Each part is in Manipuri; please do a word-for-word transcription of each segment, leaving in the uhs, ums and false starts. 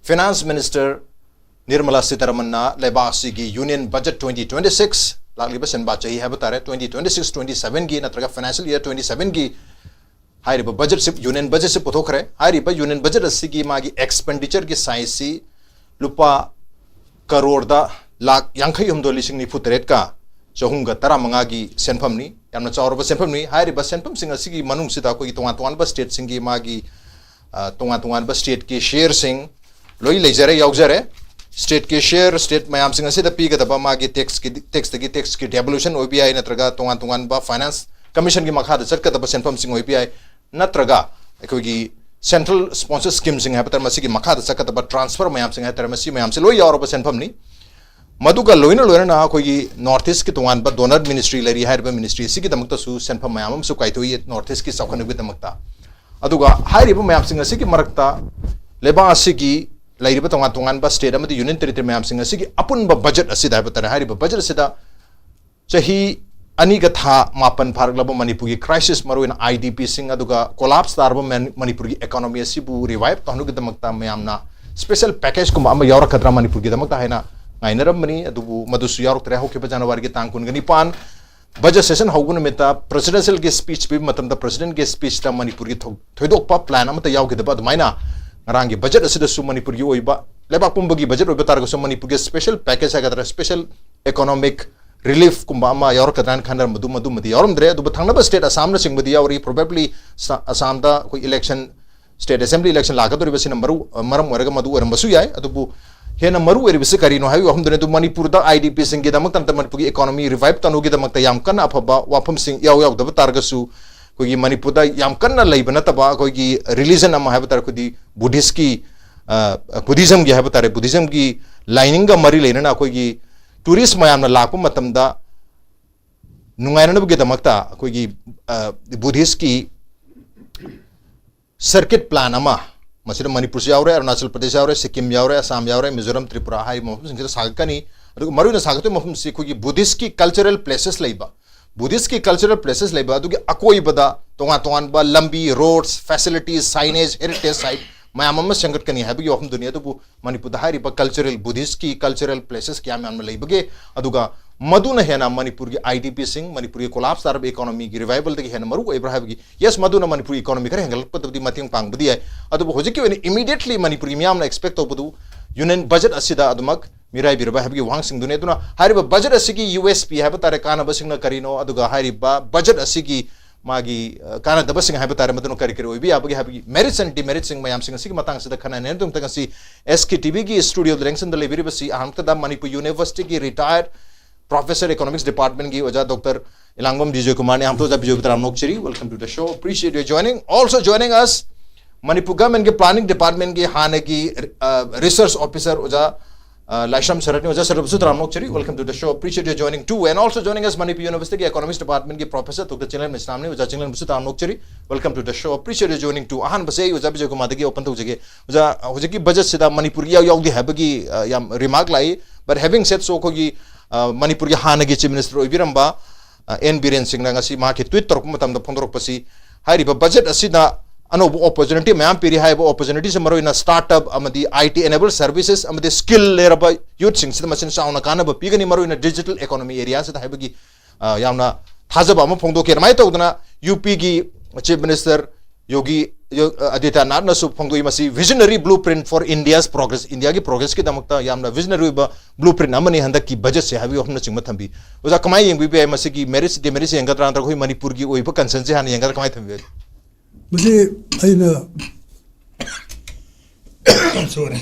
Finance Minister Nirmala Sitharamanꯅ ꯂꯩꯕꯥꯛ ꯑꯁꯤꯒꯤ Union Budget twenty twenty-six, ꯂꯥꯛꯂꯤꯕ ꯁꯦꯟꯕꯥ ꯆꯍꯤ ꯍꯥꯏꯕ ꯇꯥꯔꯦ, twenty twenty-six twenty-seven ꯒꯤ ꯅꯠꯇ꯭ꯔꯒ financial year twenty-seven ꯒꯤ ꯍꯥꯏꯔꯤꯕ ꯕꯖꯦꯠꯁꯤ, ꯌꯨꯅꯤꯌꯟ ꯕꯖꯦꯠꯁꯤ ꯄꯨꯊꯣꯛꯈ꯭ꯔꯦ꯫ ꯍꯥꯏꯔꯤꯕ ꯌꯨꯅꯤꯌꯟ ꯕꯖꯦꯠ ꯑꯁꯤꯒꯤ ꯃꯥꯒꯤ ꯑꯦꯛꯁꯄꯦꯟꯗꯤꯆꯔꯒꯤ ꯁꯥꯏꯖꯁꯤ ꯂꯨꯄꯥ ꯀꯔꯣꯔꯗ ꯂꯥꯈ ꯌꯥꯡꯈꯩ ꯍꯨꯝꯗꯣꯏ ꯂꯤꯁꯤꯡ ꯅꯤꯐꯨ ꯇꯔꯦꯠꯀ ꯆꯍꯨꯝꯒ ꯇꯔꯥꯃꯉꯥꯒꯤ ꯁꯦꯟꯐꯝꯅꯤ꯫ ꯌꯥꯝꯅ ꯆꯥꯎꯔꯕ ꯁꯦꯟꯐꯝꯅꯤ꯫ ꯍꯥꯏꯔꯤꯕ ꯁꯦꯟꯐꯝꯁꯤꯡ ꯑꯁꯤꯒꯤ ꯃꯅꯨꯡꯁꯤꯗ ꯑꯩꯈꯣꯏꯒꯤ ꯇꯣꯉꯥꯟ ꯇꯣꯉꯥꯟꯕ ꯁ꯭ꯇꯦꯠꯁꯤꯡꯒꯤ ꯃꯥꯒꯤ, ꯑ, ꯇꯣꯉꯥꯟ ꯇꯣꯉꯥꯟꯕ ꯁ꯭ꯇꯦꯠꯀꯤ ꯁꯤꯌꯔꯁꯤꯡ ꯂꯣꯏ ꯂꯩꯖꯔꯦ, ꯌꯥꯎꯖꯔꯦ꯫ ꯁ꯭ꯇꯦꯠꯀꯤ ꯁꯤꯌꯔ, ꯁ꯭ꯇꯦꯠ ꯃꯌꯥꯝꯁꯤꯡ ꯑꯁꯤꯗ ꯄꯤꯒꯗꯕ ꯃꯥꯒꯤ ꯇꯦꯛꯁꯀꯤ, ꯇꯦꯛꯁꯇꯒꯤ ꯇꯦꯛꯁꯀꯤ ꯗꯦꯚꯣꯂꯨꯁꯟ ꯑꯣꯏꯕ ꯌꯥꯏ, ꯅꯠꯇ꯭ꯔꯒ ꯇꯣꯉꯥꯟ ꯇꯣꯉꯥꯟꯕ ꯐꯥꯏꯅꯥꯟꯁ ꯀꯃꯤꯁꯟꯒꯤ ꯃꯈꯥꯗ ꯆꯠꯀꯗꯕ ꯁꯦꯟꯐꯝꯁꯤꯡ ꯑꯣꯏꯕ ꯌꯥꯏ, ꯅꯠꯇ꯭ꯔꯒ ꯑꯩꯈꯣꯏꯒꯤ ꯁꯦꯟꯇ꯭ꯔꯦꯜ ꯁ꯭ꯄꯣꯟꯁꯔ ꯁ꯭ꯀꯤꯝꯁꯤꯡ ꯍꯥꯏꯕ ꯇꯥꯔꯦ, ꯃꯁꯤꯒꯤ ꯃꯈꯥꯗ ꯆꯠꯀꯗꯕ ꯇ꯭ꯔꯥꯟꯁꯐꯔ ꯃꯌꯥꯝꯁꯤꯡ ꯍꯥꯏ ꯇꯥꯔꯦ, ꯃꯁꯤ ꯃꯌꯥꯝꯁꯦ ꯂꯣꯏ ꯌꯥꯎꯔꯕ ꯁꯦꯟꯐꯝꯅꯤ꯫ ꯃꯗꯨꯒ ꯂꯣꯏꯅ ꯂꯣꯏꯅꯅ ꯑꯩꯈꯣꯏꯒꯤ ꯅꯣꯔꯠ ꯏꯁꯀꯤ ꯇꯣꯉꯥꯟꯕ ꯗꯣꯅꯔ ꯃꯤꯅꯤꯁꯇ꯭ꯔꯤ ꯂꯩꯔꯤ꯫ ꯍꯥꯏꯔꯤꯕ ꯃꯤꯅꯤꯁꯇ꯭ꯔꯤ ꯑꯁꯤꯒꯤꯗꯃꯛꯇꯁꯨ ꯁꯦꯟꯐꯝ ꯃꯌꯥꯝ ꯑꯃꯁꯨ ꯀꯥꯏꯊꯣꯛꯏ ꯅꯣꯔꯠ ꯏꯁꯀꯤ ꯆꯥꯎꯈꯠꯅꯕꯒꯤꯗꯃꯛꯇ꯫ ꯑꯗꯨꯒ ꯍꯥꯏꯔꯤꯕ ꯃꯌꯥꯝꯁꯤꯡ ꯑꯁꯤꯒꯤ ꯃꯔꯛꯇ ꯂꯩꯕꯥꯛ ꯑꯁꯤꯒꯤ ꯂꯩꯔꯤꯕ ꯇꯣꯉꯥꯟ ꯇꯣꯉꯥꯟꯕ ꯁ꯭ꯇꯦꯠ ꯑꯃꯗꯤ ꯌꯨꯅꯤꯌꯟ ꯇꯦꯔꯤꯇꯣꯔꯤ ꯃꯌꯥꯝꯁꯤꯡ ꯑꯁꯤꯒꯤ ꯑꯄꯨꯟꯕ ꯕꯖꯦꯠ ꯑꯁꯤꯗ ꯍꯥꯏꯕ ꯇꯥꯔꯦ, ꯍꯥꯏꯔꯤꯕ ꯕꯖꯦꯠ ꯑꯁꯤꯗ ꯆꯍꯤ ꯑꯅꯤꯒ ꯊꯥ ꯃꯥꯄꯟ ꯐꯥꯔꯛꯂꯕ ꯃꯅꯤꯄꯨꯔꯒꯤ ꯀ꯭ꯔꯥꯏꯁꯤꯁ, ꯃꯔꯨꯑꯣꯏꯅ ꯑꯥꯏ ꯗꯤ ꯄꯤꯁꯤꯡ, ꯑꯗꯨꯒ ꯀꯣꯂꯥꯞꯁ ꯇꯥꯔꯕ ꯃꯅꯤ-, ꯃꯅꯤꯄꯨꯔꯒꯤ ꯏꯀꯣꯅꯣꯃꯤ ꯑꯁꯤꯕꯨ ꯔꯤꯚꯥꯏꯚ ꯇꯧꯍꯟꯕꯒꯤꯗꯃꯛꯇ ꯃꯌꯥꯝꯅ ꯁ꯭ꯄꯦꯁꯦꯜ ꯄꯦꯀꯦꯖꯀꯨꯝꯕ ꯑꯃ ꯌꯥꯎꯔꯛꯀꯗ꯭ꯔꯥ ꯃꯅꯤꯄꯨꯔꯒꯤꯗꯃꯛꯇ ꯍꯥꯏꯅ ꯉꯥꯏꯅꯔꯝꯕꯅꯤ꯫ ꯑꯗꯨꯕꯨ ꯃꯗꯨꯁꯨ ꯌꯥꯎꯔꯛꯇ꯭ꯔꯦ꯫ ꯍꯧꯈꯤꯕ ꯖꯅꯋꯥꯔꯤꯒꯤ ꯇꯥꯡ ꯀꯨꯟꯒ ꯅꯤꯄꯥꯟ ꯕꯖꯦꯠ ꯁꯦꯁꯟ ꯍꯧꯕ ꯅꯨꯃꯤꯠꯇ ꯄ꯭ꯔꯦꯁꯤꯗꯦꯟꯁꯤꯌꯦꯜꯒꯤ ꯁ꯭ꯄꯤꯆ ꯄꯤꯕ ꯃꯇꯝꯗ ꯄ꯭ꯔꯦꯁꯤꯗꯦꯟꯒꯤ ꯁ꯭ꯄꯤꯆꯇ ꯃꯅꯤꯄꯨꯔꯒꯤ ꯊꯧ-, ꯊꯣꯏꯗꯣꯛꯄ ꯄ꯭ꯂꯥꯟ ꯑꯃꯠꯇ ꯌꯥꯎꯈꯤꯗꯕ ꯑꯗꯨꯃꯥꯏꯅ ꯉꯔꯥꯡꯒꯤ ꯕꯖꯦꯠ ꯑꯁꯤꯗꯁꯨ ꯃꯅꯤꯄꯨꯔꯒꯤ ꯑꯣꯏꯕ, ꯂꯩꯕꯥꯛ ꯄꯨꯝꯕꯒꯤ ꯕꯖꯦꯠ ꯑꯣꯏꯕ ꯇꯥꯔꯒꯁꯨ ꯃꯅꯤꯄꯨꯔꯒꯤ ꯁ꯭ꯄꯦꯁꯦꯜ ꯄꯦꯀꯦꯖ ꯍꯥꯏꯒꯗ꯭ꯔꯥ, ꯁ꯭ꯄꯦꯁꯦꯜ ꯏꯀꯣꯅꯣꯃꯤꯛ ꯔꯤꯂꯤꯐꯀꯨꯝꯕ ꯑꯃ ꯌꯥꯎꯔꯛꯀꯗ꯭ꯔꯥ ꯍꯥꯏꯅ ꯈꯟꯅꯔꯝꯕꯗꯨ ꯃꯗꯨꯃꯗꯤ ꯌꯥꯎꯔꯝꯗ꯭ꯔꯦ꯫ ꯑꯗꯨꯕꯨ ꯊꯪꯅꯕ ꯁ꯭ꯇꯦꯠ ꯑꯁꯥꯝꯅꯆꯤꯡꯕꯗꯤ ꯌꯥꯎꯔꯤ꯫ Probably ꯁ-, ꯑꯁꯥꯝꯗ ꯑꯩꯈꯣꯏ ꯏꯂꯦꯛꯁꯟ, ꯁ꯭ꯇꯦꯠ ꯑꯦꯁꯦꯝꯕ꯭ꯂꯤ ꯏꯂꯦꯛꯁꯟ ꯂꯥꯛꯀꯗꯧꯔꯤꯕꯁꯤꯅ ꯃꯔꯨ, ꯃꯔꯝ ꯑꯣꯏꯔꯒ ꯃꯗꯨ ꯑꯣꯏꯔꯝꯕꯁꯨ ꯌꯥꯏ꯫ ꯑꯗꯨꯕꯨ ꯍꯦꯟꯅ ꯃꯔꯨ ꯑꯣꯏꯔꯤꯕꯁꯤ ꯀꯔꯤꯅꯣ ꯍꯥꯏꯕꯒꯤ ꯋꯥꯐꯝꯗꯨꯅꯤ꯫ ꯑꯗꯨ ꯃꯅꯤꯄꯨꯔꯗ ꯑꯥꯏ ꯗꯤ ꯄꯤꯁꯤꯡꯒꯤꯗꯃꯛꯇ ꯅꯠꯇ ꯃꯅꯤꯄꯨꯔꯒꯤ ꯏꯀꯣꯅꯣꯃꯤ ꯔꯤꯚꯥꯏꯚ ꯇꯧꯅꯕꯒꯤꯗꯃꯛꯇ ꯌꯥꯝ ꯀꯟꯅ ꯑꯐꯕ ꯋꯥꯐꯝꯁꯤꯡ ꯏꯌꯥꯎ ꯌꯥꯎꯗꯕ ꯇꯥꯔꯒꯁꯨ, ꯑꯩꯈꯣꯏꯒꯤ ꯃꯅꯤꯄꯨꯔꯗ ꯌꯥꯝ ꯀꯟꯅ ꯂꯩꯕ ꯅꯠꯇꯕ ꯑꯩꯈꯣꯏꯒꯤ ꯔꯤꯂꯤꯖꯟ ꯑꯃ ꯍꯥꯏꯕ ꯇꯥꯔꯦ, ꯑꯩꯈꯣꯏꯗꯤ ꯕꯨꯙꯤꯁꯀꯤ, ꯑ, ꯕꯨꯙꯤꯖꯝꯒꯤ ꯍꯥꯏꯕ ꯇꯥꯔꯦ, ꯕꯨꯙꯤꯖꯝꯒꯤ ꯂꯥꯏꯅꯤꯡꯒ ꯃꯔꯤ ꯂꯩꯅꯅ ꯑꯩꯈꯣꯏꯒꯤ ꯇꯨꯔꯤꯁ ꯃꯌꯥꯝꯅ ꯂꯥꯛꯄ ꯃꯇꯝꯗ ꯅꯨꯡꯉꯥꯏꯅꯅꯕꯒꯤꯗꯃꯛꯇ ꯑꯩꯈꯣꯏꯒꯤ, ꯑ, ꯕꯨꯙꯤꯁꯀꯤ ꯁꯔꯀꯤꯠ ꯄ꯭ꯂꯥꯟ ꯑꯃ, ꯃꯁꯤꯗ ꯃꯅꯤꯄꯨꯔꯁꯨ ꯌꯥꯎꯔꯦ, ꯑꯔꯨꯅꯥꯆꯜ ꯄ꯭ꯔꯗꯦꯁ ꯌꯥꯎꯔꯦ, ꯁꯤꯛꯀꯤꯝ ꯌꯥꯎꯔꯦ, ꯑꯁꯥꯝ ꯌꯥꯎꯔꯦ, ꯃꯤꯖꯣꯔꯥꯝ, ꯇ꯭ꯔꯤꯄꯨꯔꯥ ꯍꯥꯏꯔꯤꯕ ꯃꯐꯝꯁꯤꯡꯁꯤꯗ ꯁꯥꯒꯠꯀꯅꯤ꯫ ꯑꯗꯨꯒ ꯃꯔꯨꯑꯣꯏꯅ ꯁꯥꯒꯠꯇꯣꯏꯕ ꯃꯐꯝꯁꯤ ꯑꯩꯈꯣꯏꯒꯤ ꯕꯨꯙꯤꯁꯀꯤ ꯀꯜꯆꯔꯦꯜ ꯄ꯭ꯂꯦꯁꯦꯁ ꯂꯩꯕ, ꯕꯨꯙꯤꯁꯀꯤ ꯀꯜꯆꯔꯦꯜ ꯄ꯭ꯂꯦꯁꯦꯁ ꯂꯩꯕ ꯑꯗꯨꯒꯤ ꯑꯀꯣꯏꯕꯗ ꯇꯣꯉꯥꯟ ꯇꯣꯉꯥꯟꯕ ꯂꯝꯕꯤ, ꯔꯣꯗꯁ, ꯐꯦꯁꯤꯂꯤꯇꯤꯁ, ꯁꯥꯏꯅꯦꯖ, ꯍꯦꯔꯤꯇꯦꯖ ꯁꯥꯏꯠ, ꯃꯌꯥꯝ ꯑꯃ ꯁꯦꯝꯒꯠꯀꯅꯤ ꯍꯥꯏꯕꯒꯤ ꯋꯥꯐꯝꯗꯨꯅꯤ꯫ ꯑꯗꯨꯕꯨ ꯃꯅꯤꯄꯨꯔꯗ ꯍꯥꯏꯔꯤꯕ cultural, Buddhistꯀꯤ cultural placesꯀꯤ ꯌꯥꯝ ꯌꯥꯝꯅ ꯂꯩꯕꯒꯦ, ꯑꯗꯨꯒ ꯃꯗꯨꯅ ꯍꯦꯟꯅ ꯃꯅꯤꯄꯨꯔꯒꯤ IDPꯁꯤꯡ, ꯃꯅꯤꯄꯨꯔꯒꯤ collapse ꯇꯥꯔꯕ economyꯒꯤ revivalꯗꯒꯤ ꯍꯦꯟꯅ ꯃꯔꯨ ꯑꯣꯏꯕ꯭ꯔꯥ ꯍꯥꯏꯕꯒꯤ, yes, ꯃꯗꯨꯅ ꯃꯅꯤꯄꯨꯔꯒꯤ economy ꯈꯔ ꯍꯦꯟꯒꯠꯂꯛꯄꯗꯕꯨꯗꯤ ꯃꯇꯦꯡ ꯄꯥꯡꯕꯗꯤ ꯌꯥꯏ, ꯑꯗꯨꯕꯨ ꯍꯧꯖꯤꯛꯀꯤ ꯑꯣꯏꯅ immediately ꯃꯅꯤꯄꯨꯔꯒꯤ ꯃꯤꯌꯥꯝꯅ expect ꯇꯧꯕꯗꯨ union budget ꯑꯁꯤꯗ ꯑꯗꯨꯃꯛ ꯃꯤꯔꯥꯏꯕꯤꯔꯕ ꯍꯥꯏꯕꯒꯤ ꯋꯥꯍꯪꯁꯤꯡꯗꯨꯅꯤ꯫ ꯑꯗꯨꯅ ꯍꯥꯏꯔꯤꯕ budget ꯑꯁꯤꯒꯤ USP ꯍꯥꯏꯕ ꯇꯥꯔꯦ, ꯀꯥꯟꯅꯕꯁꯤꯡꯅ ꯀꯔꯤꯅꯣ, ꯑꯗꯨꯒ ꯍꯥꯏꯔꯤꯕ budget ꯑꯁꯤꯒꯤ ꯃꯥꯒꯤ, ꯑ, ꯀꯥꯟꯅꯗꯕꯁꯤꯡ ꯍꯥꯏꯕ ꯇꯥꯔꯦ, ꯃꯗꯨꯅ ꯀꯔꯤ ꯀꯔꯤ ꯑꯣꯏꯕ ꯌꯥꯕꯒꯦ ꯍꯥꯏꯕꯒꯤ merits and demeritsꯁꯤꯡ ꯃꯌꯥꯝꯁꯤꯡ ꯑꯁꯤꯒꯤ ꯃꯇꯥꯡꯁꯤꯗ ꯈꯟꯅ ꯅꯩꯅꯗꯨꯅ ꯉꯁꯤ SKTVꯒꯤ studioꯗ ꯂꯦꯡꯁꯤꯟꯗ ꯂꯩꯕꯤꯔꯤꯕꯁꯤ ꯑꯍꯥꯟꯕꯗ ꯃꯅꯤꯄꯨꯔ Universityꯒꯤ retired professor economics departmentꯀꯤ ꯑꯣꯖꯥ Doctor ꯏꯂꯥꯡꯕꯝ ꯕꯤꯖꯣꯏ ꯀꯨꯃꯥꯔꯅꯤ꯫ ꯑꯍꯥꯟꯕꯗ ꯑꯣꯖꯥ ꯕꯤꯖꯣꯏꯕꯨ ꯇꯔꯥꯝꯅ ꯑꯣꯛꯆꯔꯤ, welcome to the show, appreciate your joining. Also joining us, Manipur governmentꯀꯤ planning departmentꯀꯤ ꯍꯥꯟꯅꯒꯤ, ꯑ, research officer ꯑꯣꯖꯥ, ꯑ, ꯂꯥꯏꯁ꯭ꯔꯝ ꯁꯔꯠꯅꯤ꯫ ꯑꯣꯖꯥ ꯁꯔꯠꯕꯨꯁꯨ ꯇꯔꯥꯝꯅ ꯑꯣꯛꯆꯔꯤ, welcome to the show, appreciate your joining too. And also joining us, Manipur Universityꯒꯤ economics departmentꯀꯤ professor Doctor ꯆꯤꯡꯂꯦꯝꯕ ꯏꯁꯂꯥꯝꯅꯤ꯫ ꯑꯣꯖꯥ ꯆꯤꯡꯂꯦꯝꯕꯁꯨ ꯇꯔꯥꯝꯅ ꯑꯣꯛꯆꯔꯤ, welcome to the show, appreciate your joining too. ꯑꯍꯥꯟꯕꯁꯦ ꯑꯩ ꯑꯣꯖꯥ ꯕꯤꯖꯣꯏ ꯀꯨꯃꯥꯔꯗꯒꯤ open ꯇꯧꯖꯒꯦ꯫ ꯑꯣꯖꯥ, ꯍꯧꯖꯤꯛꯀꯤ budgetꯁꯤꯗ ꯃꯅꯤꯄꯨꯔꯒꯤ ꯏꯌꯥꯎ ꯌꯥꯎꯗꯦ ꯍꯥꯏꯕꯒꯤ, ꯑ, ꯌꯥꯝ remark ꯂꯥꯛꯏ, but having said so, ꯑꯩꯈꯣꯏꯒꯤ, ꯑ, ꯃꯅꯤꯄꯨꯔꯒꯤ ꯍꯥꯟꯅꯒꯤ chief minister ꯑꯣꯏꯕꯤꯔꯝꯕ, ꯑ, ꯑꯦꯟ ꯕꯤꯔꯦꯟ ꯁꯤꯡꯅ ꯉꯁꯤ ꯃꯍꯥꯛꯀꯤ tweet ꯇꯧꯔꯛꯄ ꯃꯇꯝꯗ ꯐꯣꯡꯗꯣꯔꯛꯄꯁꯤ, ꯍꯥꯏꯔꯤꯕ budget ꯑꯁꯤꯅ ꯑꯅꯧꯕ opportunity ꯃꯌꯥꯝ ꯄꯤꯔꯤ꯫ ꯍꯥꯏꯔꯤꯕ opportunityꯁꯦ ꯃꯔꯨꯑꯣꯏꯅ startup ꯑꯃꯗꯤ IT enabled services ꯑꯃꯗꯤ skill ꯂꯩꯔꯕ youthꯁꯤꯡꯁꯤꯗ ꯃꯁꯤꯅ ꯆꯥꯎꯅ ꯀꯥꯟꯅꯕ ꯄꯤꯒꯅꯤ, ꯃꯔꯨꯑꯣꯏꯅ digital economy areaꯁꯤꯗ ꯍꯥꯏꯕꯒꯤ, ꯑ, ꯌꯥꯝꯅ ꯊꯥꯖꯕ ꯑꯃ ꯐꯣꯡꯗꯣꯛꯈꯤ꯫ ꯑꯗꯨꯃꯥꯏꯅ ꯇꯧꯗꯅ UPꯒꯤ chief minister ꯌꯣꯒꯤ, ꯌꯣ-, ꯑ, ꯑꯗꯤꯇ꯭ꯌꯅꯥꯊꯅꯁꯨ ꯐꯣꯡꯗꯣꯛꯏ, ꯃꯁꯤ visionary blueprint for India's progress, ꯏꯟꯗꯤꯌꯥꯒꯤ progressꯀꯤꯗꯃꯛꯇ ꯌꯥꯝꯅ visionary ꯑꯣꯏꯕ blueprint ꯑꯃꯅꯤ ꯍꯟꯗꯛꯀꯤ budgetꯁꯦ ꯍꯥꯏꯕꯒꯤ ꯋꯥꯐꯝꯅꯆꯤꯡꯕ ꯊꯝꯕꯤ꯫ ꯑꯣꯖꯥ, ꯀꯃꯥꯏꯅ ꯌꯦꯡꯕꯤꯕ ꯌꯥꯏ? ꯃꯁꯤꯒꯤ merits, demerits ꯌꯦꯡꯒꯗ꯭ꯔꯥ, ꯅꯠꯇ꯭ꯔꯒ ꯑꯩꯈꯣꯏ ꯃꯅꯤꯄꯨꯔꯒꯤ ꯑꯣꯏꯕ concernꯁꯦ ꯍꯥꯟꯅ ꯌꯦꯡꯒꯗ꯭ꯔꯥ, ꯀꯃꯥꯏꯅ ꯊꯝꯕꯤꯕ ꯌꯥꯏ? ꯃꯁꯤ ꯑꯩꯅ, sorry,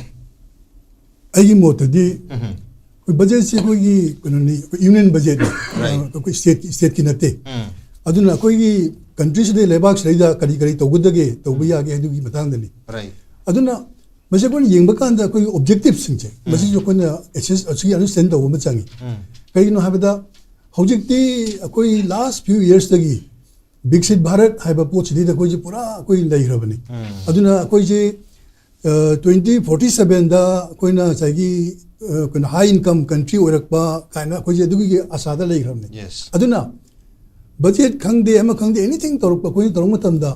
ꯑꯩꯒꯤ ꯃꯣꯠꯇꯗꯤ ꯎꯝ꯫ ꯑꯩꯈꯣꯏ budgetꯁꯤ ꯑꯩꯈꯣꯏꯒꯤ ꯀꯩꯅꯣꯅꯤ, ꯑꯩꯈꯣꯏ union budgetꯅꯤ꯫ Right. ꯑꯩꯈꯣꯏ stateꯀꯤ, stateꯀꯤ ꯅꯠꯇꯦ꯫ ꯎꯝ꯫ ꯑꯗꯨꯅ ꯑꯩꯈꯣꯏꯒꯤ countryꯁꯤꯗ, ꯂꯩꯕꯥꯛꯁꯤꯗꯩꯗ ꯀꯔꯤ ꯀꯔꯤ ꯇꯧꯒꯗꯒꯦ, ꯇꯧꯕ ꯌꯥꯒꯦ ꯍꯥꯏꯗꯨꯒꯤ ꯃꯇꯥꯡꯗꯅꯤ꯫ Right. ꯑꯗꯨꯅ ꯃꯁꯤ ꯑꯩꯈꯣꯏꯅ ꯌꯦꯡꯕ ꯀꯥꯟꯗ ꯑꯩꯈꯣꯏꯒꯤ objectiveꯁꯤꯡꯁꯦ, ꯃꯁꯤꯁꯨ ꯑꯩꯈꯣꯏꯅ assess, ꯑꯁꯤꯒꯤ understand ꯇꯧꯕ ꯑꯃ ꯆꯪꯉꯤ꯫ ꯎꯝ꯫ ꯀꯩꯒꯤꯅꯣ ꯍꯥꯏꯕꯗ ꯍꯧꯖꯤꯛꯇꯤ ꯑꯩꯈꯣꯏ last few yearsꯇꯒꯤ ꯕꯤꯛꯁꯤꯠ ꯚꯥꯔꯠ ꯍꯥꯏꯕ ꯄꯣꯠꯁꯤꯗꯩꯗ ꯑꯩꯈꯣꯏꯁꯦ ꯄꯨꯔꯥ ꯑꯩꯈꯣꯏ ꯂꯩꯈ꯭ꯔꯕꯅꯤ꯫ ꯎꯝ꯫ ꯑꯗꯨꯅ ꯑꯩꯈꯣꯏꯁꯦ, ꯑ, twenty forty sevenꯗ ꯑꯩꯈꯣꯏꯅ ꯉꯁꯥꯏꯒꯤ, ꯑ, ꯀꯩꯅꯣ, high income country ꯑꯣꯏꯔꯛꯄ ꯀꯥꯏꯅ ꯑꯩꯈꯣꯏꯁꯦ ꯑꯗꯨꯒꯤ ꯑꯁꯥꯗ ꯂꯩꯈ꯭ꯔꯕꯅꯤ꯫ Yes. ꯑꯗꯨꯅ budget ꯈꯪꯗꯦ, ꯑꯃ ꯈꯪꯗꯦ, anything ꯇꯧꯔꯛꯄ, ꯑꯩꯈꯣꯏꯅ ꯇꯧꯔꯛꯄ ꯃꯇꯝꯗ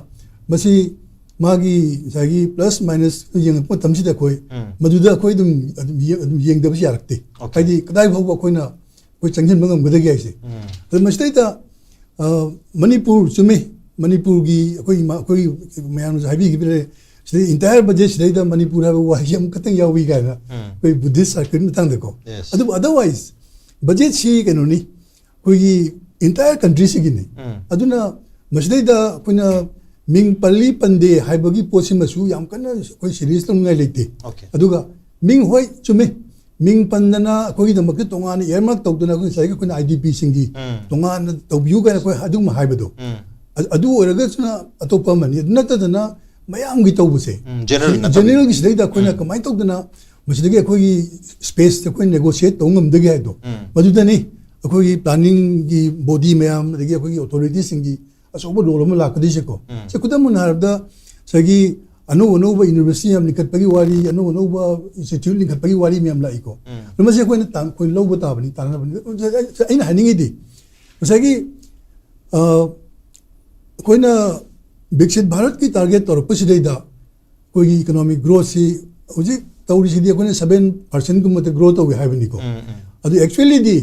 ꯃꯁꯤ ꯃꯥꯒꯤ ꯉꯁꯥꯏꯒꯤ ꯄ꯭ꯂꯁ ꯃꯥꯏꯅꯁ ꯌꯦꯡꯉꯛꯄ ꯃꯇꯝꯁꯤꯗ ꯑꯩꯈꯣꯏ ꯎꯝ. ꯃꯗꯨꯗ ꯑꯩꯈꯣꯏ ꯑꯗꯨꯝ ꯑꯗꯨꯝ ꯌꯦꯡ- ꯑꯗꯨꯝ ꯌꯦꯡꯗꯕꯁꯨ ꯌꯥꯔꯛꯇꯦ꯫ Okay. ꯍꯥꯏꯗꯤ ꯀꯗꯥꯏ ꯐꯥꯎꯕ ꯑꯩꯈꯣꯏꯅ ꯑꯩꯈꯣꯏ ꯆꯪꯁꯤꯟꯕ ꯉꯝꯒꯗꯒꯦ ꯍꯥꯏꯁꯦ꯫ ꯎꯝ. ꯑꯗꯨ ꯃꯁꯤꯗꯩꯗ ꯑ, ꯃꯅꯤꯄꯨꯔ ꯆꯨꯝꯃꯤ, ꯃꯅꯤꯄꯨꯔꯒꯤ ꯑꯩꯈꯣꯏ ꯏꯃꯥ- ꯑꯩꯈꯣꯏ ꯃꯌꯥꯝꯅꯁꯨ ꯍꯥꯏꯕꯤꯈꯤꯕ ꯂꯩꯔꯦ, ꯁꯤꯗꯩ entire budget ꯁꯤꯗꯩꯗ ꯃꯅꯤꯄꯨꯔ ꯍꯥꯏꯕ ꯋꯥꯍꯩ ꯑꯃꯈꯛꯇꯪ ꯌꯥꯎꯏ ꯀꯥꯏꯅ ꯎꯝ. ꯑꯩꯈꯣꯏ Buddhist circle ꯃꯇꯥꯡꯗꯀꯣ꯫ Yes. ꯑꯗꯨꯕꯨ otherwise budget ꯁꯤ ꯀꯩꯅꯣꯅꯤ, ꯑꯩꯈꯣꯏꯒꯤ entire country ꯁꯤꯒꯤꯅꯤ꯫ ꯎꯝ. ꯑꯗꯨꯅ ꯃꯁꯤꯗꯩꯗ ꯑꯩꯈꯣꯏꯅ ꯃꯤꯡ ꯄꯜꯂꯤ ꯄꯟꯗꯦ ꯍꯥꯏꯕꯒꯤ ꯄꯣꯠꯁꯤꯃꯁꯨ ꯌꯥꯝ ꯀꯟꯅ ꯑꯩꯈꯣꯏ serious ꯂꯧꯅꯤꯡꯉꯥꯏ ꯂꯩꯇꯦ꯫ Okay. ꯑꯗꯨꯒ ꯃꯤꯡ, ꯍꯣꯏ, ꯆꯨꯝꯃꯤ, ꯃꯤꯡ ꯄꯟꯗꯅ ꯑꯩꯈꯣꯏꯒꯤꯗꯃꯛꯇ ꯇꯣꯉꯥꯟꯅ earmark ꯇꯧꯗꯅ ꯑꯩꯈꯣꯏ ꯉꯁꯥꯏꯒꯤ ꯑꯩꯈꯣꯏꯅ IDP ꯁꯤꯡꯒꯤ ꯎꯝ. ꯇꯣꯉꯥꯟꯅ ꯇꯧꯕꯤꯌꯨ ꯀꯥꯏꯅ ꯑꯩꯈꯣꯏ ꯑꯗꯨꯒꯨꯝꯕ ꯍꯥꯏꯕꯗꯣ, ꯎꯝ. ꯑ- ꯑꯗꯨ ꯑꯣꯏꯔꯒꯁꯨꯅ ꯑꯇꯣꯞꯄ ꯑꯃꯅꯤ꯫ ꯑꯗꯨ ꯅꯠꯇꯗꯅ ꯃꯌꯥꯝꯒꯤ ꯇꯧꯕꯁꯦ, ꯎꯝ, general ꯅꯠꯇꯕ. General ꯒꯤ ꯁꯤꯗꯩꯗ ꯑꯩꯈꯣꯏꯅ ꯎꯝ. ꯀꯃꯥꯏꯅ ꯇꯧꯗꯅ ꯃꯁꯤꯗꯒꯤ ꯑꯩꯈꯣꯏꯒꯤ space ꯁꯦ ꯑꯩꯈꯣꯏ negotiate ꯇꯧꯕ ꯉꯝꯗꯒꯦ ꯍꯥꯏꯗꯣ, ꯎꯝ. ꯃꯗꯨꯗꯅꯤ ꯑꯩꯈꯣꯏꯒꯤ planning ꯒꯤ body ꯃꯌꯥꯝ, ꯑꯗꯒꯤ ꯑꯩꯈꯣꯏꯒꯤ authority ꯁꯤꯡꯒꯤ ꯑꯆꯧꯕ role ꯑꯃ ꯂꯥꯛꯀꯗꯣꯏꯁꯦꯀꯣ꯫ ꯎꯝ. ꯁꯦ, ꯈꯨꯗꯝ ꯑꯣꯏꯅ ꯍꯥꯏꯔꯕꯗ, ꯉꯁꯥꯏꯒꯤ ꯑꯅꯧ ꯑꯅꯧꯕ university ꯃꯌꯥꯝ ꯂꯤꯡꯈꯠꯄꯒꯤ ꯋꯥꯔꯤ, ꯑꯅꯧ ꯑꯅꯧꯕ institute ꯂꯤꯡꯈꯠꯄꯒꯤ ꯋꯥꯔꯤ ꯃꯌꯥꯝ ꯂꯥꯛꯏꯀꯣ꯫ ꯎꯝ. ꯑꯗꯣ ꯃꯁꯤ ꯑꯩꯈꯣꯏꯅ ꯇꯥꯡ- ꯑꯩꯈꯣꯏ ꯂꯧꯕ ꯇꯥꯕꯅꯤ, ꯇꯥꯟꯅꯕꯅꯤ꯫ ꯑꯩꯅ ꯍꯥꯏꯅꯤꯡꯉꯤꯗꯤ, ꯉꯁꯥꯏꯒꯤ ꯑ, ꯑꯩꯈꯣꯏꯅ ꯕꯤꯛꯁꯤꯠ ꯚꯥꯔꯠꯀꯤ target ꯇꯧꯔꯛꯄꯁꯤꯗꯩꯗ ꯑꯩꯈꯣꯏꯒꯤ economic growth ꯁꯤ ꯍꯧꯖꯤꯛ ꯇꯧꯔꯤꯁꯤꯗꯤ ꯑꯩꯈꯣꯏꯅ seven percent ꯒꯨꯝꯕꯗ grow ꯇꯧꯒꯦ ꯍꯥꯏꯕꯅꯤꯀꯣ꯫ ꯎꯝ, ꯎꯝ. ꯑꯗꯨ actually ꯗꯤ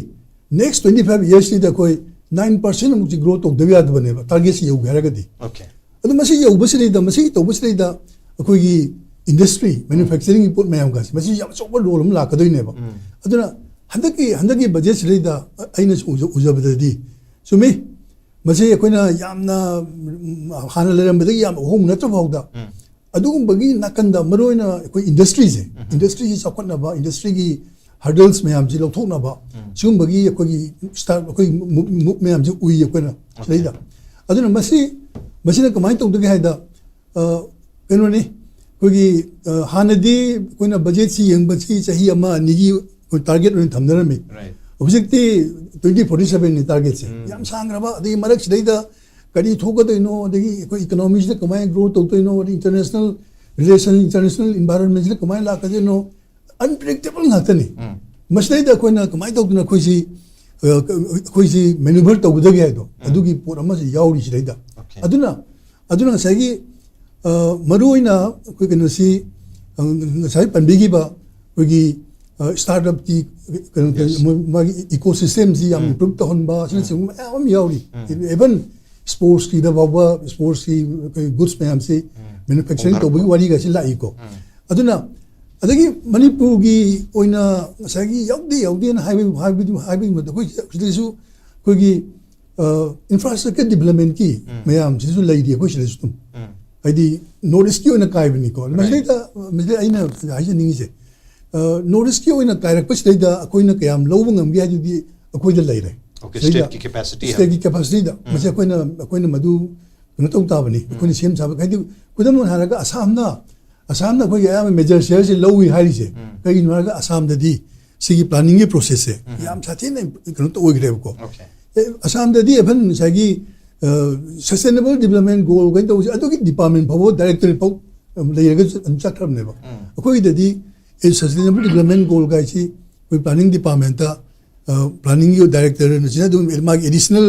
next twenty five years ꯁꯤꯗ ꯑꯩꯈꯣꯏ nine percent ꯑꯃꯨꯛꯁꯤ grow ꯇꯧꯗꯕ ꯌꯥꯗꯕꯅꯦꯕ, target ꯁꯤ ꯌꯧꯒꯦ ꯍꯥꯏꯔꯒꯗꯤ꯫ Okay. ꯑꯗꯨ ꯃꯁꯤ ꯌꯧꯕꯁꯤꯗꯩꯗ, ꯃꯁꯤ ꯇꯧꯕꯁꯤꯗꯩꯗ ꯑꯩꯈꯣꯏꯒꯤ industry, manufacturing ꯒꯤ ꯄꯣꯠ ꯃꯌꯥꯝꯒꯁꯦ ꯃꯁꯤ ꯌꯥꯝ ꯑꯆꯧꯕ role ꯑꯃ ꯂꯥꯛꯀꯗꯣꯏꯅꯦꯕ꯫ ꯎꯝ. ꯑꯗꯨꯅ ꯍꯟꯗꯛꯀꯤ, ꯍꯟꯗꯛꯀꯤ budget ꯁꯤꯗꯩꯗ ꯑꯩꯅ ꯎꯖ- ꯎꯖꯕꯗꯗꯤ ꯆꯨꯝꯃꯤ, ꯃꯁꯤ ꯑꯩꯈꯣꯏꯅ ꯌꯥꯝꯅ, ꯎꯝ, ꯍꯥꯟꯅ ꯂꯩꯔꯝꯕꯗꯒꯤ ꯌꯥꯝ ꯑꯍꯣꯡꯕ ꯅꯠꯇ꯭ꯔ ꯐꯥꯎꯗ ꯎꯝ. ꯑꯗꯨꯒꯨꯝꯕꯒꯤ ꯅꯥꯀꯟꯗ ꯃꯔꯨ ꯑꯣꯏꯅ ꯑꯩꯈꯣꯏ industry ꯁꯦ, industry ꯒꯤ ꯆꯥꯎꯈꯠꯅꯕ, industry ꯒꯤ hurdles ꯃꯌꯥꯝꯁꯤ ꯂꯧꯊꯣꯛꯅꯕ, ꯎꯝ. ꯁꯤꯒꯨꯝꯕꯒꯤ ꯑꯩꯈꯣꯏꯒꯤ start, ꯑꯩꯈꯣꯏ move, move ꯃꯌꯥꯝꯁꯤ ꯎꯏ ꯑꯩꯈꯣꯏꯅ Okay. ꯁꯤꯗꯩꯗ꯫ ꯑꯗꯨꯅ ꯃꯁꯤ, ꯃꯁꯤꯅ ꯀꯃꯥꯏꯅ ꯇꯧꯗꯒꯦ ꯍꯥꯏꯗ, ꯑ, ꯀꯩꯅꯣꯅꯤ, ꯑꯩꯈꯣꯏꯒꯤ, ꯑ, ꯍꯥꯟꯅꯗꯤ ꯑꯩꯈꯣꯏꯅ budget ꯁꯤ ꯌꯦꯡꯕꯁꯤ ꯆꯍꯤ ꯑꯃ ꯑꯅꯤꯒꯤ ꯑꯩꯈꯣꯏ target ꯑꯣꯏꯅ ꯊꯝꯅꯔꯝꯃꯤ꯫ Right. ꯍꯧꯖꯤꯛꯇꯤ twenty forty seven ꯅꯤ target ꯁꯦ꯫ ꯎꯝ. ꯌꯥꯝ ꯁꯥꯡꯈ꯭ꯔꯕ, ꯑꯗꯒꯤ ꯃꯔꯛꯁꯤꯗꯩꯗ ꯀꯔꯤ ꯊꯣꯛꯀꯗꯣꯏꯅꯣ, ꯑꯗꯒꯤ ꯑꯩꯈꯣꯏ economy ꯁꯤꯗ ꯀꯃꯥꯏꯅ grow ꯇꯧꯗꯣꯏꯅꯣ, ꯑꯗꯒꯤ international relation, international environment ꯁꯤꯗ ꯀꯃꯥꯏꯅ ꯂꯥꯛꯀꯗꯣꯏꯅꯣ, unpredictable ꯉꯥꯛꯇꯅꯤ꯫ ꯎꯝ. ꯃꯁꯤꯗꯩꯗ ꯑꯩꯈꯣꯏꯅ ꯀꯃꯥꯏꯅ ꯇꯧꯗꯅ ꯑꯩꯈꯣꯏꯁꯤ, ꯑ, ꯑꯩꯈꯣꯏꯁꯤ maneuver ꯇꯧꯒꯗꯒꯦ ꯍꯥꯏꯗꯣ, ꯎꯝ. ꯑꯗꯨꯒꯤ ꯄꯣꯠ ꯑꯃꯁꯨ ꯌꯥꯎꯔꯤ ꯁꯤꯗꯩꯗ꯫ Okay. ꯑꯗꯨꯅ, ꯑꯗꯨꯅ ꯉꯁꯥꯏꯒꯤ ꯑ, ꯃꯔꯨ ꯑꯣꯏꯅ ꯑꯩꯈꯣꯏ ꯀꯩꯅꯣꯁꯤ, ꯑ, ꯉꯁꯥꯏ ꯄꯟꯕꯤꯈꯤꯕ ꯑꯩꯈꯣꯏꯒꯤ, ꯑ, startup ꯀꯤ ꯀꯩꯅꯣ, Yes. ꯃꯣꯏ-, ꯃꯥꯒꯤ ecosystem ꯁꯤ ꯌꯥꯝ ꯎꯝ. improve ꯇꯧꯍꯟꯕ, ꯑꯁꯤꯅꯆꯤꯡꯕ ꯎꯝ. ꯃꯌꯥꯝ ꯑꯃ ꯌꯥꯎꯔꯤ꯫ ꯎꯝ. Even sports ꯀꯤꯗ ꯐꯥꯎꯕ, sports ꯀꯤ ꯑꯩꯈꯣꯏ goods ꯃꯌꯥꯝꯁꯤ ꯎꯝ. Manufacturing ꯍꯣꯡꯗꯔꯛꯄ. ꯇꯧꯕꯒꯤ ꯋꯥꯔꯤꯒꯁꯤ ꯂꯥꯛꯏꯀꯣ꯫ ꯎꯝ. ꯑꯗꯨꯅ, ꯑꯗꯒꯤ ꯃꯅꯤꯄꯨꯔꯒꯤ ꯑꯣꯏꯅ ꯉꯁꯥꯏꯒꯤ ꯌꯥꯎꯗꯦ, ꯌꯥꯎꯗꯦꯅ ꯍꯥꯏꯕꯒꯤ, ꯍꯥꯏꯕꯒꯤ, ꯍꯥꯏꯕꯒꯤ ꯃꯍꯨꯠꯇ ꯑꯩꯈꯣꯏ ꯁꯤꯗꯁꯨ ꯑꯩꯈꯣꯏꯒꯤ, ꯑ, infrastructure development ꯀꯤ ꯎꯝ. ꯃꯌꯥꯝꯁꯤꯁꯨ ꯂꯩꯔꯤ ꯑꯩꯈꯣꯏ ꯁꯤꯗꯁꯨ ꯑꯗꯨꯝ꯫ ꯎꯝ. ꯍꯥꯏꯗꯤ North East ꯀꯤ ꯑꯣꯏꯅ ꯀꯥꯏꯕꯅꯤꯀꯣ꯫ Right. ꯃꯁꯤꯗꯩꯗ, ꯃꯁꯤꯗ ꯑꯩꯅ ꯍꯥꯏꯖꯅꯤꯡꯉꯤꯁꯦ, ꯑ, North East ꯀꯤ ꯑꯣꯏꯅ ꯀꯥꯏꯔꯛꯄꯁꯤꯗꯩꯗ ꯑꯩꯈꯣꯏꯅ ꯀꯌꯥꯝ ꯂꯧꯕ ꯉꯝꯒꯦ ꯍꯥꯏꯗꯨꯗꯤ ꯑꯩꯈꯣꯏꯗ ꯂꯩꯔꯦ꯫ Okay, ꯁꯤꯗꯩꯗ state ꯀꯤ capacity state ꯀꯤ ꯍꯥꯏꯕ꯫ Capacity ꯗ꯫ ꯎꯝ. ꯃꯁꯤ ꯑꯩꯈꯣꯏꯅ, ꯑꯩꯈꯣꯏꯅ ꯃꯗꯨ ꯀꯩꯅꯣ ꯇꯧ ꯇꯥꯕꯅꯤ꯫ ꯎꯝ. ꯑꯩꯈꯣꯏꯅ ꯁꯦꯝ ꯁꯥꯕ, ꯍꯥꯏꯗꯤ ꯈꯨꯗꯝ ꯑꯣꯏꯅ ꯍꯥꯏꯔꯒ ꯑꯁꯥꯝꯅ, ꯑꯁꯥꯝꯅ ꯑꯩꯈꯣꯏꯒꯤ ꯑꯌꯥꯝꯕ major share ꯁꯦ ꯂꯧꯏ ꯍꯥꯏꯔꯤꯁꯦ꯫ ꯎꯝ. ꯀꯩꯒꯤꯅꯣ ꯍꯥꯏꯔꯒ ꯑꯁꯥꯝꯗꯗꯤ ꯁꯤꯒꯤ planning ꯒꯤ process ꯁꯦ ꯎꯝ. ꯌꯥꯝ ꯁꯥꯊꯤꯅ ꯀꯩꯅꯣ ꯇꯧ ꯑꯣꯏꯈ꯭ꯔꯦꯕꯀꯣ꯫ Okay. ꯑꯦ, ꯑꯁꯥꯝꯗꯗꯤ even ꯉꯁꯥꯏꯒꯤ, ꯑ, sustainable development goal ꯀꯩꯅꯣ ꯇꯧꯕꯁꯦ ꯑꯗꯨꯒꯤ department ꯐꯥꯎꯕ directorate ꯐꯥꯎ, ꯎꯝ, ꯂꯩꯔꯒ ꯑꯗꯨꯝ ꯆꯠꯈ꯭ꯔꯕꯅꯦꯕ꯫ ꯎꯝ. ꯑꯩꯈꯣꯏꯒꯤꯗꯗꯤ ꯑꯦ, sustainable development goal ꯀꯥꯏꯁꯤ ꯑꯩꯈꯣꯏ planning department ꯇ, ꯑ, planning ꯒꯤ director ꯅ ꯁꯤꯅ ꯑꯗꯨꯝ ꯃꯥꯒꯤ additional,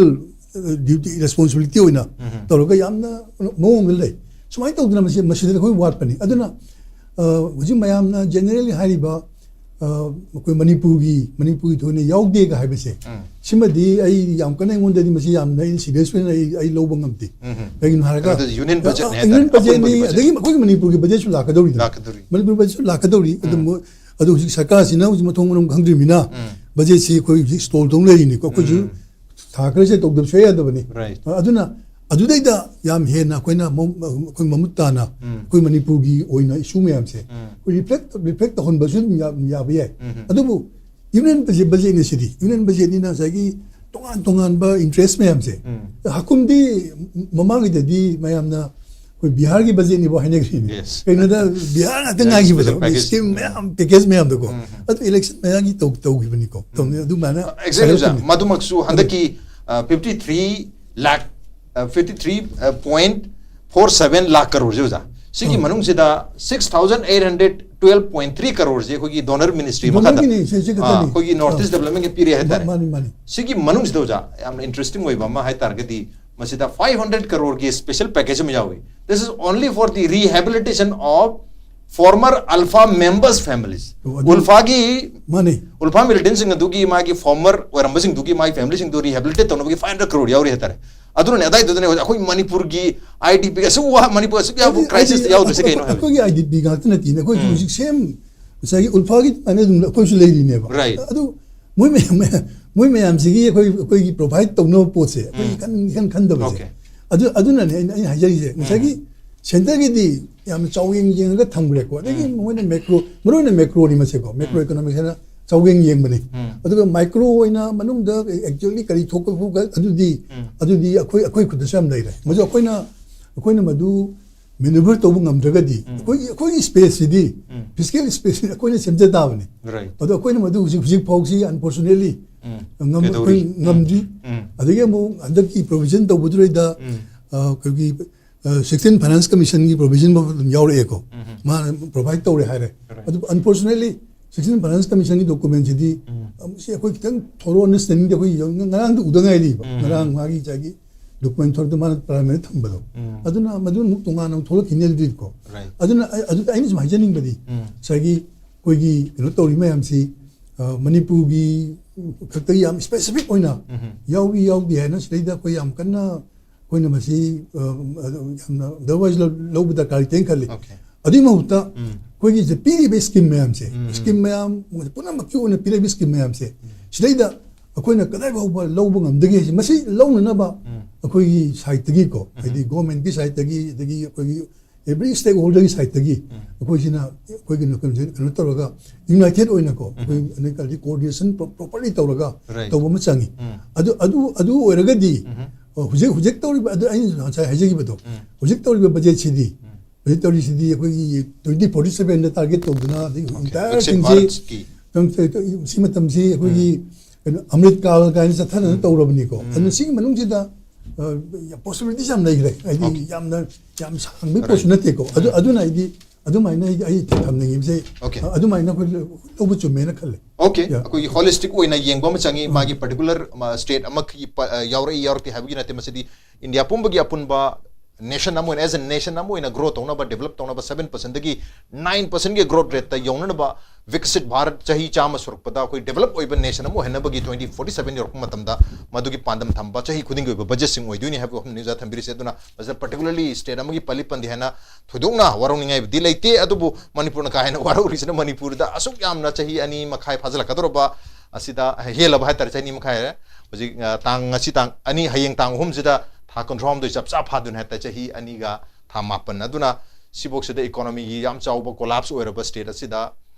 ꯑ, duty, responsibility ꯑꯣꯏꯅ ꯎꯝ. ꯇꯧꯔꯒ ꯌꯥꯝꯅ ꯃꯑꯣꯡꯗ ꯂꯩ꯫ ꯁꯨꯃꯥꯏꯅ ꯇꯧꯗꯅ ꯃꯁꯤ, ꯃꯁꯤꯗ ꯑꯩꯈꯣꯏ ꯋꯥꯠꯄꯅꯤ꯫ ꯑꯗꯨꯅ, ꯑ, ꯍꯧꯖꯤꯛ ꯃꯌꯥꯝꯅ generally ꯍꯥꯏꯔꯤꯕ, ꯑ, ꯑꯩꯈꯣꯏ ꯃꯅꯤꯄꯨꯔꯒꯤ, ꯃꯅꯤꯄꯨꯔꯒꯤ ꯊꯣꯏꯅ ꯌꯥꯎꯗꯦꯒ ꯍꯥꯏꯕꯁꯦ, ꯎꯝ. ꯁꯤꯃꯗꯤ ꯑꯩ ꯌꯥꯝ ꯀꯟꯅ, ꯑꯩꯉꯣꯟꯗꯗꯤ ꯃꯁꯤ ꯌꯥꯝꯅ ꯑꯩ serious ꯑꯣꯏꯅ ꯑꯩ, ꯑꯩ ꯂꯧꯕ ꯉꯝꯗꯦ꯫ ꯎꯝ. ꯀꯩꯒꯤꯅꯣ ꯍꯥꯏꯔꯒ, ꯑꯗꯨ union budget ꯅꯦ ꯑ, ꯍꯥꯏꯇꯥꯔꯦ, union budget ꯅꯤ, ꯑꯄꯨꯟꯕ budget꯫ ꯑꯗꯒꯤ ꯑꯩꯈꯣꯏꯒꯤ ꯃꯅꯤꯄꯨꯔꯒꯤ budget ꯁꯨ ꯂꯥꯛꯀꯗꯧꯔꯤꯗ꯫ ꯂꯥꯛꯀꯗꯧꯔꯤ꯫ ꯃꯅꯤꯄꯨꯔ budget ꯁꯨ ꯂꯥꯛꯀꯗꯧꯔꯤ꯫ ꯑꯗꯨ ꯎꯝ. ꯃꯣꯏ-, ꯑꯗꯨ ꯍꯧꯖꯤꯛ ꯁꯔꯀꯥꯔꯁꯤꯅ ꯍꯧꯖꯤꯛ ꯃꯊꯣꯡ ꯃꯔꯝ ꯈꯪꯗ꯭ꯔꯤꯕꯅꯤꯅ ꯎꯝ. Budget ꯁꯤ ꯑꯩꯈꯣꯏ ꯍꯧꯖꯤꯛ stall ꯇꯧ ꯂꯩꯔꯤꯅꯤꯀꯣ꯫ ꯑꯩꯈꯣꯏꯁꯨ ꯎꯝ. ꯊꯥ ꯈꯔꯁꯦ ꯇꯧꯗꯕ ꯁꯨꯡꯌꯥ ꯌꯥꯗꯕꯅꯤ꯫ Right. ꯑꯗꯨꯅ ꯑꯗꯨꯗꯩꯗ ꯌꯥꯝ ꯍꯦꯟꯅ ꯑꯩꯈꯣꯏꯅ ꯃ-, ꯑꯩꯈꯣꯏ ꯃꯃꯨꯠ ꯇꯥꯅ ꯎꯝ. ꯑꯩꯈꯣꯏ ꯃꯅꯤꯄꯨꯔꯒꯤ ꯑꯣꯏꯅ issue ꯃꯌꯥꯝꯁꯦ ꯎꯝ. ꯑꯩꯈꯣꯏ reflect, reflect ꯇꯧꯍꯟꯕꯁꯨ ꯑꯗꯨꯝ ꯌꯥ-, ꯌꯥꯕ ꯌꯥꯏ꯫ ꯎꯝ. ꯑꯗꯨꯕꯨ union budget, budget ꯅꯤ ꯁꯤꯗꯤ꯫ Union budget ꯅꯤꯅ ꯉꯁꯥꯏꯒꯤ ꯇꯣꯉꯥꯟ ꯇꯣꯉꯥꯟꯕ interest ꯃꯌꯥꯝꯁꯦ꯫ ꯎꯝ. ꯍꯥꯀꯨꯝꯗꯤ ꯃꯃꯥꯡꯒꯤꯗꯗꯤ ꯃꯌꯥꯝꯅ ꯑꯩꯈꯣꯏ ꯕꯤꯍꯥꯔꯒꯤ budget ꯅꯤꯕꯨ ꯍꯥꯏꯅꯈ꯭ꯔꯤꯅꯤ꯫ Yes. ꯀꯩꯅꯣꯗ ꯕꯤꯍꯥꯔ ꯉꯥꯛꯇ Yes, ꯉꯥꯏꯈꯤꯕꯗꯣ, special package. Scheme ꯃꯌꯥꯝ, package ꯃꯌꯥꯝꯗꯣꯀꯣ꯫ ꯎꯝ. ꯑꯗꯨ election ꯃꯌꯥꯒꯤ ꯇꯧ-, ꯇꯧꯈꯤꯕꯅꯤꯀꯣ꯫ ꯇꯧꯅꯤ, ꯑꯗꯨꯃꯥꯏꯅ Exactly, ꯑꯣꯖꯥ꯫ ꯁꯥꯒꯠꯂꯛꯄꯅꯤ꯫ ꯃꯗꯨꯃꯛꯁꯨ ꯍꯟꯗꯛꯀꯤ, ꯑ, fifty three lakh, ꯑ, fifty three point four seven lakh crore ꯁꯦ, ꯑꯣꯖꯥ, ꯁꯤꯒꯤ ꯎꯝ. ꯃꯅꯨꯡꯁꯤꯗ six thousand eight hundred twelve point three crore ꯁꯦ ꯑꯩꯈꯣꯏꯒꯤ donor ministry ꯃꯈꯥꯗ, ꯗꯣꯅꯔꯒꯤꯅꯤ, ꯁꯤ, ꯁꯤ ꯑ, ꯈꯛꯇꯅꯤ꯫ ꯑꯩꯈꯣꯏꯒꯤ North ꯑ. East Development ꯀꯤ ꯄꯤꯔꯦ ꯍꯥꯏꯇꯥꯔꯦ꯫ ꯃꯥꯅꯤ, ꯃꯥꯅꯤ꯫ ꯁꯤꯒꯤ ꯃꯅꯨꯡꯁꯤꯗ, ꯑꯣꯖꯥ, ꯌꯥꯝꯅ interesting ꯑꯣꯏꯕ ꯑꯃ ꯍꯥꯏ ꯇꯥꯔꯒꯗꯤ, ꯃꯁꯤꯗ five hundred crore ꯒꯤ special package ꯑꯃ ꯌꯥꯎꯏ꯫ This is only for the rehabilitation of former ULFA members' families. ꯑꯣ, ꯑꯗꯨ ULFAꯒꯤ ꯃꯥꯅꯤ꯫ ULFA militantꯁꯤꯡ ꯑꯗꯨꯒꯤ ꯃꯥꯒꯤ former ꯑꯣꯏꯔꯝꯕꯁꯤꯡꯗꯨꯒꯤ ꯃꯥꯒꯤ familyꯁꯤꯡꯗꯨ rehabilitate ꯇꯧꯅꯕꯒꯤ five hundred crore ꯌꯥꯎꯔꯤ ꯍꯥꯏꯇꯥꯔꯦ꯫ ꯑꯗꯨꯅꯅꯦ ꯑꯗꯥꯏꯗꯨꯗꯅꯦ ꯍꯧꯖꯤꯛ ꯑꯩꯈꯣꯏ ꯃꯅꯤꯄꯨꯔꯒꯤ IDP ꯑꯁꯨꯛ ꯋꯥ ꯃꯅꯤꯄꯨꯔ ꯑꯁꯨꯛ ꯌꯥꯝꯕ crisis ꯌꯥꯎꯗ꯭ꯔꯤꯁꯦ ꯀꯩꯅꯣ ꯍꯥꯏꯕ꯫ ꯑꯩꯈꯣꯏꯒꯤ IDP ꯉꯥꯛꯇ ꯅꯠꯇꯦꯅꯦ, ꯑꯩꯈꯣꯏꯁꯨ ꯎꯝ꯫ ꯍꯧꯖꯤꯛ same ꯉꯁꯥꯏꯒꯤ ULFAꯒꯤ ꯑꯗꯨꯃꯥꯏꯅ ꯑꯗꯨꯝ ꯑꯩꯈꯣꯏꯁꯨ ꯂꯩꯔꯤꯅꯦꯕ꯫ Right. ꯑꯗꯨ ꯃꯣꯏ ꯃꯌꯥꯝ ꯃꯣꯏ ꯃꯌꯥꯝꯁꯤꯒꯤ ꯑꯩꯈꯣꯏ ꯑꯩꯈꯣꯏꯒꯤ provide ꯇꯧꯅꯕ ꯄꯣꯠꯁꯦ ꯑꯩꯈꯣꯏꯒꯤ ꯎꯝ꯫ ꯈꯟ ꯈꯟ ꯈꯟꯗꯕꯁꯦ꯫ Okay. ꯑꯗꯨ ꯑꯗꯨꯅꯅꯦ ꯑꯩꯅ ꯑꯩꯅ ꯍꯥꯏꯖꯔꯤꯁꯦ ꯉꯁꯥꯏꯒꯤ centreꯒꯤꯗꯤ ꯌꯥꯝꯅ ꯆꯥꯎꯌꯦꯡ ꯌꯦꯡꯉꯒ ꯊꯝꯈ꯭ꯔꯦꯀꯣ꯫ ꯑꯗꯒꯤ ꯎꯝ꯫ ꯃꯣꯏꯅ macro ꯃꯔꯨ ꯑꯣꯏꯅ macroꯅꯤ ꯃꯁꯦꯀꯣ, macro economics ꯍꯥꯏꯅ ꯆꯥꯎꯌꯦꯡ ꯌꯦꯡꯕꯅꯤ꯫ ꯎꯝ꯫ ꯑꯗꯨꯒ micro ꯑꯣꯏꯅ ꯃꯅꯨꯡꯗ actually ꯀꯔꯤ ꯊꯣꯛꯄ ꯈꯣꯠꯄ ꯑꯗꯨꯗꯤ ꯎꯝ꯫ ꯑꯗꯨꯗꯤ ꯑꯩꯈꯣꯏ ꯑꯩꯈꯣꯏ ꯈꯨꯠꯇꯁꯨ ꯌꯥꯝ ꯂꯩꯔꯦ꯫ ꯃꯗꯨ ꯑꯩꯈꯣꯏꯅ ꯑꯩꯈꯣꯏꯅ ꯃꯗꯨ maneuver ꯇꯧꯕ ꯉꯝꯗ꯭ꯔꯒꯗꯤ ꯎꯝ꯫ ꯑꯩꯈꯣꯏꯒꯤ ꯑꯩꯈꯣꯏꯒꯤ spaceꯁꯤꯗꯤ ꯎꯝ꯫ fiscal spaceꯁꯤꯗꯤ ꯑꯩꯈꯣꯏꯅ ꯁꯦꯝꯖ ꯇꯥꯕꯅꯤ꯫ Right. ꯑꯗꯣ ꯑꯩꯈꯣꯏꯅ ꯃꯗꯨ ꯍꯧꯖꯤꯛ ꯍꯧꯖꯤꯛ ꯐꯥꯎꯁꯤ unfortunately ꯎꯝ꯫ ꯉꯝ- ꯀꯩꯗꯧꯔꯤ? ꯑꯩꯈꯣꯏ ꯉꯝꯗ꯭ꯔꯤ꯫ ꯎꯝ꯫ ꯑꯗꯒꯤ ꯑꯃꯨꯛ ꯍꯟꯗꯛꯀꯤ provision ꯇꯧꯕꯗꯨꯗꯩꯗ ꯎꯝ꯫ ꯑ, ꯑꯩꯈꯣꯏꯒꯤ ꯁꯤꯛꯁꯇꯤꯟ ꯐꯥꯏꯅꯥꯟꯁ ꯀꯃꯤꯁꯟꯒꯤ ꯄ꯭ꯔꯣꯚꯤꯖꯟ ꯑꯗꯨꯝ ꯌꯥꯎꯔꯛꯑꯦꯀꯣ꯫ ꯎꯝ꯫ ꯃꯥꯅ provide ꯇꯧꯔꯦ ꯍꯥꯏꯔꯦ꯫ Correct. ꯑꯗꯨꯕꯨ unfortunately ꯁꯤꯛꯁꯇꯤꯟ ꯐꯥꯏꯅꯥꯟꯁ ꯀꯃꯤꯁꯟꯒꯤ documentꯁꯤꯗꯤ ꯎꯝ꯫ ꯑ, ꯁꯤ ꯑꯩꯈꯣꯏ ꯈꯤꯇꯪ thorough understandingꯗꯤ ꯑꯩꯈꯣꯏ ꯌꯧ- ꯉꯔꯥꯡꯗ ꯎꯗ ꯉꯥꯏꯔꯤꯕ꯫ ꯎꯝ꯫ ꯉꯔꯥꯡ ꯃꯥꯒꯤ ꯉꯁꯥꯏꯒꯤ document ꯊꯣꯛꯂꯛꯇ ꯃꯥꯅ ꯄ꯭ꯔꯥꯏꯃꯔꯤ ꯊꯝꯕꯗꯣ꯫ ꯎꯝ꯫ ꯑꯗꯨꯅ ꯃꯗꯨ ꯑꯃꯨꯛ ꯇꯣꯉꯥꯟꯅ ꯑꯃꯨꯛ ꯊꯣꯛꯂꯛꯈꯤꯅꯤ ꯑꯗꯨꯗꯤꯀꯣ꯫ Right. ꯑꯗꯨꯅ ꯑꯩ- ꯑꯗꯨ ꯑꯩꯅ ꯁꯨꯝ ꯍꯥꯏꯖꯅꯤꯡꯕꯗꯤ ꯎꯝ꯫ ꯉꯁꯥꯏꯒꯤ ꯑꯩꯈꯣꯏꯒꯤ ꯀꯩꯅꯣ ꯇꯧꯔꯤ ꯃꯌꯥꯝꯁꯤ ꯑ, ꯃꯅꯤꯄꯨꯔꯒꯤ ꯈꯛꯇꯒꯤ ꯌꯥꯝ specific ꯑꯣꯏꯅ ꯎꯝ꯫ ꯌꯥꯎꯏ ꯌꯥꯎꯗꯦ ꯍꯥꯏꯅ ꯁꯤꯗꯩꯗ ꯑꯩꯈꯣꯏ ꯌꯥꯝ ꯀꯟꯅ ꯑꯩꯈꯣꯏꯅ ꯃꯁꯤ ꯑ, ꯑꯗꯨ ꯌꯥꯝꯅ otherwise ꯂꯧ- ꯂꯧꯕ ꯗꯔꯀꯥꯔ ꯂꯩꯇꯦꯅ ꯈꯜꯂꯤ꯫ Okay. ꯑꯗꯨꯒꯤ ꯃꯍꯨꯠꯇ ꯎꯝ꯫ ꯑꯩꯈꯣꯏꯒꯤ ꯁꯤ ꯄꯤꯔꯤꯕ scheme ꯃꯌꯥꯝꯁꯦ, ꯎꯝ꯫ scheme ꯃꯌꯥꯝ ꯄꯨꯝꯅꯃꯛꯀꯤ ꯑꯣꯏꯅ ꯄꯤꯔꯤꯕ scheme ꯃꯌꯥꯝꯁꯦ ꯁꯤꯗꯩꯗ ꯑꯩꯈꯣꯏꯅ ꯀꯗꯥꯏ ꯐꯥꯎꯕ ꯂꯧꯕ ꯉꯝꯗꯒꯦ ꯍꯥꯏꯁꯦ ꯃꯁꯤ ꯂꯧꯅꯅꯕ ꯎꯝ꯫ ꯑꯩꯈꯣꯏꯒꯤ sideꯇꯒꯤꯀꯣ, ꯍꯥꯏꯗꯤ governmentꯀꯤ sideꯇꯒꯤ ꯑꯗꯒꯤ ꯑꯩꯈꯣꯏꯒꯤ every stakeholderꯒꯤ sideꯇꯒꯤ ꯎꯝ꯫ ꯑꯩꯈꯣꯏꯁꯤꯅ ꯑꯩꯈꯣꯏꯒꯤ ꯀꯩꯅꯣ ꯇꯧꯔꯒ united ꯑꯣꯏꯅꯀꯣ ꯑꯩꯈꯣꯏ ꯑꯅꯤꯀꯥꯜꯗꯤ coordination pro- properly ꯇꯧꯔꯒ Right. ꯇꯧꯕ ꯑꯃ ꯆꯪꯉꯤ꯫ ꯎꯝ꯫ ꯑꯗꯨ ꯑꯗꯨ ꯑꯗꯨ ꯑꯣꯏꯔꯒꯗꯤ ꯎꯝ꯫ ꯑ, ꯍꯧꯖꯤꯛ ꯍꯧꯖꯤꯛ ꯇꯧꯔꯤꯕ ꯑꯗꯨ ꯑꯩꯅ ꯉꯁꯥꯏ ꯍꯥꯏꯖꯈꯤꯕꯗꯣ ꯎꯝ꯫ ꯍꯧꯖꯤꯛ ꯇꯧꯔꯤꯕ budgetꯁꯤꯗꯤ ꯎꯝ꯫ ꯍꯧꯖꯤꯛ ꯇꯧꯔꯤꯁꯤꯗꯤ ꯑꯩꯈꯣꯏꯒꯤ twenty forty sevenꯗ target ꯇꯧꯗꯨꯅ ꯑꯗꯒꯤ Okay. entire ꯕꯤꯛꯁꯤꯠ ꯊꯤꯡꯁꯤ ꯚꯥꯔꯠꯀꯤ꯫ ꯁꯤ ꯃꯇꯝꯁꯤ ꯑꯩꯈꯣꯏꯒꯤ ꯀꯩꯅꯣ ꯑꯃ꯭ꯔꯤꯠ ꯀꯥꯜ ꯀꯥꯏꯅ ꯆꯠꯊꯗꯅ ꯇꯧꯔꯕꯅꯤꯀꯣ꯫ ꯑꯗꯨꯅ ꯁꯤꯒꯤ ꯃꯅꯨꯡꯁꯤꯗ ꯑ, possibilities ꯌꯥꯝ ꯂꯩꯈ꯭ꯔꯦ꯫ ꯍꯥꯏꯗꯤ Okay. ꯌꯥꯝꯅ ꯌꯥꯝ ꯁꯥꯡꯕꯒꯤ Right. ꯄꯣꯠꯁꯨ ꯅꯠꯇꯦꯀꯣ꯫ ꯑꯗꯨ ꯑꯗꯨꯅ ꯑꯩꯗꯤ ꯑꯗꯨꯃꯥꯏꯅ ꯑꯩ ꯑꯩ ꯊꯝꯅꯤꯡꯉꯤꯕꯁꯦ Okay. ꯑ, ꯑꯗꯨꯃꯥꯏꯅ ꯑꯩꯈꯣꯏ ꯂꯧꯕ ꯆꯨꯝꯃꯦꯅ ꯈꯜꯂꯦ꯫ Okay. Yeah. ꯑꯩꯈꯣꯏꯒꯤ holistic ꯑꯣꯏꯅ ꯌꯦꯡꯕ ꯑꯃ ꯆꯪꯉꯤ꯫ ꯃꯥꯒꯤ particular ꯃ- state ꯑꯃꯈꯛꯀꯤ ꯄ- ꯑ, ꯌꯥꯎꯔꯛꯏ ꯌꯥꯎꯔꯛꯇꯦ ꯍꯥꯏꯕꯒꯤ ꯅꯠꯇꯦ꯫ ꯃꯁꯤꯗꯤ ꯏꯟꯗꯤꯌꯥ ꯄꯨꯝꯕꯒꯤ ꯑꯄꯨꯟꯕ ꯅꯦꯁꯟ ꯑꯃ ꯑꯣꯏꯅ, ꯑꯦꯁ ꯑꯦ ꯅꯦꯁꯟ ꯑꯃ ꯑꯣꯏꯅ ꯒ꯭ꯔꯣ ꯇꯧꯅꯕ, ꯗꯦꯕꯂꯞ ꯇꯧꯅꯕ, ꯁꯕꯦꯟ ꯄꯔꯁꯦꯟꯗꯒꯤ ꯅꯥꯏꯟ ꯄꯔꯁꯦꯟꯒꯤ ꯒ꯭ꯔꯣꯠ ꯔꯦꯠꯇ ꯌꯧꯅꯅꯕ, ꯕꯤꯀꯁꯤꯠ ꯚꯥꯔꯠ ꯆꯍꯤ ꯆꯥꯝꯃ ꯁꯨꯔꯛꯄꯗ ꯑꯩꯈꯣꯏ ꯗꯦꯕꯂꯞ ꯑꯣꯏꯕ ꯅꯦꯁꯟ ꯑꯃ ꯑꯣꯏꯍꯟꯅꯕꯒꯤ ꯇ꯭ꯋꯦꯟꯇꯤ ꯐꯣꯔꯇꯤ ꯁꯕꯦꯟ ꯌꯧꯔꯛꯄ ꯃꯇꯝꯗ ꯃꯗꯨꯒꯤ ꯄꯥꯟꯗꯝ ꯊꯝꯕ ꯆꯍꯤ ꯈꯨꯗꯤꯡꯒꯤ ꯑꯣꯏꯕ ꯕꯖꯦꯠꯁꯤꯡ ꯑꯣꯏꯗꯣꯏꯅꯤ ꯍꯥꯏꯕ ꯋꯥꯐꯝꯅꯤ ꯑꯣꯖꯥ ꯊꯝꯕꯤꯔꯤꯁꯦ꯫ ꯑꯗꯨꯅ ꯃꯁꯤꯗ ꯄꯥꯔꯇꯤꯀꯨꯂꯔꯂꯤ ꯁ꯭ꯇꯦꯠ ꯑꯃꯒꯤ ꯄꯜꯂꯤ ꯄꯟꯗꯦ ꯍꯥꯏꯅ ꯊꯣꯏꯗꯣꯛꯅ ꯋꯥꯔꯧꯅꯤꯡꯉꯥꯏꯕꯨꯗꯤ ꯂꯩꯇꯦ, ꯑꯗꯨꯕꯨ ꯃꯅꯤꯄꯨꯔꯅ ꯀꯥ ꯍꯦꯟꯅ ꯋꯥꯔꯧꯔꯤꯁꯤꯅ ꯃꯅꯤꯄꯨꯔꯗ ꯑꯁꯨꯛ ꯌꯥꯝꯅ ꯆꯍꯤ ꯑꯅꯤ ꯃꯈꯥꯏ ꯐꯥꯖꯤꯜꯂꯛꯀꯗꯧꯔꯕ ꯑꯁꯤꯗ, ꯍꯦꯜꯂꯕ ꯍꯥꯏꯇꯥꯔꯦ, ꯆꯍꯤ ꯑꯅꯤ ꯃꯈꯥꯏ ꯍꯥꯏꯔꯦ ꯍꯧꯖꯤꯛ, ꯑ, ꯇꯥꯡ, ꯉꯁꯤ ꯇꯥꯡ ꯑꯅꯤ, ꯍꯌꯦꯡ ꯇꯥꯡ ꯑꯍꯨꯝꯁꯤꯗ ꯊꯥ ꯀꯨꯟꯊ꯭ꯔꯥꯍꯨꯝꯗꯣꯏ ꯆꯞ ꯆꯥ ꯐꯥꯗꯣꯏꯅꯦ ꯍꯥꯏꯇꯥꯔꯦ, ꯆꯍꯤ ꯑꯅꯤꯒ ꯊꯥ ꯃꯥꯄꯟ꯫ ꯑꯗꯨꯅ ꯁꯤꯐꯧꯁꯤꯗ ꯏꯀꯣꯅꯣꯃꯤꯒꯤ ꯌꯥꯝ ꯆꯥꯎꯕ ꯀꯣꯂꯥꯞꯁ ꯑꯣꯏꯔꯕ ꯁ꯭ꯇꯦꯠ ꯑꯁꯤꯗ,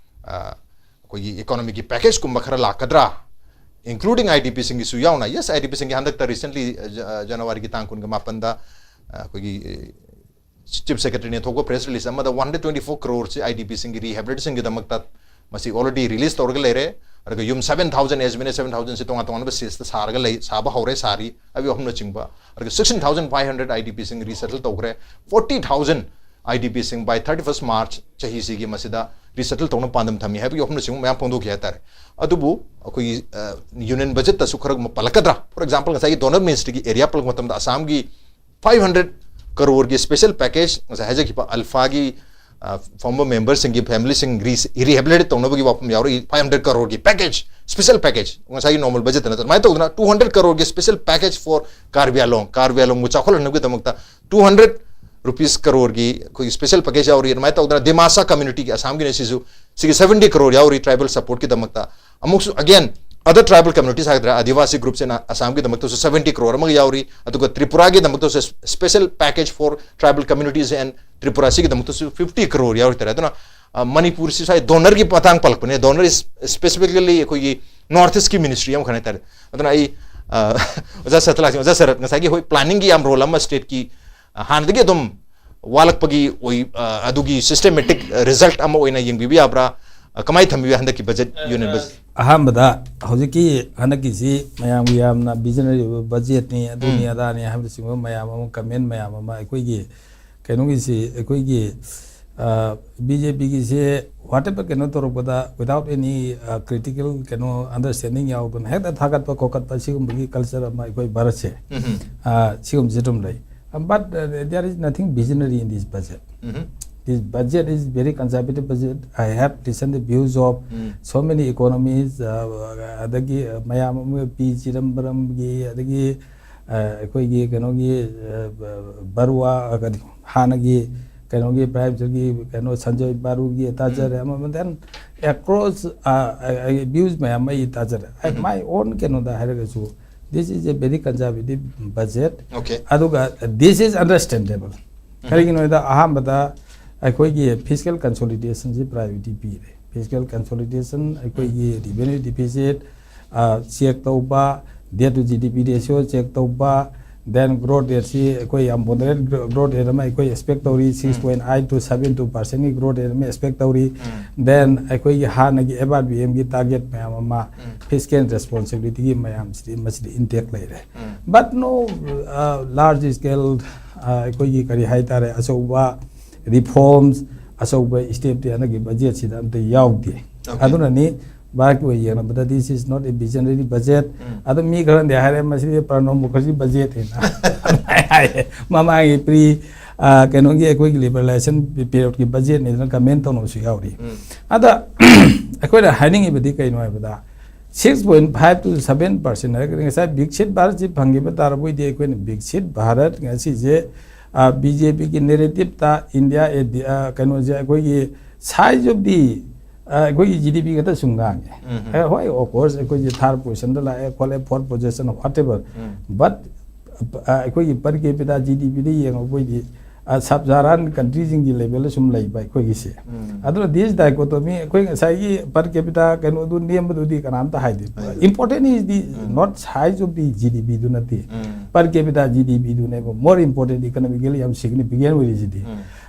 ꯑ, ꯑꯩꯈꯣꯏꯒꯤ ꯏꯀꯣꯅꯣꯃꯤꯒꯤ ꯄꯦꯀꯦꯖꯀꯨꯝꯕ ꯈꯔ ꯂꯥꯛꯀꯗ꯭ꯔꯥ, including IDPꯁꯤꯡꯒꯤꯁꯨ ꯌꯥꯎꯅ? Yes, IDPꯁꯤꯡꯒꯤ ꯍꯟꯗꯛꯇ recently, ꯑ, ꯖ-, ꯑ, ꯖꯅꯋꯥꯔꯤꯒꯤ ꯇꯥꯡ ꯀꯨꯟꯒ ꯃꯥꯄꯟꯗ, ꯑ, ꯑꯩꯈꯣꯏꯒꯤ, ꯑ, ꯆꯤꯐ ꯁꯦꯀ꯭ꯔꯦꯇꯔꯤꯅ ꯊꯣꯛꯄ ꯄ꯭ꯔꯦꯁ ꯔꯤꯂꯤꯁ ꯑꯃꯗ ꯋꯥꯟ ꯍꯟꯗ꯭ꯔꯦꯠ ꯇ꯭ꯋꯦꯟꯇꯤ ꯐꯣꯔ ꯀ꯭ꯔꯣꯔꯁꯤ IDPꯁꯤꯡꯒꯤ ꯔꯤꯍꯦꯕꯤꯂꯤꯇꯦꯁꯟꯒꯤꯗꯃꯛꯇ ꯃꯁꯤ already release ꯇꯧꯔꯒ ꯂꯩꯔꯦ꯫ ꯑꯗꯨꯒ ꯌꯨꯝ seven thousand, as many seven thousandꯁꯤ ꯇꯣꯉꯥꯟ ꯇꯣꯉꯥꯟꯕ stateꯇ ꯁꯥꯔꯒ ꯂꯩ, ꯁꯥꯕ ꯍꯧꯔꯦ, ꯁꯥꯔꯤ, ꯍꯥꯏꯕ ꯋꯥꯐꯝꯅꯆꯤꯡꯕ꯫ ꯑꯗꯨꯒ sixteen thousand five hundred IDPꯁꯤꯡ resettle ꯇꯧꯈ꯭ꯔꯦ, forty thousand IDPꯁꯤꯡ by thirty first March ꯆꯍꯤꯁꯤꯒꯤ ꯃꯁꯤꯗ resettle ꯇꯧꯅꯕ ꯄꯥꯟꯗꯝ ꯊꯝꯃꯤ ꯍꯥꯏꯕꯒꯤ ꯋꯥꯐꯝꯅꯆꯤꯡꯕ ꯃꯌꯥꯝ ꯐꯣꯡꯗꯣꯛꯈꯤ ꯍꯥꯏꯇꯥꯔꯦ꯫ ꯑꯗꯨꯕꯨ ꯑꯩꯈꯣꯏꯒꯤ, ꯑ, ꯌꯨꯅꯤꯌꯟ ꯕꯖꯦꯠꯇꯁꯨ ꯈꯔꯒꯨꯝꯕ ꯄꯜꯂꯛꯀꯗ꯭ꯔꯥ? For example, ꯉꯁꯥꯏꯒꯤ donor ministryꯒꯤ area ꯄꯜꯂꯛꯄ ꯃꯇꯝꯗ ꯑꯁꯥꯝꯒꯤ five hundred ꯀꯔꯣꯔꯒꯤ special package, ꯉꯁꯥꯏ ꯍꯥꯏꯖꯈꯤꯕ ꯑꯜꯐꯥꯒꯤ, ꯑ, former memberꯁꯤꯡꯒꯤ familyꯁꯤꯡ re-, rehabilitate ꯇꯧꯅꯕꯒꯤ ꯋꯥꯐꯝ ꯌꯥꯎꯔꯛꯏ, five hundred ꯀꯔꯣꯔꯒꯤ package, special package, ꯉꯁꯥꯏꯒꯤ normal budgetꯇ ꯅꯠꯇꯅ꯫ ꯑꯗꯨꯃꯥꯏꯅ ꯇꯧꯗꯅ two hundred ꯀꯔꯣꯔꯒꯤ special package for Karbi ꯑꯂꯣꯡ, Karbi ꯑꯂꯣꯡꯕꯨ ꯆꯥꯎꯈꯠꯍꯟꯅꯕꯒꯤꯗꯃꯛꯇ two hundred rupees ꯀꯔꯣꯔꯒꯤ ꯑꯩꯈꯣꯏꯒꯤ special package ꯌꯥꯎꯔꯤ꯫ ꯑꯗꯨꯃꯥꯏꯅ ꯇꯧꯗꯅ ꯗꯤꯃꯥꯁꯥ communityꯒꯤ, ꯑꯁꯥꯝꯒꯤꯅ ꯁꯤꯁꯨ, ꯁꯤꯒꯤ seventy ꯀꯔꯣꯔ ꯌꯥꯎꯔꯤ tribal supportꯀꯤꯗꯃꯛꯇ꯫ ꯑꯃꯨꯛꯁꯨ again other tribal communities ꯍꯥꯏꯒꯗ꯭ꯔꯥ, ꯑꯥꯗꯤꯋꯥꯁꯤ groups ꯑꯁꯥꯝꯒꯤꯗꯃꯛꯇꯁꯨ seventy ꯀꯔꯣꯔ ꯑꯃꯒ ꯌꯥꯎꯔꯤ, ꯑꯗꯨꯒ ꯇ꯭ꯔꯤꯄꯨꯔꯥꯒꯤꯗꯃꯛꯇꯁꯨ special package for tribal communities and Tripura ꯁꯤꯒꯤꯗꯃꯛꯇꯁꯨ fifty crore ꯌꯥꯎꯔꯤ ꯍꯥꯏꯇꯥꯔꯦ꯫ ꯑꯗꯨꯅ, ꯑ, ꯃꯅꯤꯄꯨꯔꯁꯤ ꯉꯁꯥꯏ donorꯒꯤ ꯃꯇꯥꯡ ꯄꯜꯂꯛꯄꯅꯦ, donor is specifically ꯑꯩꯈꯣꯏꯒꯤ North Eastꯀꯤ ministry ꯑꯃꯈꯛ ꯍꯥꯏꯇꯥꯔꯦ꯫ ꯑꯗꯨꯅ ꯑꯩ, ꯑ, ꯑꯣꯖꯥ ꯁꯔꯠꯇ ꯂꯥꯛꯁꯤ꯫ ꯑꯣꯖꯥ ꯁꯔꯠ, ꯉꯁꯥꯏꯒꯤ ꯍꯣꯏ planningꯒꯤ ꯌꯥꯝ role ꯑꯃ stateꯀꯤ, ꯑ, ꯍꯥꯟꯅꯗꯒꯤ ꯑꯗꯨꯝ ꯋꯥꯠꯂꯛꯄꯒꯤ ꯑꯣꯏ-, ꯑ, ꯑꯗꯨꯒꯤ systematic result ꯑꯃ ꯑꯣꯏꯅ ꯌꯦꯡꯕꯤꯕ ꯌꯥꯕ꯭ꯔꯥ? ꯑ, ꯀꯃꯥꯏꯅ ꯊꯝꯕꯤꯕ ꯍꯟꯗꯛꯀꯤ budget, union budget? ꯑꯍꯥꯟꯕꯗ ꯍꯧꯖꯤꯛꯀꯤ ꯍꯟꯗꯛꯀꯤꯁꯤ ꯃꯌꯥꯝꯒꯤ ꯌꯥꯝꯅ visionary ꯑꯣꯏꯕ budgetꯅꯤ, ꯑꯗꯨꯅꯤ, ꯎꯝ꯫ ꯑꯗꯥꯅꯤ ꯍꯥꯏꯕꯅꯆꯤꯡꯕ ꯃꯌꯥꯝ ꯑꯃ, comment ꯃꯌꯥꯝ ꯑꯃ ꯑꯩꯈꯣꯏꯒꯤ ꯀꯩꯅꯣꯒꯤꯁꯤ, ꯑꯩꯈꯣꯏꯒꯤ, ꯑ, BJPꯒꯤꯁꯤ whatever ꯀꯩꯅꯣ ꯇꯧꯔꯛꯄꯗ without any, ꯑ, critical ꯀꯩꯅꯣ understanding ꯌꯥꯎꯗꯅ ꯍꯦꯛꯇ ꯊꯥꯒꯠꯄ ꯈꯣꯀꯠꯄ ꯁꯤꯒꯨꯝꯕꯒꯤ culture ꯑꯃ ꯑꯩꯈꯣꯏ ꯚꯥꯔꯠꯁꯦ, ꯎꯝ꯫ ꯑ, ꯁꯤꯒꯨꯝꯕꯁꯦ ꯑꯗꯨꯝ ꯂꯩ꯫ But uh, there is nothing visionary in this budget. This budget is very conservative budget. I have listened the views of so many economies, uh, ꯑꯗꯒꯤ ꯃꯌꯥꯝ ꯑꯃ ꯄꯤ ꯆꯤꯗꯝꯕꯔꯝꯒꯤ, ꯑꯗꯒꯤ ꯑ, ꯑꯩꯈꯣꯏꯒꯤ ꯀꯩꯅꯣꯒꯤ, ꯑ, ꯕ-, ꯕꯔꯨꯋꯥ, ꯑ, ꯀꯔꯤ, ꯍꯥꯟꯅꯒꯤ ꯀꯩꯅꯣꯒꯤ ꯄ꯭ꯔꯥꯏꯝ ꯃꯤꯅꯤꯁꯇꯔꯒꯤ ꯀꯩꯅꯣ ꯁꯟꯖꯣꯏ ꯕꯥꯔꯨꯒꯤ ꯇꯥꯖꯔꯦ, ꯑꯃ ꯑꯃ, then across, ꯑ, ꯑ, ꯑ, views ꯃꯌꯥꯝ ꯑꯩ ꯇꯥꯖꯔꯦ꯫ ꯑꯩ my own ꯀꯩꯅꯣꯗ ꯍꯥꯏꯔꯒꯁꯨ, this is a very conservative budget꯫ Okay. ꯑꯗꯨꯒ this is understandable꯫ ꯀꯔꯤꯒꯤꯅꯣ ꯍꯥꯏꯗ, ꯑꯍꯥꯟꯕꯗ ꯑꯩꯈꯣꯏꯒꯤ fiscal consolidationꯁꯤ priority ꯄꯤꯔꯦ꯫ Fiscal consolidation, ꯑꯩꯈꯣꯏꯒꯤ revenue deficit ꯆꯦꯛ ꯇꯧꯕ, debt to G D P ratio check ꯇꯧꯕ, then growth rateꯁꯤ ꯑꯩꯈꯣꯏ ꯌꯥꯝ moderate growth rate ꯑꯃ ꯑꯩꯈꯣꯏ expect ꯇꯧꯔꯤ, six point eight to seven two percentꯀꯤ growth rate ꯑꯃ expect ꯇꯧꯔꯤ꯫ Then ꯑꯩꯈꯣꯏꯒꯤ ꯍꯥꯟꯅꯒꯤ F R B Mꯒꯤ target ꯃꯌꯥꯝ ꯑꯃ, fiscal responsibilityꯒꯤ ꯃꯌꯥꯝꯁꯤꯗꯤ ꯃꯁꯤꯗꯤ intact ꯂꯩꯔꯦ꯫ But no, uh, large scale, uh, ꯑꯩꯈꯣꯏꯒꯤ ꯀꯔꯤ ꯍꯥꯏꯇꯥꯔꯦ, ꯑꯆꯧꯕ reforms, ꯑꯆꯧꯕ stepꯇꯤ ꯍꯟꯗꯛꯀꯤ budgetꯁꯤꯗ ꯑꯝꯇ ꯌꯥꯎꯗꯦ꯫ Okay. ꯑꯗꯨꯅꯅꯤ ꯚꯥꯔꯠꯀꯤ ꯑꯣꯏꯅ ꯌꯦꯡꯂꯕꯗ, this is not a visionary budget꯫ ꯑꯗꯨ ꯃꯤ ꯈꯔꯅꯗꯤ ꯍꯥꯏꯔꯦ, "ꯃꯁꯤꯗꯤ ꯄ꯭ꯔꯅꯕ ꯃꯨꯈꯔꯖꯤ budget ꯍꯥꯏꯅ ꯍꯥꯏꯌꯦ, ꯃꯃꯥꯡꯒꯤ pre, ꯑ, ꯀꯩꯅꯣꯒꯤ ꯑꯩꯈꯣꯏꯒꯤ liberalization periodꯀꯤ budgetꯅꯤꯗꯅ comment ꯇꯧꯅꯕꯁꯨ ꯌꯥꯎꯔꯤ꯫" ꯑꯗ ꯑꯩꯈꯣꯏꯅ ꯍꯥꯏꯅꯤꯡꯉꯤꯕꯗꯤ ꯀꯩꯅꯣ ꯍꯥꯏꯕꯗ, six point five to seven percent ꯍꯥꯏꯔꯒꯗꯤ ꯉꯁꯥꯏ ꯕꯤꯛꯁꯤꯠ ꯚꯥꯔꯠꯁꯤ ꯐꯪꯈꯤꯕ ꯇꯥꯔꯕꯣꯏꯗꯤ, ꯑꯩꯈꯣꯏꯅ ꯕꯤꯛꯁꯤꯠ ꯚꯥꯔꯠ ꯉꯁꯤꯁꯦ, ꯑ, BJPꯒꯤ narrativeꯇ India, ꯑ, ꯀꯩꯅꯣꯁꯦ, ꯑꯩꯈꯣꯏꯒꯤ size of the, ꯑ, ꯑꯩꯈꯣꯏꯒꯤ G D P ꯈꯛꯇ ꯁꯨꯝ ꯉꯥꯡꯉꯦ꯫ ꯑ, ꯍꯣꯏ, of course, ꯑꯩꯈꯣꯏꯁꯦ third positionꯗ ꯂꯥꯛꯑꯦ ꯈꯣꯠꯂꯦ, fourth position, whatever, but, ꯑ, ꯑꯩꯈꯣꯏꯒꯤ per capita G D Pꯗ ꯌꯦꯡꯉꯨꯕꯣꯏꯗꯤ, ꯑ, sub Saharan countryꯁꯤꯡꯒꯤ levelꯗ ꯁꯨꯝ ꯂꯩꯕ ꯑꯩꯈꯣꯏꯒꯤꯁꯦ꯫ ꯑꯗꯨꯅ this dichotomy, ꯑꯩꯈꯣꯏ ꯉꯁꯥꯏꯒꯤ per capita ꯀꯩꯅꯣꯗꯨ ꯅꯦꯝꯕꯗꯨꯗꯤ ꯀꯅꯥꯝꯇ ꯍꯥꯏꯗꯦ꯫ Important is the not size of the G D Pꯗꯨ ꯅꯠꯇꯦ꯫ Per capita G D Pꯗꯨꯅꯦꯕ more important, economically ꯌꯥꯝ significant ꯑꯣꯏꯔꯤꯁꯤꯗꯤ꯫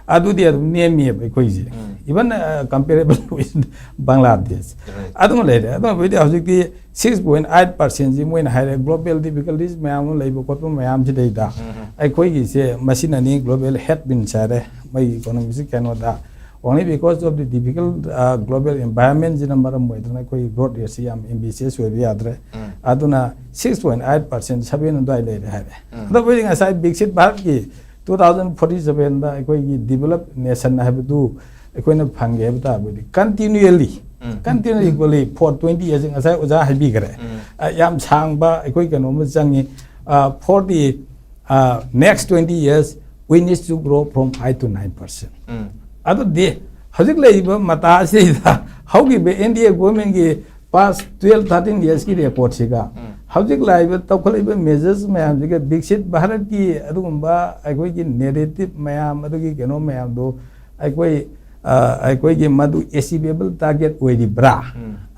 ꯑꯗꯨꯗꯤ ꯑꯗꯨꯝ ꯅꯦꯝꯃꯤꯑꯕ ꯑꯩꯈꯣꯏꯁꯦ꯫ Even, uh, comparable with Bangladesh꯫ Right. ꯑꯗꯨꯃ ꯂꯩꯔꯦ꯫ ꯑꯗꯨꯅ ꯍꯧꯖꯤꯛꯇꯤ six point eight percentꯁꯤ ꯃꯣꯏꯅ ꯍꯥꯏꯔꯦ, global difficulties ꯃꯌꯥꯝ ꯑꯃ ꯂꯩꯕ ꯈꯣꯠꯄ ꯃꯌꯥꯝꯁꯤꯗꯩꯗ ꯑꯩꯈꯣꯏꯒꯤꯁꯦ ꯃꯁꯤꯅꯅꯤ global headwinds ꯍꯥꯏꯔꯦ, ꯃꯣꯏꯒꯤ economyꯁꯤ ꯀꯩꯅꯣꯗ Only because of the difficult uh, global environment ꯁꯤꯅ ꯃꯔꯝ ꯑꯣꯏꯗꯅ ꯑꯩꯈꯣꯏ growth rate ꯁꯤ ꯌꯥꯝ ambitious ꯑꯣꯏꯕ ꯌꯥꯗ꯭ꯔꯦ꯫ ꯑꯗꯨꯅ six point eight percent, seven ꯑꯗꯨꯋꯥꯏ ꯂꯩꯔꯦ ꯍꯥꯏꯔꯦ꯫ ꯑꯗꯣ ꯑꯩꯈꯣꯏꯗꯤ ꯉꯁꯥꯏ ꯕꯤꯛꯁꯤꯠ ꯚꯥꯔꯠꯀꯤ two thousand forty seven ꯗ ꯑꯩꯈꯣꯏꯒꯤ developed nation ꯍꯥꯏꯕꯗꯨ ꯑꯩꯈꯣꯏꯅ ꯐꯪꯒꯦ ꯍꯥꯏꯕ ꯇꯥꯔꯕꯗꯤ continually, continually for twenty years, ꯉꯁꯥꯏ ꯑꯣꯖꯥ ꯍꯥꯏꯕꯤꯈ꯭ꯔꯦ꯫ ꯑ, ꯌꯥꯝ ꯁꯥꯡꯕ ꯑꯩꯈꯣꯏ ꯀꯩꯅꯣꯝꯃ ꯆꯪꯉꯤ꯫ ꯑ, for the uh, next twenty years, we need to grow from five to nine percent. ꯑꯗꯨꯗꯤ ꯍꯧꯖꯤꯛ ꯂꯩꯔꯤꯕ ꯃꯇꯥ ꯑꯁꯤꯗ ꯍꯧꯈꯤꯕ N D A government ꯀꯤ past twelve thirteen years ꯀꯤ record ꯁꯤꯒ ꯍꯧꯖꯤꯛ ꯂꯥꯛꯏꯕ ꯇꯧꯈꯠꯂꯛꯏꯕ measures ꯃꯌꯥꯝꯁꯤꯒ ꯕꯤꯛꯁꯤꯠ ꯚꯥꯔꯠꯀꯤ ꯑꯗꯨꯒꯨꯝꯕ ꯑꯩꯈꯣꯏꯒꯤ narrative ꯃꯌꯥꯝ, ꯑꯗꯨꯒꯤ ꯀꯩꯅꯣ ꯃꯌꯥꯝꯗꯣ ꯑꯩꯈꯣꯏ, ꯑ, ꯑꯩꯈꯣꯏꯒꯤ ꯃꯗꯨ achievable target ꯑꯣꯏꯔꯤꯕ꯭ꯔꯥ?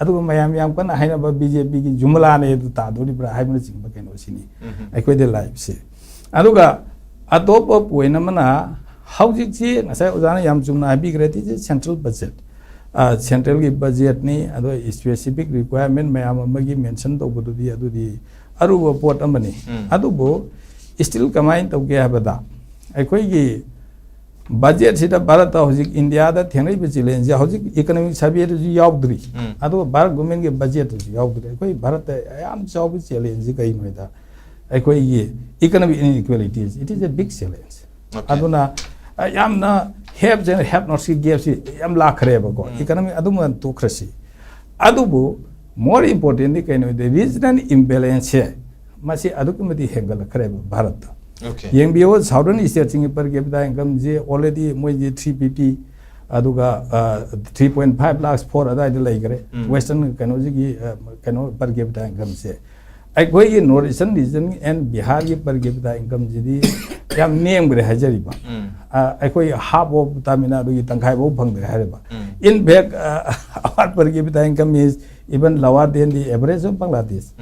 ꯑꯗꯨꯒ ꯃꯌꯥꯝ ꯌꯥꯝ ꯀꯟꯅ ꯍꯥꯏꯅꯕ B J P ꯒꯤ ꯖꯨꯃꯂꯥꯅꯦ ꯑꯗꯨ ꯇꯥꯗꯣꯔꯤꯕ꯭ꯔꯥ ꯍꯥꯏꯕꯅꯆꯤꯡꯕ ꯀꯩꯅꯣꯁꯤꯅꯤ ꯑꯩꯈꯣꯏꯗ ꯂꯥꯛꯏꯕꯁꯦ꯫ ꯑꯗꯨꯒ ꯑꯇꯣꯞꯄ point ꯑꯃꯅ, ꯍꯧꯖꯤꯛꯁꯤ ꯉꯁꯥꯏ ꯑꯣꯖꯥꯅ ꯌꯥꯝ ꯆꯨꯝꯅ ꯍꯥꯏꯕꯤꯈ꯭ꯔꯦ, this is central budget꯫ ꯑ, central ꯒꯤ budget ꯅꯤ, ꯑꯗꯣ specific requirement ꯃꯌꯥꯝ ꯑꯃꯒꯤ mention ꯇꯧꯕꯗꯨꯗꯤ ꯑꯗꯨꯗꯤ ꯑꯔꯨꯕ ꯄꯣꯠ ꯑꯃꯅꯤ꯫ ꯑꯗꯨꯕꯨ still ꯀꯃꯥꯏꯅ ꯇꯧꯒꯦ ꯍꯥꯏꯕꯗ, ꯑꯩꯈꯣꯏꯒꯤ budget ꯁꯤꯗ ꯚꯥꯔꯠꯇ ꯍꯧꯖꯤꯛ ꯏꯟꯗꯤꯌꯥꯗ ꯊꯦꯡꯅꯔꯤꯕ challenge ꯁꯦ ꯍꯧꯖꯤꯛ economic survey ꯗꯁꯨ ꯌꯥꯎꯗ꯭ꯔꯤ, ꯑꯗꯨꯒ ꯚꯥꯔꯠ government ꯀꯤ budget ꯇꯁꯨ ꯌꯥꯎꯗ꯭ꯔꯤ꯫ ꯑꯩꯈꯣꯏ ꯚꯥꯔꯠꯇ ꯌꯥꯝ ꯆꯥꯎꯕ challenge ꯁꯤ ꯀꯩꯅꯣ ꯍꯥꯏꯗ, ꯑꯩꯈꯣꯏꯒꯤ economic inequalities, it is a big challenge꯫ ꯑꯗꯨꯅ, ꯑ, ꯌꯥꯝꯅ haves and have nots ꯀꯤ gap ꯁꯤ ꯌꯥꯝ ꯂꯥꯛꯈ꯭ꯔꯦꯕꯀꯣ꯫ Economic ꯑꯗꯨꯃ ꯇꯣꯛꯈ꯭ꯔꯁꯤ꯫ ꯑꯗꯨꯕꯨ more importantly ꯀꯩꯅꯣꯗꯤ regional imbalance ꯁꯦ ꯃꯁꯤ ꯑꯗꯨꯛꯀꯤ ꯃꯇꯤꯛ ꯍꯦꯟꯒꯠꯂꯛꯈ꯭ꯔꯦꯕ ꯚꯥꯔꯠꯇ꯫ ꯌꯦꯡꯕꯤꯌꯨ, southern state ꯁꯤꯡꯒꯤ per capita income ꯁꯦ already ꯃꯣꯏꯗꯤ three fifty, ꯑꯗꯨꯒ, ꯑ, three point five lakhs, four ꯑꯗꯨꯋꯥꯏꯗ ꯂꯩꯈ꯭ꯔꯦ꯫ Western ꯀꯩꯅꯣꯁꯤꯒꯤ, ꯑ, ꯀꯩꯅꯣ per capita income ꯁꯦ꯫ ꯑꯩꯈꯣꯏꯒꯤ North Eastern region and ꯕꯤꯍꯥꯔꯒꯤ per capita income ꯁꯤꯗꯤ ꯌꯥꯝ ꯅꯦꯝꯈ꯭ꯔꯦ ꯍꯥꯏꯖꯔꯤꯕ꯫ ꯑ, ꯑꯩꯈꯣꯏ half of ꯇꯥꯃꯤꯜ ꯅꯥꯗꯨꯒꯤ ꯇꯪꯈꯥꯏ ꯐꯥꯎ ꯐꯪꯗ꯭ꯔꯦ ꯍꯥꯏꯔꯤꯕ꯫ In fact, uh, our per capita income is even lower than the average of Bangladesh꯫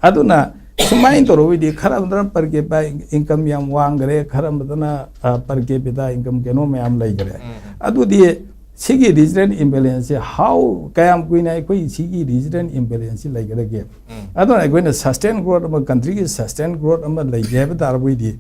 ꯑꯗꯨꯅ ꯁꯨꯃꯥꯏꯅ ꯇꯧꯔꯒꯗꯤ ꯈꯔ ꯑꯃꯗꯅ per capita income ꯌꯥꯝ ꯋꯥꯡꯈ꯭ꯔꯦ, ꯈꯔ ꯑꯃꯗꯅ, ꯑ, per capita income ꯀꯩꯅꯣ ꯃꯌꯥꯝ ꯂꯩꯈ꯭ꯔꯦ꯫ ꯑꯗꯨꯗꯤ ꯁꯤꯒꯤ regional imbalance ꯁꯦ how, ꯀꯌꯥꯝ ꯀꯨꯏꯅ ꯑꯩꯈꯣꯏ ꯁꯤꯒꯤ regional imbalance ꯁꯤ ꯂꯩꯒꯗꯒꯦ? ꯑꯗꯨꯅ ꯑꯩꯈꯣꯏꯅ sustain growth ꯑꯃ, country ꯒꯤ sustain growth ꯑꯃ ꯂꯩꯒꯦ ꯍꯥꯏꯕ ꯇꯥꯔꯕꯗꯤ,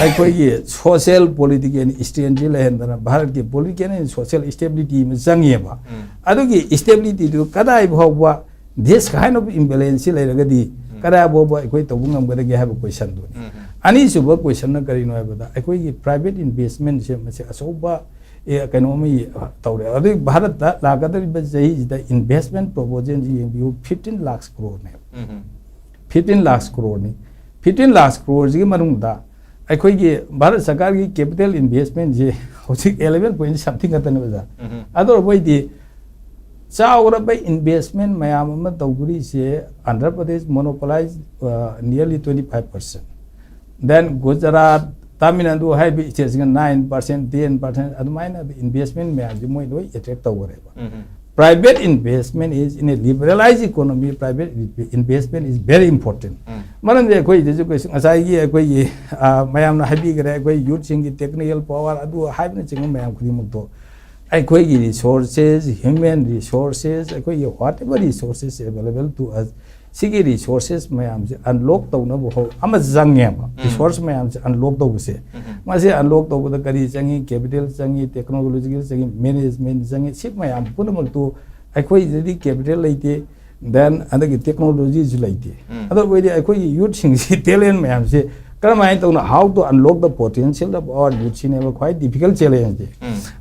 ꯑꯩꯈꯣꯏꯒꯤ social political strengthꯁꯤ ꯂꯩꯍꯟꯗꯅ ꯚꯥꯔꯠꯀꯤ political and social stability ꯑꯃ ꯆꯪꯉꯦꯕ꯫ ꯑꯗꯨꯒꯤ stabilityꯗꯨ ꯀꯗꯥꯏ ꯐꯥꯎꯕ, this kind of imbalanceꯁꯤ ꯂꯩꯔꯒꯗꯤ ꯀꯗꯥꯏ ꯐꯥꯎꯕ ꯑꯩꯈꯣꯏ ꯇꯧꯕ ꯉꯝꯒꯗꯒꯦ ꯍꯥꯏꯕ questionꯗꯨꯅꯤ꯫ ꯑꯅꯤꯁꯨꯕ questionꯅ ꯀꯔꯤꯅꯣ ꯍꯥꯏꯕꯗ, ꯑꯩꯈꯣꯏꯒꯤ private investmentꯁꯦ ꯃꯁꯤ ꯑꯆꯧꯕ, ꯑꯦ, ꯀꯩꯅꯣ ꯑꯃ ꯇꯧꯔꯦ꯫ ꯑꯗꯨꯒꯤ ꯚꯥꯔꯠꯇ ꯂꯥꯛꯀꯗꯧꯔꯤꯕ ꯆꯍꯤꯁꯤꯗ investment proposalꯁꯤ ꯌꯦꯡꯕꯤꯌꯨ, fifteen lakh croreꯅꯦꯕ꯫ Fifteen lakh croreꯅꯤ꯫ Fifteen lakh croreꯁꯤꯒꯤ ꯃꯅꯨꯡꯗ ꯑꯩꯈꯣꯏꯒꯤ ꯚꯥꯔꯠ ꯁꯔꯀꯥꯔꯒꯤ capital investmentꯁꯤ ꯍꯧꯖꯤꯛ eleven point something ꯈꯛꯇꯅꯦꯕ, ꯁꯥꯔ꯫ ꯑꯗꯨ ꯑꯣꯏꯔꯕꯣꯏꯗꯤ ꯆꯥꯎꯔꯕ investment ꯃꯌꯥꯝ ꯑꯃ ꯇꯧꯗꯣꯔꯤꯁꯦ, ꯑꯟꯙ꯭ꯔ ꯄ꯭ꯔꯗꯦꯁ monopolize, ꯑ, nearly twenty five percent, then Gujarat, Tamil Nadu ꯍꯥꯏꯔꯤꯕ stateꯁꯤꯡꯅ nine percent, ten percent ꯑꯗꯨꯃꯥꯏꯅ investment ꯃꯌꯥꯝꯁꯦ ꯃꯣꯏ ꯂꯣꯏ attract ꯇꯧꯈ꯭ꯔꯦꯕ꯫ Private investment is, in a liberalized economy, private investment is very important. ꯃꯔꯝꯗꯤ ꯑꯩꯈꯣꯏꯗꯁꯨ ꯀꯩꯁꯨ ꯉꯁꯥꯏꯒꯤ ꯑꯩꯈꯣꯏꯒꯤ, ꯑ, ꯃꯌꯥꯝꯅ ꯍꯥꯏꯕꯤꯈ꯭ꯔꯦ, ꯑꯩꯈꯣꯏ youthꯁꯤꯡꯒꯤ technical power ꯑꯗꯨ ꯍꯥꯏꯕꯅꯆꯤꯡꯕ ꯃꯌꯥꯝ ꯈꯨꯗꯤꯡꯃꯛꯇꯣ, ꯑꯩꯈꯣꯏꯒꯤ resources, human resources, ꯑꯩꯈꯣꯏꯒꯤ whatever resources available to us, ꯁꯤꯒꯤ resources ꯃꯌꯥꯝꯁꯦ unlock ꯇꯧꯅꯕ ꯍꯣ-, ꯑꯃ ꯆꯪꯉꯦꯕ꯫ Resource ꯃꯌꯥꯝꯁꯦ unlock ꯇꯧꯕꯁꯦ, ꯃꯁꯤ unlock ꯇꯧꯕꯗ ꯀꯔꯤ ꯆꯪꯉꯤ? Capital ꯆꯪꯉꯤ, technological ꯆꯪꯉꯤ, management ꯆꯪꯉꯤ, ꯁꯤ ꯃꯌꯥꯝ ꯄꯨꯝꯅꯃꯛꯇꯨ ꯑꯩꯈꯣꯏꯗꯗꯤ capital ꯂꯩꯇꯦ, then ꯑꯗꯒꯤ technologyꯁꯨ ꯂꯩꯇꯦ꯫ ꯑꯗꯨ ꯑꯣꯏꯔꯗꯤ ꯑꯩꯈꯣꯏꯒꯤ youthꯁꯤꯡꯁꯤ talent ꯃꯌꯥꯝꯁꯦ ꯀꯔꯝꯍꯥꯏꯅ ꯇꯧꯅ, how to unlock the potential of our youth ꯁꯤꯅꯦꯕ ꯈ꯭ꯋꯥꯏ difficult challengeꯁꯦ꯫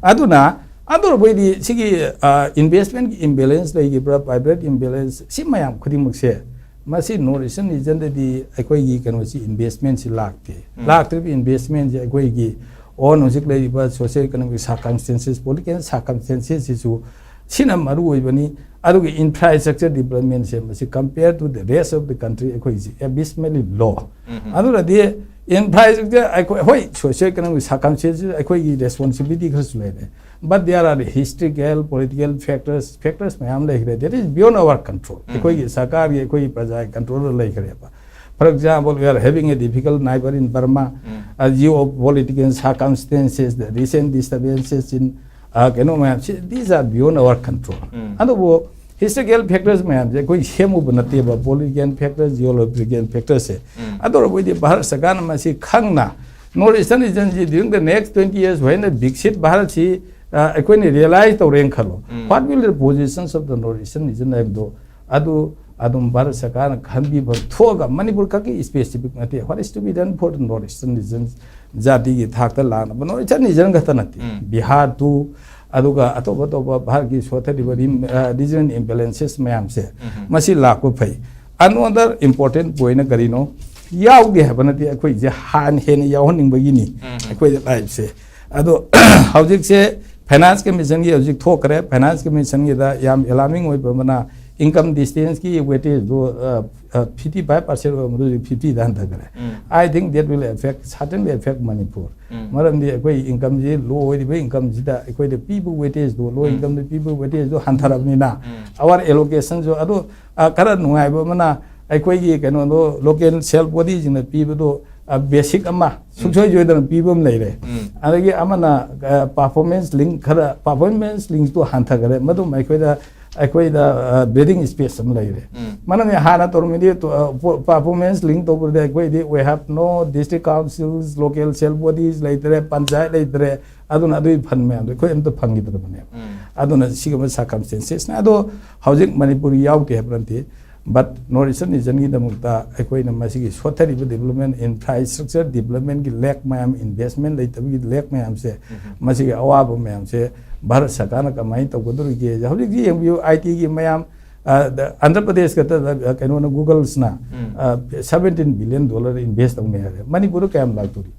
ꯑꯗꯨꯅ ꯑꯗꯨ ꯑꯣꯏꯔꯕꯣꯏꯗꯤ ꯁꯤꯒꯤ, ꯑ, investmentꯀꯤ imbalance ꯂꯩꯈꯤꯕ꯭ꯔꯥ, private imbalance, ꯁꯤ ꯃꯌꯥꯝ ꯈꯨꯗꯤꯡꯃꯛꯁꯦ, ꯃꯁꯤ North Eastern regionꯗꯗꯤ ꯑꯩꯈꯣꯏꯒꯤ ꯀꯩꯅꯣꯁꯤ, investmentꯁꯤ ꯂꯥꯛꯇꯦ꯫ ꯂꯥꯛꯇ꯭ꯔꯤꯕ investmentꯁꯤ ꯑꯩꯈꯣꯏꯒꯤ own ꯍꯧꯖꯤꯛ ꯂꯩꯔꯤꯕ socio economic circumstances, political circumstancesꯁꯤꯁꯨ ꯁꯤꯅ ꯃꯔꯨ ꯑꯣꯏꯕꯅꯤ꯫ ꯑꯗꯨꯒ infrastructure developmentꯁꯦ ꯃꯁꯤ compare to the rest of the country ꯑꯩꯈꯣꯏꯁꯤ abysmally low꯫ ꯑꯗꯨꯅꯗꯤ infrastructure ꯑꯩꯈꯣꯏ, ꯍꯣꯏ, socio economic circumstances ꯑꯩꯈꯣꯏꯒꯤ responsibility ꯈꯔꯁꯨ ꯂꯩꯔꯦ, but there are historical, political factors, factors ꯃꯌꯥꯝ ꯂꯩꯈ꯭ꯔꯦ, that is beyond our control꯫ ꯑꯩꯈꯣꯏꯒꯤ ꯁꯔꯀꯥꯔꯒꯤ, ꯑꯩꯈꯣꯏꯒꯤ ꯄ꯭ꯔꯖꯥꯒꯤ controlꯗ ꯂꯩꯈ꯭ꯔꯦꯕ꯫ For example, we are having a difficult neighbor in Burma, uh, geopolitical circumstances, the recent disturbances in, uh, ꯀꯩꯅꯣ ꯃꯌꯥꯝꯁꯤ, these are beyond our control꯫ ꯑꯗꯨꯕꯨ historical factors ꯃꯌꯥꯝꯁꯦ ꯑꯩꯈꯣꯏ ꯁꯦꯝꯃꯨꯕ ꯅꯠꯇꯦꯕ, political factors, geopolitical factorsꯁꯦ꯫ ꯑꯗꯨ ꯑꯣꯏꯔꯕꯣꯏꯗꯤ ꯚꯥꯔꯠ ꯁꯔꯀꯥꯔꯅ ꯃꯁꯤ ꯈꯪꯅ North Eastern region ꯁꯤ during the next twenty years when the ꯕꯤꯛꯁꯤꯠ ꯚꯥꯔꯠꯁꯤ ꯑꯩꯈꯣꯏꯅ ꯔꯤꯌꯦꯂꯥꯏꯁ ꯇꯧꯔꯦꯅ ꯈꯜꯂꯣ, what will the positions of the North Eastern region ꯍꯥꯏꯕꯗꯣ ꯑꯗꯨ ꯑꯗꯨꯝ ꯚꯥꯔꯠ ꯁꯔꯀꯥꯔꯅ ꯈꯟꯕꯤꯕ ꯊꯣꯛꯑꯒ, ꯃꯅꯤꯄꯨꯔ ꯈꯛꯀꯤ specific ꯅꯠꯇꯦ, what is to be done for the North Eastern region, ꯖꯥꯇꯤꯒꯤ ꯊꯥꯛꯇ ꯂꯥꯛꯅꯕ North Eastern region ꯈꯛꯇ ꯅꯠꯇꯦ, ꯕꯤꯍꯥꯔ ꯇꯨ, ꯑꯗꯨꯒ ꯑꯇꯣꯞ ꯑꯇꯣꯞꯄ ꯚꯥꯔꯠꯀꯤ ꯁꯣꯊꯔꯤꯕ regional imbalances ꯃꯌꯥꯝꯁꯦ, ꯃꯁꯤ ꯂꯥꯛꯄ ꯐꯩ꯫ Another important point ꯀꯔꯤꯅꯣ? ꯌꯥꯎꯗꯦ ꯍꯥꯏꯕ ꯅꯠꯇꯦ, ꯑꯩꯈꯣꯏꯁꯦ ꯍꯥꯟꯅ ꯍꯦꯟꯅ ꯌꯥꯎꯍꯟꯅꯤꯡꯕꯒꯤꯅꯤ ꯑꯩꯈꯣꯏꯗ ꯂꯥꯛꯏꯕꯁꯦ꯫ ꯑꯗꯣ ꯍꯧꯖꯤꯛꯁꯦ Finance Commissionꯒꯤ ꯍꯧꯖꯤꯛ ꯊꯣꯛꯈ꯭ꯔꯦ꯫ Finance Commissionꯒꯤꯗ ꯌꯥꯝ alarming ꯑꯣꯏꯕ ꯑꯃꯅ, income distanceꯀꯤ waitageꯗꯣ fifty five percent ꯑꯣꯏꯔꯝꯕꯗꯨ ꯍꯧꯖꯤꯛ fiftyꯗ ꯍꯟꯊꯈ꯭ꯔꯦ꯫ I think that will affect, certainly affect Manipur꯫ ꯃꯔꯝꯗꯤ ꯑꯩꯈꯣꯏ incomeꯁꯤ, ꯂꯣ ꯑꯣꯏꯔꯤꯕ incomeꯁꯤꯗ ꯑꯩꯈꯣꯏꯗ ꯄꯤꯕ waitageꯗꯣ, low incomeꯗ ꯄꯤꯕ waitageꯗꯣ ꯍꯟꯊꯔꯕꯅꯤꯅ, our allocationꯁꯨ ꯑꯗꯨ, ꯈꯔ ꯅꯨꯡꯉꯥꯏꯕ ꯑꯃꯅ, ꯑꯩꯈꯣꯏꯒꯤ ꯀꯩꯅꯣꯗꯣ, local self bodyꯁꯤꯡꯅ ꯄꯤꯕꯗꯣ basic ꯑꯃ ꯁꯨꯡꯁꯣꯏ ꯁꯣꯏꯗꯅ ꯄꯤꯕ ꯑꯃ ꯂꯩꯔꯦ꯫ ꯑꯗꯒꯤ ꯑꯃꯅ performance link, ꯈꯔ performance linkꯇꯣ ꯍꯟꯊꯈꯔꯦ, ꯃꯗꯨꯝ ꯑꯩꯈꯣꯏꯗ, ꯑꯩꯈꯣꯏꯗ breathing space ꯑꯃ ꯂꯩꯔꯦ꯫ ꯃꯔꯝꯗꯤ ꯍꯥꯟꯅ ꯇꯧꯔꯝꯃꯤꯗꯤ performance link ꯇꯧꯕꯗ ꯑꯩꯈꯣꯏꯗꯤ we have no district councils, local self bodies ꯂꯩꯇ꯭ꯔꯦ, ꯄꯟꯆꯥꯌꯠ ꯂꯩꯇ꯭ꯔꯦ, ꯑꯗꯨꯅ ꯑꯗꯨꯒꯤ fund ꯃꯌꯥꯝꯗꯣ ꯑꯩꯈꯣꯏ ꯑꯝꯇ ꯐꯪꯈꯤꯗ꯭ꯔꯕꯅꯦꯕ꯫ ꯑꯗꯨꯅ ꯁꯤꯒꯨꯝꯕ circumstancesꯅꯦ꯫ ꯑꯗꯣ ꯍꯧꯖꯤꯛ ꯃꯅꯤꯄꯨꯔꯒꯤ ꯌꯥꯎꯗꯦ ꯍꯥꯏꯕ ꯅꯠꯇꯦ, but North Eastern regionꯒꯤꯗꯃꯛꯇ ꯑꯩꯈꯣꯏꯅ ꯃꯁꯤꯒꯤ ꯁꯣꯠꯊꯔꯤꯕ development, infrastructure developmentꯀꯤ lack ꯃꯌꯥꯝ, investment ꯂꯩꯇꯕꯒꯤ lack ꯃꯌꯥꯝꯁꯦ, ꯃꯁꯤꯒꯤ ꯑꯋꯥꯕ ꯃꯌꯥꯝꯁꯦ ꯚꯥꯔꯠ ꯁꯔꯀꯥꯔꯅ ꯀꯃꯥꯏꯅ ꯇꯧꯒꯗꯧꯔꯤꯒꯦ? ꯍꯧꯖꯤꯛꯇꯤ ꯌꯦꯡꯕꯤꯌꯨ, ITꯒꯤ ꯃꯌꯥꯝ ꯑ, ꯑꯟꯙ꯭ꯔ ꯄ꯭ꯔꯗꯦꯁ ꯈꯛꯇꯗ ꯀꯩꯅꯣꯅ, Googlesꯅ seventeen billion dollar invest ꯇꯧꯅꯤ ꯍꯥꯏꯔꯦ꯫ ꯃꯅꯤꯄꯨꯔꯗ ꯀꯌꯥꯝ ꯂꯥꯛꯇꯣꯔꯤ?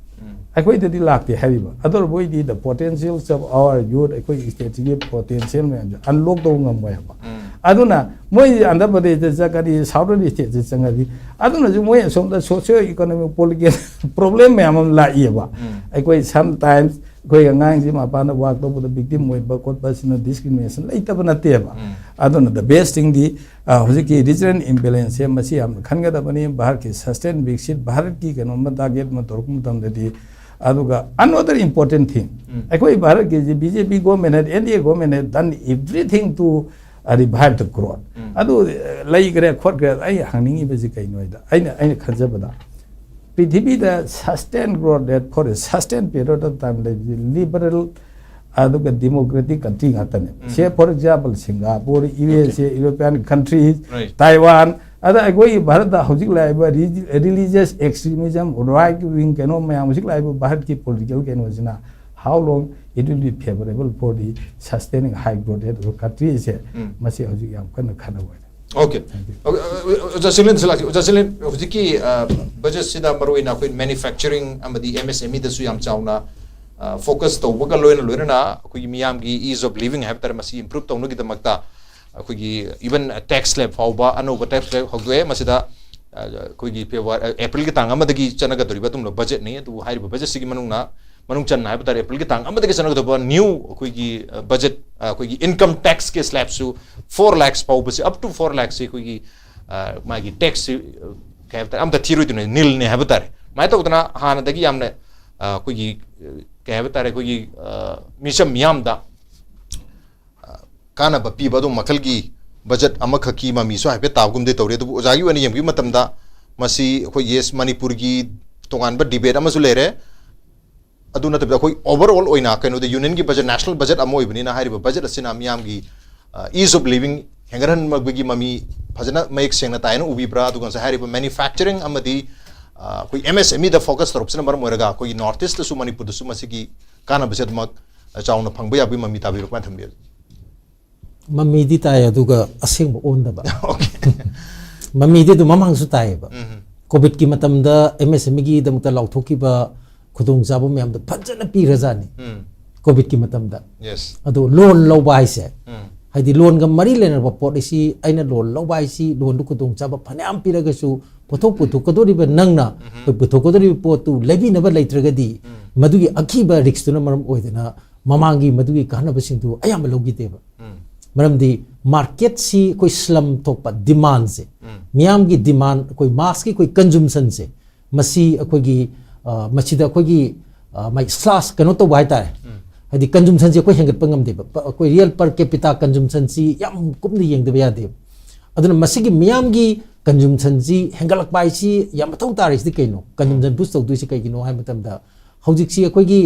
ꯑꯩꯈꯣꯏꯗꯗꯤ ꯂꯥꯛꯇꯦ ꯍꯥꯏꯔꯤꯕ꯫ ꯑꯗꯨ ꯑꯣꯏꯔꯕꯣꯏꯗꯤ the potentials of our youth, ꯑꯩꯈꯣꯏ stateꯁꯤꯒꯤ potential ꯃꯌꯥꯝꯁꯦ unlock ꯇꯧꯕ ꯉꯝꯃꯣꯏ ꯍꯥꯏꯕ꯫ ꯑꯗꯨꯅ ꯃꯣꯏ ꯑꯟꯙ꯭ꯔ ꯄ꯭ꯔꯗꯦꯁꯇ ꯆꯠꯀꯅꯤ, southern stateꯁꯤ ꯆꯪꯉꯗꯤ, ꯑꯗꯨꯅꯁꯨ ꯃꯣꯏ ꯑꯁꯣꯝꯗ socio economic political problem ꯃꯌꯥꯝ ꯑꯃ ꯂꯥꯛꯏꯑꯕ꯫ ꯑꯩꯈꯣꯏ sometimes ꯑꯩꯈꯣꯏ ꯑꯉꯥꯡꯁꯤ ꯃꯄꯥꯟꯗ work ꯇꯧꯕꯗ victim ꯑꯣꯏꯕ ꯈꯣꯠꯄ ꯑꯁꯤꯅ discrimination ꯂꯩꯇꯕ ꯅꯠꯇꯦꯕ꯫ ꯑꯗꯨꯅ the best thingꯗꯤ, ꯑ, ꯍꯧꯖꯤꯛꯀꯤ regional imbalanceꯁꯦ ꯃꯁꯤ ꯌꯥꯝꯅ ꯈꯟꯒꯗꯕꯅꯤ꯫ ꯚꯥꯔꯠꯀꯤ sustain ꯕꯤꯛꯁꯤꯠ ꯚꯥꯔꯠꯀꯤ ꯀꯩꯅꯣꯝꯃ target ꯑꯃ ꯇꯧꯔꯛꯄ ꯃꯇꯝꯗꯗꯤ, ꯑꯗꯨꯒ another important thing, ꯑꯩꯈꯣꯏ ꯚꯥꯔꯠꯀꯤꯁꯤ BJP government had, NDA government had done everything to, uh, revive the growth꯫ ꯑꯗꯨ, ꯑ, ꯂꯩꯈ꯭ꯔꯦ ꯈꯣꯠꯈ꯭ꯔꯦ꯫ ꯑꯩ ꯍꯪꯅꯤꯡꯉꯤꯕꯁꯤ ꯀꯩꯅꯣ ꯍꯥꯏꯗ, ꯑꯩꯅ, ꯑꯩꯅ ꯈꯟꯖꯕꯗ ꯄ꯭ꯔꯤꯊꯤꯕꯤꯗ sustain growth rate for a sustain period of time ꯂꯩꯕꯁꯤ liberal ꯑꯗꯨꯒ democratic country ꯉꯥꯛꯇꯅꯦ꯫ ꯁꯦ, for example, Singapore, U S A, European countries, Right. Taiwan, ꯑꯗ ꯑꯩꯈꯣꯏꯒꯤ ꯚꯥꯔꯠꯇ ꯍꯧꯖꯤꯛ ꯂꯥꯛꯏꯕ religious extremism, right wing ꯀꯩꯅꯣ ꯃꯌꯥꯝ ꯍꯧꯖꯤꯛ ꯂꯥꯛꯏꯕ ꯚꯥꯔꯠꯀꯤ political ꯀꯩꯅꯣꯁꯤꯅ how long it will be favorable for the sustaining high growth rate of country ꯁꯦ, ꯃꯁꯤ ꯍꯧꯖꯤꯛ ꯌꯥꯝ ꯀꯟꯅ ꯈꯟꯅꯕ ꯑꯣꯏꯔꯦ꯫ Okay. Okay, ꯑ, ꯑ, ꯑꯣꯖꯥ ꯆꯤꯡꯂꯦꯟꯗꯁꯨ ꯂꯥꯛꯀꯦ꯫ ꯑꯣꯖꯥ ꯆꯤꯡꯂꯦꯟ, ꯍꯧꯖꯤꯛꯀꯤ, ꯑ, budget ꯁꯤꯗ ꯃꯔꯨꯑꯣꯏꯅ ꯑꯩꯈꯣꯏ manufacturing ꯑꯃꯗꯤ M S M E ꯗꯁꯨ ꯌꯥꯝ ꯆꯥꯎꯅ, ꯑ, focus ꯇꯧꯕꯒ ꯂꯣꯏꯅ ꯂꯣꯏꯅꯅ ꯑꯩꯈꯣꯏꯒꯤ ꯃꯤꯌꯥꯝꯒꯤ ease of living ꯍꯥꯏꯕ ꯇꯥꯔꯦ, ꯃꯁꯤ improve ꯇꯧꯅꯕꯒꯤꯗꯃꯛꯇ ꯑꯩꯈꯣꯏꯒꯤ even tax slab ꯐꯥꯎꯕ ꯑꯅꯧꯕ tax slab ꯍꯧꯗꯣꯛꯑꯦ꯫ ꯃꯁꯤꯗ, ꯑ, ꯑꯩꯈꯣꯏꯒꯤ February, ꯑ, April ꯒꯤ ꯇꯥꯡ ꯑꯃꯗꯒꯤ ꯆꯠꯅꯒꯗꯧꯔꯤꯕ ꯑꯗꯨꯒꯨꯝꯂꯕ budget ꯅꯤ꯫ ꯑꯗꯨꯕꯨ ꯍꯥꯏꯔꯤꯕ budget ꯁꯤꯒꯤ ꯃꯅꯨꯡꯅ, ꯃꯅꯨꯡ ꯆꯟꯅ ꯍꯥꯏꯕ ꯇꯥꯔꯦ, April ꯒꯤ ꯇꯥꯡ ꯑꯃꯗꯒꯤ ꯆꯠꯅꯒꯗꯧꯕ new ꯑꯩꯈꯣꯏꯒꯤ, ꯑ, budget, ꯑ, ꯑꯩꯈꯣꯏꯒꯤ income tax ꯀꯤ slab ꯁꯨ four lakhs ꯐꯥꯎꯕꯁꯤ, up to four lakhs ꯁꯤ ꯑꯩꯈꯣꯏꯒꯤ, ꯑ, ꯃꯥꯒꯤ tax ꯁꯤ, ꯑ, ꯀꯩ ꯍꯥꯏꯕ ꯇꯥꯔꯦ, ꯑꯝꯇ ꯊꯤꯔꯣꯏꯗꯣꯏꯅꯦ, nil ꯅꯦ ꯍꯥꯏꯕ ꯇꯥꯔꯦ꯫ ꯑꯗꯨꯃꯥꯏꯅ ꯇꯧꯗꯅ ꯍꯥꯟꯅꯗꯒꯤ ꯌꯥꯝꯅ, ꯑ, ꯑꯩꯈꯣꯏꯒꯤ, ꯑ, ꯀꯩ ꯍꯥꯏꯕ ꯇꯥꯔꯦ, ꯑꯩꯈꯣꯏꯒꯤ, ꯑ, ꯃꯤꯆꯝ ꯃꯤꯌꯥꯝꯗ ꯀꯥꯟꯅꯕ ꯄꯤꯕ ꯑꯗꯨꯝ ꯃꯈꯜꯒꯤ budget ꯑꯃꯈꯛꯀꯤ ꯃꯃꯤꯁꯨ ꯍꯥꯏꯐꯦꯠ ꯇꯥꯕꯒꯨꯝꯗꯤ ꯇꯧꯔꯤ꯫ ꯑꯗꯨꯕꯨ ꯑꯣꯖꯥꯒꯤ ꯑꯣꯏꯅ ꯌꯦꯡꯕꯤꯕ ꯃꯇꯝꯗ ꯃꯁꯤ ꯑꯩꯈꯣꯏ, yes, ꯃꯅꯤꯄꯨꯔꯒꯤ ꯇꯣꯉꯥꯟꯕ debate ꯑꯃꯁꯨ ꯂꯩꯔꯦ꯫ ꯑꯗꯨ ꯅꯠꯇꯕꯤꯗ ꯑꯩꯈꯣꯏ overall ꯑꯣꯏꯅ ꯀꯩꯅꯣꯗ unionꯒꯤ budget, national budget ꯑꯃ ꯑꯣꯏꯕꯅꯤꯅ ꯍꯥꯏꯔꯤꯕ budget ꯑꯁꯤꯅ ꯃꯤꯌꯥꯝꯒꯤ, ꯑ, ease of living ꯍꯦꯟꯒꯠꯍꯟꯕꯒꯤ ꯃꯃꯤ ꯐꯖꯅ ꯃꯌꯦꯛ ꯁꯦꯡꯅ ꯇꯥꯏꯅ ꯎꯕꯤꯕ꯭ꯔꯥ? ꯑꯗꯨꯒ ꯉꯁꯥꯏ ꯍꯥꯏꯔꯤꯕ manufacturing ꯑꯃꯗꯤ, ꯑ, ꯑꯩꯈꯣꯏ M S M E ꯗ focus ꯇꯧꯔꯛꯄꯁꯤꯅ ꯃꯔꯝ ꯑꯣꯏꯔꯒ ꯑꯩꯈꯣꯏꯒꯤ North East ꯇꯁꯨ, ꯃꯅꯤꯄꯨꯔꯗꯁꯨ ꯃꯁꯤꯒꯤ ꯀꯥꯟꯅꯕꯁꯦ ꯑꯗꯨꯃꯛ, ꯑ, ꯆꯥꯎꯅ ꯐꯪꯕ ꯌꯥꯕꯒꯤ ꯃꯃꯤ ꯇꯥꯕꯤꯕ꯭ꯔꯥ? ꯀꯃꯥꯏꯅ ꯊꯝꯕꯤꯒꯦ? ꯃꯃꯤꯗꯤ ꯇꯥꯏ, ꯑꯗꯨꯒ ꯑꯁꯦꯡꯕ ꯑꯣꯟꯗꯕ꯫ Okay. ꯃꯃꯤꯗꯤ ꯑꯗꯨꯝ ꯃꯃꯥꯡꯁꯨ ꯇꯥꯏꯌꯦꯕ꯫ ꯎꯝ. ꯀꯣꯚꯤꯗꯀꯤ ꯃꯇꯝꯗ M S M E ꯒꯤꯗꯃꯛꯇ ꯂꯥꯎꯊꯣꯛꯈꯤꯕ ꯈꯨꯗꯣꯡꯆꯥꯕ ꯃꯌꯥꯝꯗꯣ ꯐꯖꯅ ꯄꯤꯈ꯭ꯔꯖꯥꯠꯅꯤ꯫ ꯎꯝ. ꯀꯣꯚꯤꯗꯀꯤ ꯃꯇꯝꯗ꯫ Yes. ꯑꯗꯣ loan ꯂꯧꯕ ꯍꯥꯏꯁꯦ, ꯎꯝ. ꯍꯥꯏꯗꯤ loan ꯒ ꯃꯔꯤ ꯂꯩꯅꯕ ꯄꯣꯠ ꯑꯁꯤ ꯑꯩꯅ loan ꯂꯧꯕ ꯍꯥꯏꯁꯤ, loan ꯗꯨ ꯈꯨꯗꯣꯡꯆꯥꯕ ꯐꯅꯌꯥꯝ ꯄꯤꯔꯒꯁꯨ, ꯄꯣꯠꯊꯣꯛ ꯄꯨꯊꯣꯛꯀꯗꯧꯔꯤꯕ ꯅꯪꯅ, ꯑꯩꯈꯣꯏ ꯄꯨꯊꯣꯛꯀꯗꯧꯔꯤꯕ ꯄꯣꯠꯇꯨ ꯂꯩꯕꯤꯅꯕ ꯂꯩꯇ꯭ꯔꯒꯗꯤ, ꯃꯗꯨꯒꯤ ꯑꯀꯤꯕ risk ꯇꯨꯅ ꯃꯔꯝ ꯑꯣꯏꯗꯅ ꯃꯃꯥꯡꯒꯤ ꯃꯗꯨꯒꯤ ꯀꯥꯟꯅꯕꯁꯤꯡꯗꯨ ꯑꯌꯥꯝꯕ ꯂꯧꯈꯤꯗꯦꯕ꯫ ꯎꯝ. ꯃꯔꯝꯗꯤ market ꯁꯤ ꯑꯩꯈꯣꯏ slum ꯊꯣꯛꯄ demand ꯁꯦ, ꯎꯝ. ꯃꯤꯌꯥꯝꯒꯤ demand, ꯑꯩꯈꯣꯏ mass ꯀꯤ ꯑꯩꯈꯣꯏ consumption ꯁꯦ, ꯃꯁꯤ ꯑꯩꯈꯣꯏꯒꯤ, ꯑ, ꯃꯁꯤꯗ ꯑꯩꯈꯣꯏꯒꯤ, ꯑ, ꯃꯥꯒꯤ slash ꯀꯩꯅꯣ ꯇꯧꯕ ꯍꯥꯏꯇꯥꯔꯦ꯫ ꯎꯝ. ꯍꯥꯏꯗꯤ consumption ꯁꯦ ꯑꯩꯈꯣꯏ ꯍꯦꯟꯒꯠꯄ ꯉꯝꯗꯦꯕ꯫ ꯄ-, ꯑꯩꯈꯣꯏ real per capita consumption ꯁꯤ ꯌꯥꯝ ꯀꯨꯞꯅ ꯌꯦꯡꯗꯕ ꯌꯥꯗꯦꯕ꯫ ꯑꯗꯨꯅ ꯃꯁꯤꯒꯤ ꯃꯤꯌꯥꯝꯒꯤ ꯀꯟꯖꯨꯝꯁꯟꯁꯤ ꯍꯦꯟꯒꯠꯂꯛꯄ ꯍꯥꯏꯁꯤ ꯌꯥꯝ ꯃꯊꯧ ꯇꯥꯔꯤꯁꯤꯗꯤ ꯀꯩꯅꯣ? ꯀꯟꯖꯨꯝꯁꯟ ꯕꯨꯁ ꯇꯧꯗꯣꯏꯁꯤ ꯀꯩꯒꯤꯅꯣ ꯍꯥꯏꯕ ꯃꯇꯝꯗ, ꯍꯧꯖꯤꯛꯁꯤ ꯑꯩꯈꯣꯏꯒꯤ,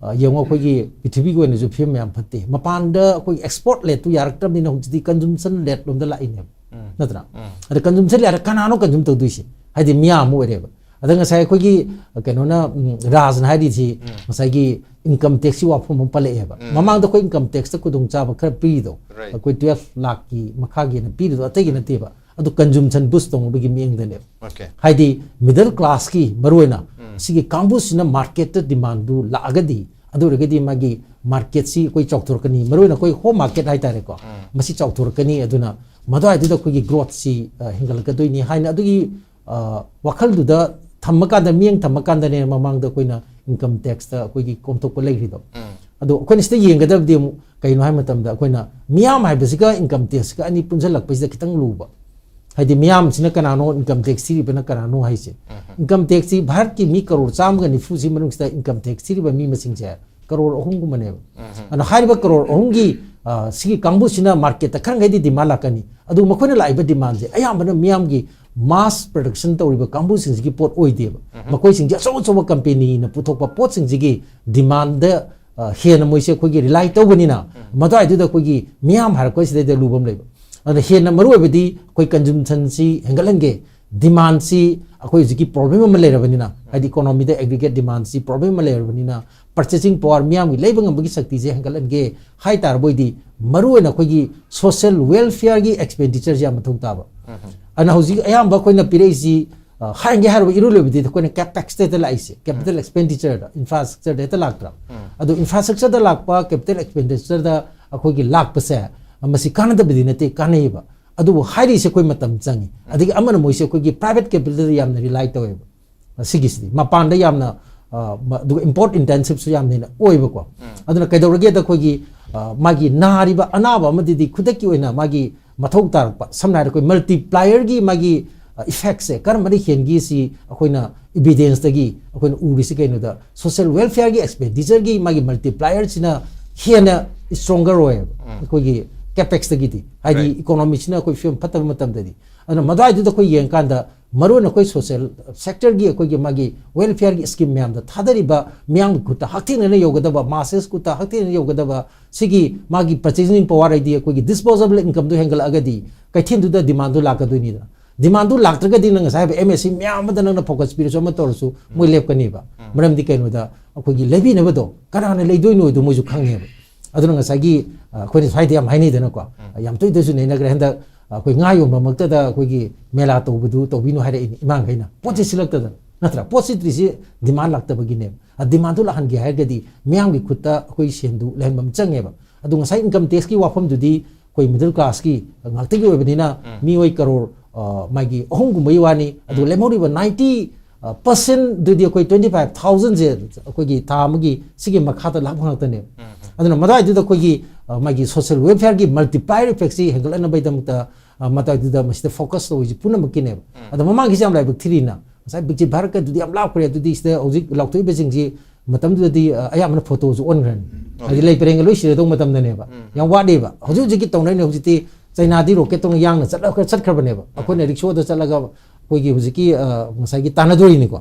ꯑ, ꯌꯦꯡꯉꯣ, ꯑꯩꯈꯣꯏꯒꯤ ꯄ꯭ꯔꯤꯊꯤꯕꯤꯒꯤ ꯑꯣꯏꯅꯁꯨ ꯐꯤꯕꯝ ꯌꯥꯝ ꯐꯠꯇꯦ꯫ ꯃꯄꯥꯟꯗ ꯑꯩꯈꯣꯏ ꯑꯦꯛꯁꯄꯣꯔꯠ ꯂꯦꯠꯇꯨ ꯌꯥꯔꯛꯇ꯭ꯔꯕꯅꯤꯅ ꯍꯧꯖꯤꯛꯇꯤ ꯀꯟꯖꯨꯝꯁꯟ ꯂꯦꯠ ꯂꯣꯝꯗ ꯂꯥꯛꯏꯅꯦꯕ, ꯅꯠꯇ꯭ꯔꯥ? ꯑꯗ ꯀꯟꯖꯨꯝꯁꯟ ꯂꯦꯠ ꯀꯅꯥꯅꯣ ꯀꯟꯖꯨꯝ ꯇꯧꯗꯣꯏꯁꯦ? ꯍꯥꯏꯗꯤ ꯃꯤꯌꯥꯝ ꯑꯃ ꯑꯣꯏꯔꯦꯕ꯫ ꯑꯗ ꯉꯁꯥꯏ ꯑꯩꯈꯣꯏꯒꯤ, ꯑ, ꯀꯩꯅꯣꯅ, ꯎꯝ, ꯔꯥꯖꯅ ꯍꯥꯏꯔꯤꯁꯤ ꯉꯁꯥꯏꯒꯤ ꯏꯟꯀꯝ ꯇꯦꯛꯁꯀꯤ ꯋꯥꯐꯝ ꯑꯃ ꯄꯜꯂꯛꯑꯦꯕ꯫ ꯃꯃꯥꯡꯗ ꯑꯩꯈꯣꯏ ꯏꯟꯀꯝ ꯇꯦꯛꯁꯇ ꯈꯨꯗꯣꯡꯆꯥꯕ ꯈꯔ ꯄꯤꯔꯤꯗꯣ, right, ꯑꯩꯈꯣꯏ ꯇꯨꯋꯦꯜꯐ ꯂꯥꯛꯀꯤ ꯃꯈꯥꯒꯤꯅ ꯄꯤꯔꯤꯗꯣ ꯑꯇꯩꯒꯤ ꯅꯠꯇꯦꯕ꯫ ꯑꯗꯨ ꯀꯟꯖꯨꯝꯁꯟ ꯕꯨꯁ ꯇꯧꯅꯕꯒꯤ ꯃꯤꯠꯌꯦꯡꯗꯅꯦꯕ꯫ Okay. ꯍꯥꯏꯗꯤ ꯃꯤꯗꯜ ꯀ꯭ꯂꯥꯁꯀꯤ ꯃꯔꯨꯑꯣꯏꯅ ꯁꯤꯒꯤ ꯀꯥꯡꯕꯨꯁꯤꯅ ꯃꯥꯔꯀꯦꯠꯇ ꯗꯤꯃꯥꯟꯗꯨ ꯂꯥꯛꯑꯒꯗꯤ, ꯑꯗꯨ ꯑꯣꯏꯔꯒꯗꯤ ꯃꯥꯒꯤ ꯃꯥꯔꯀꯦꯠꯁꯤ ꯑꯩꯈꯣꯏ ꯆꯥꯎꯊꯣꯔꯛꯀꯅꯤ꯫ ꯃꯔꯨꯑꯣꯏꯅ ꯑꯩꯈꯣꯏ ꯍꯣꯝ ꯃꯥꯔꯀꯦꯠ ꯍꯥꯏꯇꯥꯔꯦꯀꯣ, ꯃꯁꯤ ꯆꯥꯎꯊꯣꯔꯛꯀꯅꯤ꯫ ꯑꯗꯨꯅ ꯃꯗꯨꯋꯥꯏꯗꯨꯗ ꯑꯩꯈꯣꯏꯒꯤ ꯒ꯭ꯔꯣꯠꯁꯤ, ꯑ, ꯍꯦꯟꯒꯠꯂꯛꯀꯗꯣꯏꯅꯤ ꯍꯥꯏꯅ ꯑꯗꯨꯒꯤ, ꯑ, ꯋꯥꯈꯜꯗꯨꯗ ꯊꯝꯃꯀꯥꯟꯗ, ꯃꯤꯠꯌꯦꯡ ꯊꯝꯃꯀꯥꯟꯗꯅꯦ ꯃꯃꯥꯡꯗ ꯑꯩꯈꯣꯏꯅ ꯏꯟꯀꯝ ꯇꯦꯛꯁꯇ ꯑꯩꯈꯣꯏꯒꯤ ꯀꯣꯝꯊꯣꯛꯄ ꯂꯩꯈ꯭ꯔꯤꯗꯣ꯫ ꯑꯗꯣ ꯑꯩꯈꯣꯏꯅ ꯁꯤꯗ ꯌꯦꯡꯒꯗꯕꯗꯤ ꯑꯃꯨꯛ ꯀꯩꯅꯣ ꯍꯥꯏꯕ ꯃꯇꯝꯗ, ꯑꯩꯈꯣꯏꯅ ꯃꯤꯌꯥꯝ ꯍꯥꯏꯕꯁꯤꯒ ꯏꯟꯀꯝ ꯇꯦꯛꯁꯀ ꯑꯅꯤ ꯄꯨꯟꯁꯤꯜꯂꯛꯄꯁꯤꯗ ꯈꯤꯇꯪ ꯂꯨꯕ꯫ ꯍꯥꯏꯗꯤ ꯃꯤꯌꯥꯝꯁꯤꯅ ꯀꯅꯥꯅꯣ, ꯏꯟꯀꯝ ꯇꯦꯛꯁ ꯊꯤꯔꯤꯕꯅ ꯀꯅꯥꯅꯣ ꯍꯥꯏꯁꯦ? ꯏꯟꯀꯝ ꯇꯦꯛꯁꯁꯤ ꯚꯥꯔꯠꯀꯤ ꯃꯤ ꯀꯔꯣꯔ ꯆꯥꯝꯃꯒ ꯅꯤꯐꯨꯁꯤ ꯃꯅꯨꯡꯁꯤꯗ ꯏꯟꯀꯝ ꯇꯦꯛꯁ ꯊꯤꯔꯤꯕ ꯃꯤ ꯃꯁꯤꯡꯁꯦ ꯀꯔꯣꯔ ꯑꯍꯨꯝꯒꯨꯝꯕꯅꯦꯕ꯫ ꯑꯗꯨꯅ ꯍꯥꯏꯔꯤꯕ ꯀꯔꯣꯔ ꯑꯍꯨꯝꯒꯤ, ꯑ, ꯁꯤꯒꯤ ꯀꯥꯡꯕꯨꯁꯤꯅ ꯃꯥꯔꯀꯦꯠꯇ ꯈꯔ ꯃꯈꯩꯗꯤ ꯗꯤꯃꯥꯟ ꯂꯥꯛꯀꯅꯤ꯫ ꯑꯗꯨ ꯃꯈꯣꯏꯅ ꯂꯥꯛꯏꯕ ꯗꯤꯃꯥꯟꯁꯦ ꯑꯌꯥꯝꯕꯅ ꯃꯤꯌꯥꯝꯒꯤ ꯃꯥꯁ ꯄ꯭ꯔꯗꯛꯁꯟ ꯇꯧꯔꯤꯕ ꯀꯥꯡꯕꯨꯁꯤꯡꯁꯤꯒꯤ ꯄꯣꯠ ꯑꯣꯏꯗꯦꯕ꯫ ꯃꯈꯣꯏꯁꯤꯡꯁꯦ ꯑꯆꯧ ꯑꯆꯧꯕ ꯀꯝꯄꯦꯅꯤꯅ ꯄꯨꯊꯣꯛꯄ ꯄꯣꯠꯁꯤꯡꯁꯤꯒꯤ ꯗꯤꯃꯥꯟꯗ, ꯑ, ꯍꯦꯟꯅ ꯃꯣꯏꯁꯦ ꯑꯩꯈꯣꯏꯒꯤ ꯔꯤꯂꯥꯏ ꯇꯧꯕꯅꯤꯅ, ꯃꯗꯨꯋꯥꯏꯗꯨꯗ ꯑꯩꯈꯣꯏꯒꯤ ꯃꯤꯌꯥꯝ ꯍꯥꯏꯔꯛꯄꯁꯤꯗꯩꯗ ꯂꯨꯕ ꯑꯃ ꯂꯩꯕ꯫ ꯑꯗꯨꯅ ꯍꯦꯟꯅ ꯃꯔꯨꯑꯣꯏꯕꯗꯤ ꯑꯩꯈꯣꯏ ꯀꯟꯖꯨꯝꯁꯟꯁꯤ ꯍꯦꯟꯒꯠꯍꯟꯒꯦ, ꯗꯤꯃꯥꯟꯁꯤ ꯑꯩꯈꯣꯏ ꯍꯧꯖꯤꯛꯀꯤ ꯄ꯭ꯔꯣꯕ꯭ꯂꯦꯝ ꯑꯃ ꯂꯩꯔꯕꯅꯤꯅ, ꯍꯥꯏꯗꯤ ꯏꯀꯣꯅꯣꯃꯤꯗ ꯑꯦꯒ꯭ꯔꯤꯒꯦꯠ ꯗꯤꯃꯥꯟꯁꯤ ꯄ꯭ꯔꯣꯕ꯭ꯂꯦꯝ ꯑꯃ ꯂꯩꯔꯕꯅꯤꯅ, ꯄꯔꯆꯦꯁꯤꯡ ꯄꯋꯥꯔ, ꯃꯤꯌꯥꯝꯒꯤ ꯂꯩꯕ ꯉꯝꯕꯒꯤ ꯁꯛꯇꯤꯁꯦ ꯍꯦꯟꯒꯠꯍꯟꯒꯦ ꯍꯥꯏ ꯇꯥꯔꯕ ꯑꯣꯏꯗꯤ, ꯃꯔꯨꯑꯣꯏꯅ ꯑꯩꯈꯣꯏꯒꯤ ꯁꯣꯁꯤꯌꯦꯜ ꯋꯦꯜꯐꯤꯌꯔꯒꯤ ꯑꯦꯛꯁꯄꯦꯟꯗꯤꯆꯔꯁꯤ ꯌꯥꯝ ꯃꯊꯧ ꯇꯥꯕ꯫ ꯑꯗꯨꯅ ꯍꯧꯖꯤꯛ ꯑꯌꯥꯝꯕ ꯑꯩꯈꯣꯏꯅ ꯄꯤꯔꯛꯏꯁꯤ, ꯑ, ꯍꯥꯏꯔꯒꯦ ꯍꯥꯏꯔꯕ ꯏꯔꯣꯏ ꯂꯣꯏꯕꯗꯤ ꯑꯩꯈꯣꯏꯅ ꯀꯦꯄꯦꯛꯁꯇ ꯂꯥꯛꯏꯁꯦ, ꯀꯦꯄꯤꯇꯦꯜ ꯑꯦꯛꯁꯄꯦꯟꯗꯤꯆꯔꯗ, ꯏꯟꯐ꯭ꯔꯥꯁ꯭ꯇ꯭ꯔꯛꯆꯔꯗ ꯍꯦꯛꯇ ꯂꯥꯛꯇ꯭ꯔꯥ? ꯑꯗꯣ ꯏꯟꯐ꯭ꯔꯥꯁ꯭ꯇ꯭ꯔꯛꯆꯔꯗ ꯂꯥꯛꯄ ꯀꯦꯄꯤꯇꯦꯜ ꯑꯦꯛꯁꯄꯦꯟꯗꯤꯆꯔꯗ ꯑꯩꯈꯣꯏꯒꯤ ꯂꯥꯛꯄꯁꯦ, ꯃꯁꯤ ꯀꯥꯟꯅꯗꯕꯗꯤ ꯅꯠꯇꯦ, ꯀꯥꯟꯅꯩꯌꯦꯕ꯫ ꯑꯗꯨꯕꯨ ꯍꯥꯏꯔꯤꯁꯦ ꯑꯩꯈꯣꯏ ꯃꯇꯝ ꯆꯪꯉꯤ꯫ ꯑꯗꯒꯤ ꯑꯃꯅ ꯃꯣꯏꯁꯦ ꯑꯩꯈꯣꯏꯒꯤ ꯄ꯭ꯔꯥꯏꯚꯦꯠ ꯀꯦꯄꯤꯇꯦꯜꯗ ꯌꯥꯝꯅ ꯔꯤꯂꯥꯏ ꯇꯧꯋꯦꯕ꯫ ꯁꯤꯒꯤꯁꯤꯗꯤ ꯃꯄꯥꯟꯗ ꯌꯥꯝꯅ, ꯑ, ꯃ-, ꯑꯗꯨꯒ ꯏꯝꯄꯣꯔꯠ ꯏꯟꯇꯦꯟꯁꯤꯞꯁꯨ ꯌꯥꯝꯅ ꯍꯦꯟꯅ ꯑꯣꯏꯕꯀꯣ꯫ ꯑꯗꯨꯅ ꯀꯩꯗꯧꯔꯒꯦꯗ ꯑꯩꯈꯣꯏꯒꯤ, ꯑ, ꯃꯥꯒꯤ ꯅꯥꯔꯤꯕ ꯑꯅꯥꯕ ꯑꯃꯗꯗꯤ ꯈꯨꯗꯛꯀꯤ ꯑꯣꯏꯅ ꯃꯥꯒꯤ ꯃꯊꯧ ꯇꯥꯔꯛꯄ, ꯁꯝꯅ ꯍꯥꯏꯔ ꯑꯩꯈꯣꯏ ꯃꯜꯇꯤꯄ꯭ꯂꯥꯏꯌꯔꯒꯤ ꯃꯥꯒꯤ, ꯑ, ꯏꯐꯦꯛꯁꯦ ꯀꯔꯝꯕꯅ ꯍꯦꯟꯒꯦ ꯁꯤ ꯑꯩꯈꯣꯏꯅ ꯏꯕꯤꯗꯦꯟꯁꯇꯒꯤ ꯑꯩꯈꯣꯏꯅ ꯎꯔꯤꯁꯤ ꯀꯩꯅꯣꯗ, ꯁꯣꯁꯤꯌꯦꯜ ꯋꯦꯜꯐꯤꯌꯔꯒꯤ ꯑꯦꯛꯁꯄꯦꯟꯗꯤꯆꯔꯒꯤ ꯃꯥꯒꯤ ꯃꯜꯇꯤꯄ꯭ꯂꯥꯏꯌꯔꯁꯤꯅ ꯍꯦꯟꯅ ꯁ꯭ꯇ꯭ꯔꯣꯡꯒꯔ ꯑꯣꯏꯌꯦꯕ ꯑꯩꯈꯣꯏꯒꯤ ꯀꯦꯄꯦꯛꯁꯇꯒꯤꯗꯤ꯫ ꯍꯥꯏꯗꯤ ꯏꯀꯣꯅꯣꯃꯤꯁꯤꯅ ꯑꯩꯈꯣꯏ ꯐꯤꯕꯝ ꯐꯠꯇꯕ ꯃꯇꯝꯗꯗꯤ꯫ ꯑꯗꯨꯅ ꯃꯗꯨꯋꯥꯏꯗꯨꯗ ꯑꯩꯈꯣꯏ ꯌꯦꯡꯀꯥꯟꯗ ꯃꯔꯨꯑꯣꯏꯅ ꯑꯩꯈꯣꯏ ꯁꯣꯁꯤꯌꯦꯜ ꯁꯦꯛꯇꯔꯒꯤ ꯑꯩꯈꯣꯏꯒꯤ ꯃꯥꯒꯤ ꯋꯦꯜꯐꯤꯌꯔꯒꯤ ꯁ꯭ꯀꯤꯝ ꯃꯌꯥꯝꯗ ꯊꯥꯗꯔꯤꯕ ꯃꯤꯌꯥꯝꯒꯤ ꯈꯨꯠꯇ ꯍꯛꯊꯦꯡꯅꯅ ꯌꯧꯒꯗꯕ, ꯃꯥꯁꯦꯁ ꯈꯨꯠꯇ ꯍꯛꯊꯦꯡꯅꯅ ꯌꯧꯒꯗꯕ ꯁꯤꯒꯤ ꯃꯥꯒꯤ ꯄꯔꯆꯦꯁꯤꯡ ꯄꯋꯥꯔ ꯍꯥꯏꯗꯤ ꯑꯩꯈꯣꯏꯒꯤ ꯗꯤꯁꯄꯣꯖꯦꯕꯜ ꯏꯟꯀꯝꯗꯨ ꯍꯦꯟꯒꯠꯂꯛꯑꯒꯗꯤ ꯀꯩꯊꯦꯜꯗꯨꯗ ꯗꯤꯃꯥꯟꯗꯨ ꯂꯥꯛꯀꯗꯣꯏꯅꯤꯗꯅ꯫ ꯗꯤꯃꯥꯟꯗꯨ ꯂꯥꯛꯇ꯭ꯔꯒꯗꯤ ꯅꯪ ꯉꯁꯥꯏ ꯍꯥꯏꯕ ꯑꯦꯝ ꯑꯦꯁ ꯁꯤ ꯃꯌꯥꯝ ꯑꯃꯗ ꯅꯪꯅ ꯐꯣꯀꯁ ꯄꯤꯔꯁꯨ ꯑꯃ ꯇꯧꯔꯁꯨ ꯃꯣꯏ ꯂꯦꯞꯀꯅꯤꯕ꯫ ꯃꯔꯝꯗꯤ ꯀꯩꯅꯣꯗ ꯑꯩꯈꯣꯏꯒꯤ ꯂꯩꯕꯤꯅꯕꯗꯣ ꯀꯅꯥꯅ ꯂꯩꯗꯣꯏꯅꯣ ꯍꯥꯏꯗꯣ ꯃꯣꯏꯁꯨ ꯈꯪꯉꯦꯕ꯫ ꯑꯗꯨꯅ ꯉꯁꯥꯏꯒꯤ ꯑ, ꯑꯩꯈꯣꯏꯅ ꯁ꯭ꯋꯥꯏꯗ ꯌꯥꯝ ꯍꯥꯏꯅꯩꯗꯅꯀꯣ, ꯌꯥꯝ ꯇꯣꯏ ꯇꯣꯏꯁꯨ ꯅꯩꯅꯈ꯭ꯔꯦ ꯍꯟꯗꯛ꯫ ꯑꯩꯈꯣꯏ ꯉꯥ ꯌꯣꯟꯕꯃꯛꯇꯗ ꯑꯩꯈꯣꯏꯒꯤ ꯃꯦꯂꯥ ꯇꯧꯕꯗꯨ ꯇꯧꯕꯤꯅꯨ ꯍꯥꯏꯔꯛꯏꯅꯤ ꯏꯃꯥꯈꯩꯅ꯫ ꯄꯣꯠꯁꯦ ꯁꯤꯠꯂꯛꯇꯗꯅ ꯅꯠꯇ꯭ꯔꯥ? ꯄꯣꯠ ꯁꯤꯠꯇ꯭ꯔꯤꯁꯤ ꯗꯤꯃꯥꯟ ꯂꯥꯛꯇꯕꯒꯤꯅꯦꯕ꯫ ꯑ, ꯗꯤꯃꯥꯟꯗꯨ ꯂꯥꯛꯍꯟꯒꯦ ꯍꯥꯏꯔꯒꯗꯤ ꯃꯤꯌꯥꯝꯒꯤ ꯈꯨꯠꯇ ꯑꯩꯈꯣꯏ ꯁꯦꯟꯗꯨ ꯂꯩꯍꯟꯕ ꯑꯃ ꯆꯪꯉꯦꯕ꯫ ꯑꯗꯨ ꯉꯁꯥꯏ ꯏꯟꯀꯝ ꯇꯦꯛꯁꯀꯤ ꯋꯥꯐꯝꯗꯨꯗꯤ ꯑꯩꯈꯣꯏ ꯃꯤꯗꯜ ꯀ꯭ꯂꯥꯁꯀꯤ ꯉꯥꯛꯇꯒꯤ ꯑꯣꯏꯕꯅꯤꯅ ꯃꯤꯑꯣꯏ ꯀꯔꯣꯔ, ꯑ, ꯃꯥꯒꯤ ꯑꯍꯨꯝꯒꯨꯝꯕꯒꯤ ꯋꯥꯅꯤ꯫ ꯑꯗꯨꯒ ꯂꯦꯝꯍꯧꯔꯤꯕ ꯅꯥꯏꯟꯇꯤ ꯄꯔꯁꯦꯟꯗꯨꯗꯤ ꯑꯩꯈꯣꯏ ꯇ꯭ꯋꯦꯟꯇꯤ ꯐꯥꯏꯚ ꯊꯥꯎꯖꯟꯁꯦ ꯑꯩꯈꯣꯏꯒꯤ ꯊꯥ ꯑꯃꯒꯤ ꯁꯤꯒꯤ ꯃꯈꯥꯗ ꯂꯥꯛꯄ ꯉꯥꯛꯇꯅꯦꯕ꯫ ꯑꯗꯨꯅ ꯃꯗꯨꯋꯥꯏꯗꯨꯗ ꯑꯩꯈꯣꯏꯒꯤ, ꯑ, ꯃꯥꯒꯤ ꯁꯣꯁꯤꯌꯦꯜ ꯋꯦꯜꯐꯤꯌꯔꯒꯤ ꯃꯜꯇꯤꯄ꯭ꯂꯥꯏꯌꯔ ꯏꯐꯦꯛꯁꯤ ꯍꯦꯟꯒꯠꯍꯟꯅꯕꯒꯤꯗꯃꯛꯇ, ꯑ, ꯃꯗꯨꯋꯥꯏꯗꯨꯗ ꯃꯁꯤꯗ ꯐꯣꯀꯁ ꯇꯧꯔꯤꯁꯤ ꯄꯨꯝꯅꯃꯛꯀꯤꯅꯦꯕ꯫ ꯑꯗꯣ ꯃꯃꯥꯡꯒꯤꯁꯤ ꯌꯥꯝ ꯂꯥꯏꯕꯛ ꯊꯤꯔꯤꯅ ꯉꯁꯥꯏ ꯕꯤꯛꯁꯤꯠ ꯚꯥꯔꯠꯀꯗꯨꯗꯤ ꯌꯥꯝ ꯂꯥꯞꯈ꯭ꯔꯦ꯫ ꯑꯗꯨꯗꯤ ꯁꯤꯗ ꯍꯧꯖꯤꯛ ꯂꯥꯎꯊꯣꯛꯏꯕꯁꯤꯡꯁꯤ ꯃꯇꯝꯗꯨꯗꯗꯤ, ꯑ, ꯑꯌꯥꯝꯕꯅ ꯐꯣꯇꯣꯁꯨ ꯑꯣꯟꯈ꯭ꯔꯅꯤ꯫ ꯍꯥꯏꯗꯤ ꯂꯩ ꯄꯔꯦꯡꯒ ꯂꯣꯏ ꯁꯤꯔꯗꯧ ꯃꯇꯝꯗꯅꯦꯕ꯫ ꯌꯥꯝ ꯋꯥꯠꯂꯤꯕ꯫ ꯍꯧꯖꯤꯛ ꯍꯧꯖꯤꯛꯀꯤ ꯇꯧꯅꯔꯤꯅꯦ꯫ ꯍꯧꯖꯤꯛꯇꯤ ꯆꯩꯅꯥꯗꯤ ꯔꯣꯀꯦꯠ ꯇꯧꯅ ꯌꯥꯡꯅ ꯆꯠꯂꯒ ꯆꯠꯈ꯭ꯔꯕꯅꯦꯕ꯫ ꯑꯩꯈꯣꯏꯅ ꯔꯤꯛꯁꯣꯗ ꯆꯠꯂꯒ ꯑꯩꯈꯣꯏꯒꯤ ꯍꯧꯖꯤꯛꯀꯤ, ꯑ, ꯉꯁꯥꯏꯒꯤ ꯇꯥꯟꯅꯗꯣꯔꯤꯅꯤꯀꯣ꯫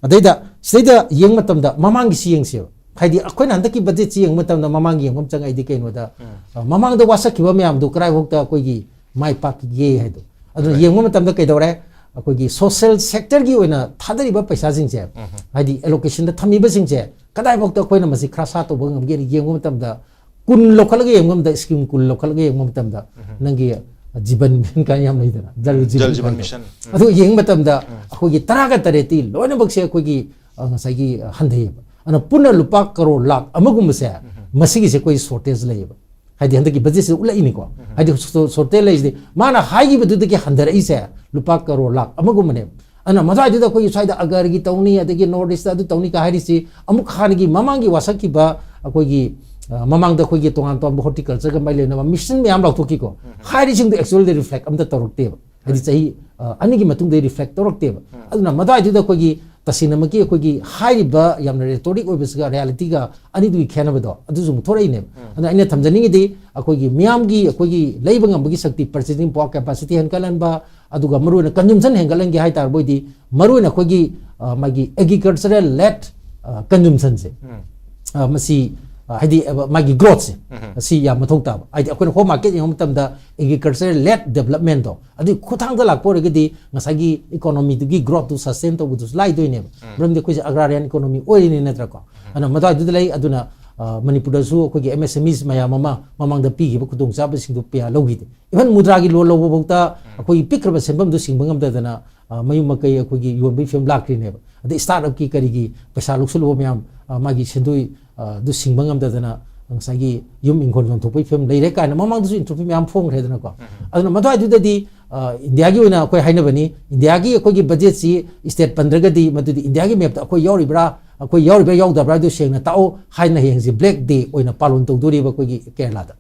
ꯑꯗꯩꯗ ꯁꯤꯗꯩꯗ ꯌꯦꯡꯕ ꯃꯇꯝꯗ ꯃꯃꯥꯡꯒꯤꯁꯤ ꯌꯦꯡꯁꯦꯕ꯫ ꯍꯥꯏꯗꯤ ꯑꯩꯈꯣꯏꯅ ꯍꯟꯗꯛꯀꯤ ꯕꯖꯦꯠꯁꯤ ꯌꯦꯡꯕ ꯃꯇꯝꯗ ꯃꯃꯥꯡꯒꯤ ꯌꯦꯡꯕ ꯑꯃ ꯆꯪꯉꯛꯏꯗꯤ ꯀꯩꯅꯣꯗ, ꯑ, ꯃꯃꯥꯡꯗ ꯋꯥꯁꯛꯈꯤꯕ ꯃꯌꯥꯝꯗꯨ ꯀꯗꯥꯏꯐꯥꯎꯗ ꯑꯩꯈꯣꯏꯒꯤ ꯃꯥꯏ ꯄꯥꯛꯈꯤꯒꯦ ꯍꯥꯏꯗꯣ꯫ ꯑꯗꯨꯅ ꯌꯦꯡꯕ ꯃꯇꯝꯗ ꯀꯩꯗꯧꯔꯦ? ꯑꯩꯈꯣꯏꯒꯤ ꯁꯣꯁꯤꯌꯦꯜ ꯁꯦꯛꯇꯔꯒꯤ ꯑꯣꯏꯅ ꯊꯥꯗꯔꯤꯕ ꯄꯩꯁꯥꯁꯤꯡꯁꯦ, ꯍꯥꯏꯗꯤ ꯑꯦꯂꯣꯀꯦꯁꯟꯗ ꯊꯝꯃꯤꯕꯁꯤꯡꯁꯦ ꯀꯗꯥꯏꯐꯥꯎꯗ ꯑꯩꯈꯣꯏꯅ ꯃꯁꯤ ꯈꯔꯁꯥ ꯇꯧꯕ ꯉꯝꯒꯦꯅ ꯌꯦꯡꯕ ꯃꯇꯝꯗ ꯀꯨꯟ ꯂꯧꯈꯠꯂꯒ ꯌꯦꯡꯕ ꯃꯇꯝꯗ, ꯁ꯭ꯀꯤꯝ ꯀꯨꯟ ꯂꯧꯈꯠꯂꯒ ꯌꯦꯡꯕ ꯃꯇꯝꯗ ꯅꯪꯒꯤ ꯖꯤꯕꯟ ꯃꯤꯁꯟ ꯀꯥꯏꯅ ꯌꯥꯝ ꯂꯩꯗꯅ, ꯖꯜ ꯖꯤꯕꯟ ꯖꯜ ꯖꯤꯕꯟ ꯀꯥꯏꯅ꯫ ꯃꯤꯁꯟ꯫ ꯑꯗꯨ ꯌꯦꯡꯕ ꯃꯇꯝꯗ ꯑꯩꯈꯣꯏꯒꯤ ꯇꯔꯥꯒ ꯇꯔꯦꯠꯇꯤ ꯂꯣꯏꯅꯃꯛꯁꯦ ꯑꯩꯈꯣꯏꯒꯤ, ꯑ, ꯉꯁꯥꯏꯒꯤ, ꯑ, ꯍꯟꯊꯩꯌꯦꯕ꯫ ꯑꯗꯨꯅ ꯄꯨꯟꯅ ꯂꯨꯄꯥ ꯀꯔꯣꯔ ꯂꯥꯛ ꯑꯃꯒꯨꯝꯕꯁꯦ ꯃꯁꯤꯒꯤꯁꯦ ꯑꯩꯈꯣꯏ ꯁꯣꯔꯇꯦꯖ ꯂꯩꯌꯦꯕ꯫ ꯍꯥꯏꯗꯤ ꯍꯟꯗꯛꯀꯤ ꯕꯖꯦꯠꯁꯤꯗ ꯎꯠꯂꯛꯏꯅꯤꯀꯣ꯫ ꯍꯥꯏꯗꯤ ꯁꯣ-, ꯁꯣꯔꯇꯦꯖ ꯂꯩꯁꯤꯗꯤ ꯃꯥꯅ ꯍꯥꯏꯈꯤꯕꯗꯨꯗꯒꯤ ꯍꯟꯊꯔꯛꯏꯁꯦ ꯂꯨꯄꯥ ꯀꯔꯣꯔ ꯂꯥꯛ ꯑꯃꯒꯨꯝꯕꯅꯦꯕ꯫ ꯑꯗꯨꯅ ꯃꯗꯨꯋꯥꯏꯗꯨꯗ ꯑꯩꯈꯣꯏꯒꯤ ꯁ꯭ꯋꯥꯏꯗ ꯑꯒꯔꯒꯤ ꯇꯧꯅꯤ, ꯑꯗꯒꯤ ꯅꯣꯔꯠ ꯏꯁꯇ ꯑꯗꯨ ꯇꯧꯅꯤ ꯀ ꯍꯥꯏꯔꯤꯁꯤ ꯑꯃꯨꯛ ꯍꯥꯟꯅꯒꯤ ꯃꯃꯥꯡꯒꯤ ꯋꯥꯁꯛꯈꯤꯕ ꯑꯩꯈꯣꯏꯒꯤ, ꯑ, ꯃꯃꯥꯡꯗ ꯑꯩꯈꯣꯏꯒꯤ ꯇꯣꯉꯥꯟ ꯇꯣꯉꯥꯟꯕ ꯍꯣꯔꯇꯤꯀꯜꯆꯔꯒ ꯃꯔꯤ ꯂꯩꯅꯕ ꯃꯤꯁꯟ ꯃꯌꯥꯝ ꯂꯥꯎꯊꯣꯛꯈꯤꯀꯣ꯫ ꯍꯥꯏꯔꯤꯁꯤꯡꯗꯣ ꯑꯦꯛꯆꯨꯋꯦꯜꯗꯤ ꯔꯤꯐ꯭ꯂꯦꯛ ꯑꯝꯇ ꯇꯧꯔꯛꯇꯦꯕ꯫ ꯍꯥꯏꯗꯤ ꯆꯍꯤ, ꯑ, ꯑꯅꯤꯒꯤ ꯃꯇꯨꯡꯗ ꯔꯤꯐ꯭ꯂꯦꯛ ꯇꯧꯔꯛꯇꯦꯕ꯫ ꯑꯗꯨꯅ ꯃꯗꯨꯋꯥꯏꯗꯨꯗ ꯑꯩꯈꯣꯏꯒꯤ ꯇꯁꯦꯡꯅꯃꯛꯀꯤ ꯑꯩꯈꯣꯏꯒꯤ ꯍꯥꯏꯔꯤꯕ ꯌꯥꯝꯅ rhetoric ꯑꯣꯏꯕꯁꯤꯒ reality ꯒ ꯑꯅꯤꯗꯨꯒꯤ ꯈꯦꯠꯅꯕꯗꯣ ꯑꯗꯨꯁꯨ ꯑꯃꯨꯛ ꯊꯣꯔꯛꯏꯅꯦꯕ꯫ ꯑꯗꯨꯅ ꯑꯩꯅ ꯊꯝꯖꯅꯤꯡꯉꯤꯗꯤ ꯑꯩꯈꯣꯏꯒꯤ ꯃꯤꯌꯥꯝꯒꯤ ꯑꯩꯈꯣꯏꯒꯤ ꯂꯩꯕ ꯉꯝꯕꯒꯤ ꯁꯛꯇꯤ, purchasing power capacity ꯍꯦꯟꯒꯠꯍꯟꯕ, ꯑꯗꯨꯒ ꯃꯔꯨꯑꯣꯏꯅ consumption ꯍꯦꯟꯒꯠꯍꯟꯒꯦ ꯍꯥꯏ ꯇꯥꯔꯕꯣꯏꯗꯤ ꯃꯔꯨꯑꯣꯏꯅ ꯑꯩꯈꯣꯏꯒꯤ ꯑ, ꯃꯥꯒꯤ agricultural led consumption ꯁꯦ, ꯑ, ꯃꯁꯤ ꯑ, ꯍꯥꯏꯗꯤ ꯑ, ꯃꯥꯒꯤ growth ꯁꯦ ꯑꯁꯤ ꯌꯥꯝ ꯃꯊꯧ ꯇꯥꯕ꯫ ꯍꯥꯏꯗꯤ ꯑꯩꯈꯣꯏꯅ home market ꯌꯦꯡꯕ ꯃꯇꯝꯗ agricultural led development ꯗꯣ ꯑꯗꯨꯒꯤ ꯈꯨꯠꯊꯥꯡꯗ ꯂꯥꯛꯄ ꯑꯣꯏꯔꯒꯗꯤ ꯉꯁꯥꯏꯒꯤ economy ꯗꯨꯒꯤ growth ꯇꯨ sustain ꯇꯧꯕꯗꯨꯁꯨ ꯂꯥꯏꯗꯣꯏꯅꯦꯕ꯫ ꯃꯔꯝꯗꯤ ꯑꯩꯈꯣꯏꯁꯦ agrarian economy ꯑꯣꯏꯔꯤꯅꯤ ꯅꯠꯇ꯭ꯔꯥꯀꯣ? ꯑꯗꯨꯅ ꯃꯗꯨꯋꯥꯏꯗꯨꯗ ꯂꯩ꯫ ꯑꯗꯨꯅ ꯑ, ꯃꯅꯤꯄꯨꯔꯗꯁꯨ ꯑꯩꯈꯣꯏꯒꯤ M S M Es ꯃꯌꯥꯝ ꯑꯃ ꯃꯃꯥꯡꯗ ꯄꯤꯈꯤꯕ ꯈꯨꯗꯣꯡꯆꯥꯕꯁꯤꯡꯗꯨ ꯀꯌꯥ ꯂꯧꯈꯤꯗꯦ꯫ Even ꯃꯨꯗ꯭ꯔꯥꯒꯤ loan ꯂꯧꯕꯐꯥꯎꯗ ꯑꯩꯈꯣꯏꯒꯤ ꯄꯤꯛꯈ꯭ꯔꯕ ꯁꯦꯟꯐꯝꯗꯨ ꯁꯤꯡꯕ ꯉꯝꯗꯗꯅ ꯑ, ꯃꯌꯨꯝ ꯃꯀꯩ ꯑꯩꯈꯣꯏꯒꯤ ꯌꯣꯟꯕꯒꯤ ꯐꯤꯕꯝ ꯂꯥꯛꯈ꯭ꯔꯤꯅꯦꯕ꯫ ꯑꯗꯩ start up ꯀꯤ ꯀꯔꯤꯒꯤ ꯄꯩꯁꯥ ꯂꯧꯁꯤꯜꯂꯨꯕ ꯃꯌꯥꯝ, ꯑ, ꯃꯥꯒꯤ ꯁꯦꯟꯗꯣꯏ, ꯑ, ꯑꯗꯨ ꯁꯤꯡꯕ ꯉꯝꯗꯗꯅ ꯉꯁꯥꯏꯒꯤ ꯌꯨꯝ ꯏꯪꯈꯣꯜ ꯌꯣꯟꯊꯣꯛꯄꯒꯤ ꯐꯤꯕꯝ ꯂꯩꯔꯦ ꯀꯥꯏꯅ ꯃꯃꯥꯡꯗꯁꯨ entropy ꯃꯌꯥꯝ ꯐꯣꯡꯈ꯭ꯔꯦꯗꯅꯀꯣ꯫ ꯑꯗꯨꯅ ꯃꯗꯨꯋꯥꯏꯗꯨꯗꯗꯤ, ꯑ, ꯏꯟꯗꯤꯌꯥꯒꯤ ꯑꯣꯏꯅ ꯑꯩꯈꯣꯏ ꯍꯥꯏꯅꯕꯅꯤ, ꯏꯟꯗꯤꯌꯥꯒꯤ ꯑꯩꯈꯣꯏꯒꯤ budget ꯁꯤ state ꯄꯟꯗ꯭ꯔꯒꯗꯤ ꯃꯗꯨꯗꯤ ꯏꯟꯗꯤꯌꯥꯒꯤ map ꯇ ꯑꯩꯈꯣꯏ ꯌꯥꯎꯔꯤꯕ꯭ꯔꯥ, ꯑꯩꯈꯣꯏ ꯌꯥꯎꯔꯤꯕ꯭ꯔꯥ ꯌꯥꯎꯗꯕ꯭ꯔꯥ ꯍꯥꯏꯗꯨ ꯁꯦꯡꯅ ꯇꯥꯛꯑꯣ ꯍꯥꯏꯅ ꯍꯌꯦꯡꯁꯦ black day ꯑꯣꯏꯅ ꯄꯥꯂꯣꯟ ꯇꯧꯗꯣꯔꯤꯕ ꯑꯩꯈꯣꯏꯒꯤ ꯀꯦꯔꯂꯥꯗ꯫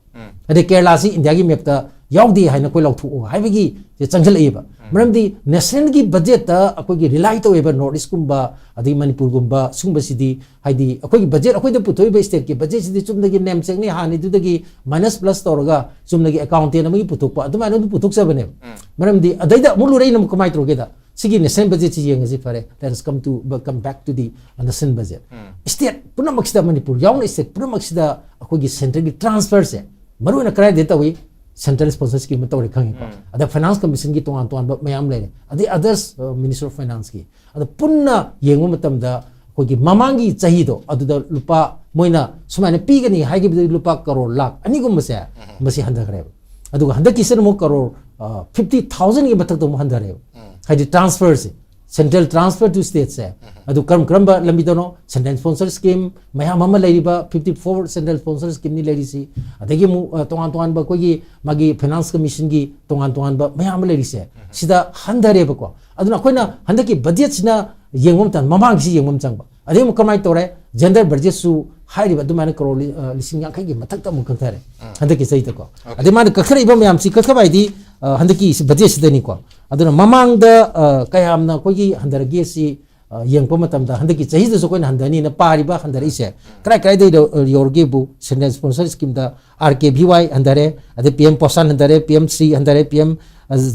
ꯑꯗꯩ ꯀꯦꯔꯂꯥꯁꯤ ꯏꯟꯗꯤꯌꯥꯒꯤ map ꯇ ꯌꯥꯎꯗꯦ ꯍꯥꯏꯅ ꯑꯩꯈꯣꯏ ꯂꯥꯎꯊꯣꯛꯑꯣ ꯍꯥꯏꯕꯒꯤ ꯁꯦ ꯆꯪꯁꯤꯜꯂꯛꯏꯕ꯫ ꯃꯔꯝꯗꯤ national ꯒꯤ budget ꯇ ꯑꯩꯈꯣꯏꯒꯤ rely ꯇꯧꯋꯦꯕ North East ꯀꯨꯝꯕ, ꯑꯗꯩ ꯃꯅꯤꯄꯨꯔꯒꯨꯝꯕ ꯁꯤꯒꯨꯝꯕꯁꯤꯗꯤ, ꯍꯥꯏꯗꯤ ꯑꯩꯈꯣꯏꯒꯤ budget, ꯑꯩꯈꯣꯏꯗ ꯄꯨꯊꯣꯛꯏꯕ state ꯀꯤ budget ꯁꯤꯗꯤ ꯆꯨꯝꯅꯒꯤ ꯅꯦꯝꯆꯦꯛꯅꯤ, ꯍꯥꯟꯅꯗꯨꯗꯒꯤ minus plus ꯇꯧꯔꯒ ꯆꯨꯝꯅꯒꯤ accountant ꯑꯃꯒꯤ ꯄꯨꯊꯣꯛꯄ ꯑꯗꯨꯃꯥꯏꯅ ꯑꯗꯨꯝ ꯄꯨꯊꯣꯛꯆꯕꯅꯦꯕ꯫ ꯃꯔꯝꯗꯤ ꯑꯗꯩꯗ ꯑꯃꯨꯛ ꯂꯨꯔꯛꯏꯅ ꯑꯃꯨꯛ ꯀꯃꯥꯏꯅ ꯇꯧꯔꯒꯦꯗ, ꯁꯤꯒꯤ national budget ꯁꯤ ꯌꯦꯡꯉꯁꯤ ꯐꯔꯦ, let us come to, come back to the national budget. State ꯄꯨꯝꯅꯃꯛꯁꯤꯗ, Manipur ꯌꯥꯎꯅ state ꯄꯨꯝꯅꯃꯛꯁꯤꯗ ꯑꯩꯈꯣꯏꯒꯤ central ꯒꯤ transfer ꯁꯦ ꯃꯔꯨꯑꯣꯏꯅ ꯀꯗꯥꯏꯗ ꯇꯧꯏ? Central sponsor scheme ꯑꯃ ꯇꯧꯔꯦ ꯈꯪꯉꯤꯀꯣ꯫ ꯑꯗ Finance Commission ꯒꯤ ꯇꯣꯉꯥꯟ ꯇꯣꯉꯥꯟꯕ ꯃꯌꯥꯝ ꯂꯩꯔꯦ, ꯑꯗꯩ others, ꯑ, Ministry of Finance ꯀꯤ꯫ ꯑꯗ ꯄꯨꯟꯅ ꯌꯦꯡꯕ ꯃꯇꯝꯗ ꯑꯩꯈꯣꯏꯒꯤ ꯃꯃꯥꯡꯒꯤ ꯆꯍꯤꯗꯣ ꯑꯗꯨꯗ ꯂꯨꯄꯥ, ꯃꯣꯏꯅ ꯁꯨꯃꯥꯏꯅ ꯄꯤꯒꯅꯤ ꯍꯥꯏꯈꯤꯕꯗꯒꯤ ꯂꯨꯄꯥ ꯀꯔꯣꯔ ꯂꯥꯈ ꯑꯅꯤꯒꯨꯝꯕꯁꯦ ꯃꯁꯤ ꯍꯟꯊꯈ꯭ꯔꯦꯕ꯫ ꯑꯗꯨꯒ ꯍꯟꯗꯛꯀꯤꯁꯤꯅ ꯑꯃꯨꯛ ꯀꯔꯣꯔ, ꯑ, fifty thousand ꯒꯤ ꯃꯊꯛꯇ ꯑꯃꯨꯛ ꯍꯟꯊꯔꯦꯕ꯫ ꯍꯥꯏꯗꯤ transfer say, central transfer to state ꯁꯦ, ꯑꯗꯨ ꯀꯔꯝ ꯀꯔꯝꯕ ꯂꯝꯕꯤꯗꯅꯣ? Central sponsor scheme ꯃꯌꯥꯝ ꯑꯃ ꯂꯩꯔꯤꯕ, fifty four central sponsor scheme ꯅꯤ ꯂꯩꯔꯤꯁꯤ, ꯑꯗꯒꯤ ꯑꯃꯨꯛ, ꯑ, ꯇꯣꯉꯥꯟ ꯇꯣꯉꯥꯟꯕ ꯑꯩꯈꯣꯏꯒꯤ ꯃꯥꯒꯤ Finance Commission ꯒꯤ ꯇꯣꯉꯥꯟ ꯇꯣꯉꯥꯟꯕ ꯃꯌꯥꯝ ꯑꯃ ꯂꯩꯔꯤꯁꯦ, ꯁꯤꯗ ꯍꯟꯊꯔꯦꯕꯀꯣ꯫ ꯑꯗꯨꯅ ꯑꯩꯈꯣꯏꯅ ꯍꯟꯗꯛꯀꯤ budget ꯁꯤꯅ ꯌꯦꯡꯕ ꯃꯇꯝꯗ ꯃꯃꯥꯡꯒꯤꯁꯤ ꯌꯦꯡꯕ ꯑꯃ ꯆꯪꯕ꯫ ꯑꯗꯩ ꯑꯃꯨꯛ ꯀꯃꯥꯏꯅ ꯇꯧꯔꯦ? General budget ꯁꯨ ꯍꯥꯏꯔꯤꯕ ꯑꯗꯨꯃꯥꯏꯅ ꯀꯔꯣꯔ ꯂꯤ-, ꯑ, ꯂꯤꯁꯤꯡ ꯌꯥꯡꯈꯩꯒꯤ ꯃꯊꯛꯇ ꯑꯃꯨꯛ ꯀꯛꯊꯔꯦ ꯍꯟꯗꯛꯀꯤ ꯆꯍꯤꯗꯀꯣ꯫ ꯑꯗꯩ ꯃꯥꯅ ꯀꯛꯊꯔꯛꯏꯕ ꯃꯌꯥꯝꯁꯤ, ꯀꯛꯊꯕ ꯍꯥꯏꯗꯤ, ꯑ, ꯍꯟꯗꯛꯀꯤ budget ꯁꯤꯗꯅꯤꯀꯣ꯫ ꯑꯗꯨꯅ ꯃꯃꯥꯡꯗ, ꯑ, ꯀꯌꯥꯝꯅ ꯑꯩꯈꯣꯏꯒꯤ ꯍꯟꯊꯔꯒꯦ ꯁꯤ, ꯑ, ꯌꯦꯡꯉꯛꯄ ꯃꯇꯝꯗ ꯍꯟꯗꯛꯀꯤ ꯆꯍꯤꯗꯁꯨ ꯑꯩꯈꯣꯏꯅ ꯍꯟꯊꯅꯤꯅ ꯄꯥꯔꯤꯕ ꯍꯟꯊꯔꯛꯏꯁꯦ ꯀꯗꯥꯏ ꯀꯗꯥꯏꯗ ꯌꯧꯔꯒꯦꯕꯨ, central sponsor schemeꯗ R K V Y ꯍꯟꯊꯔꯦ, ꯑꯗꯩ P M ꯄꯣꯁꯥꯟ ꯍꯟꯊꯔꯦ, P M ꯁ꯭ꯔꯤ ꯍꯟꯊꯔꯦ, P M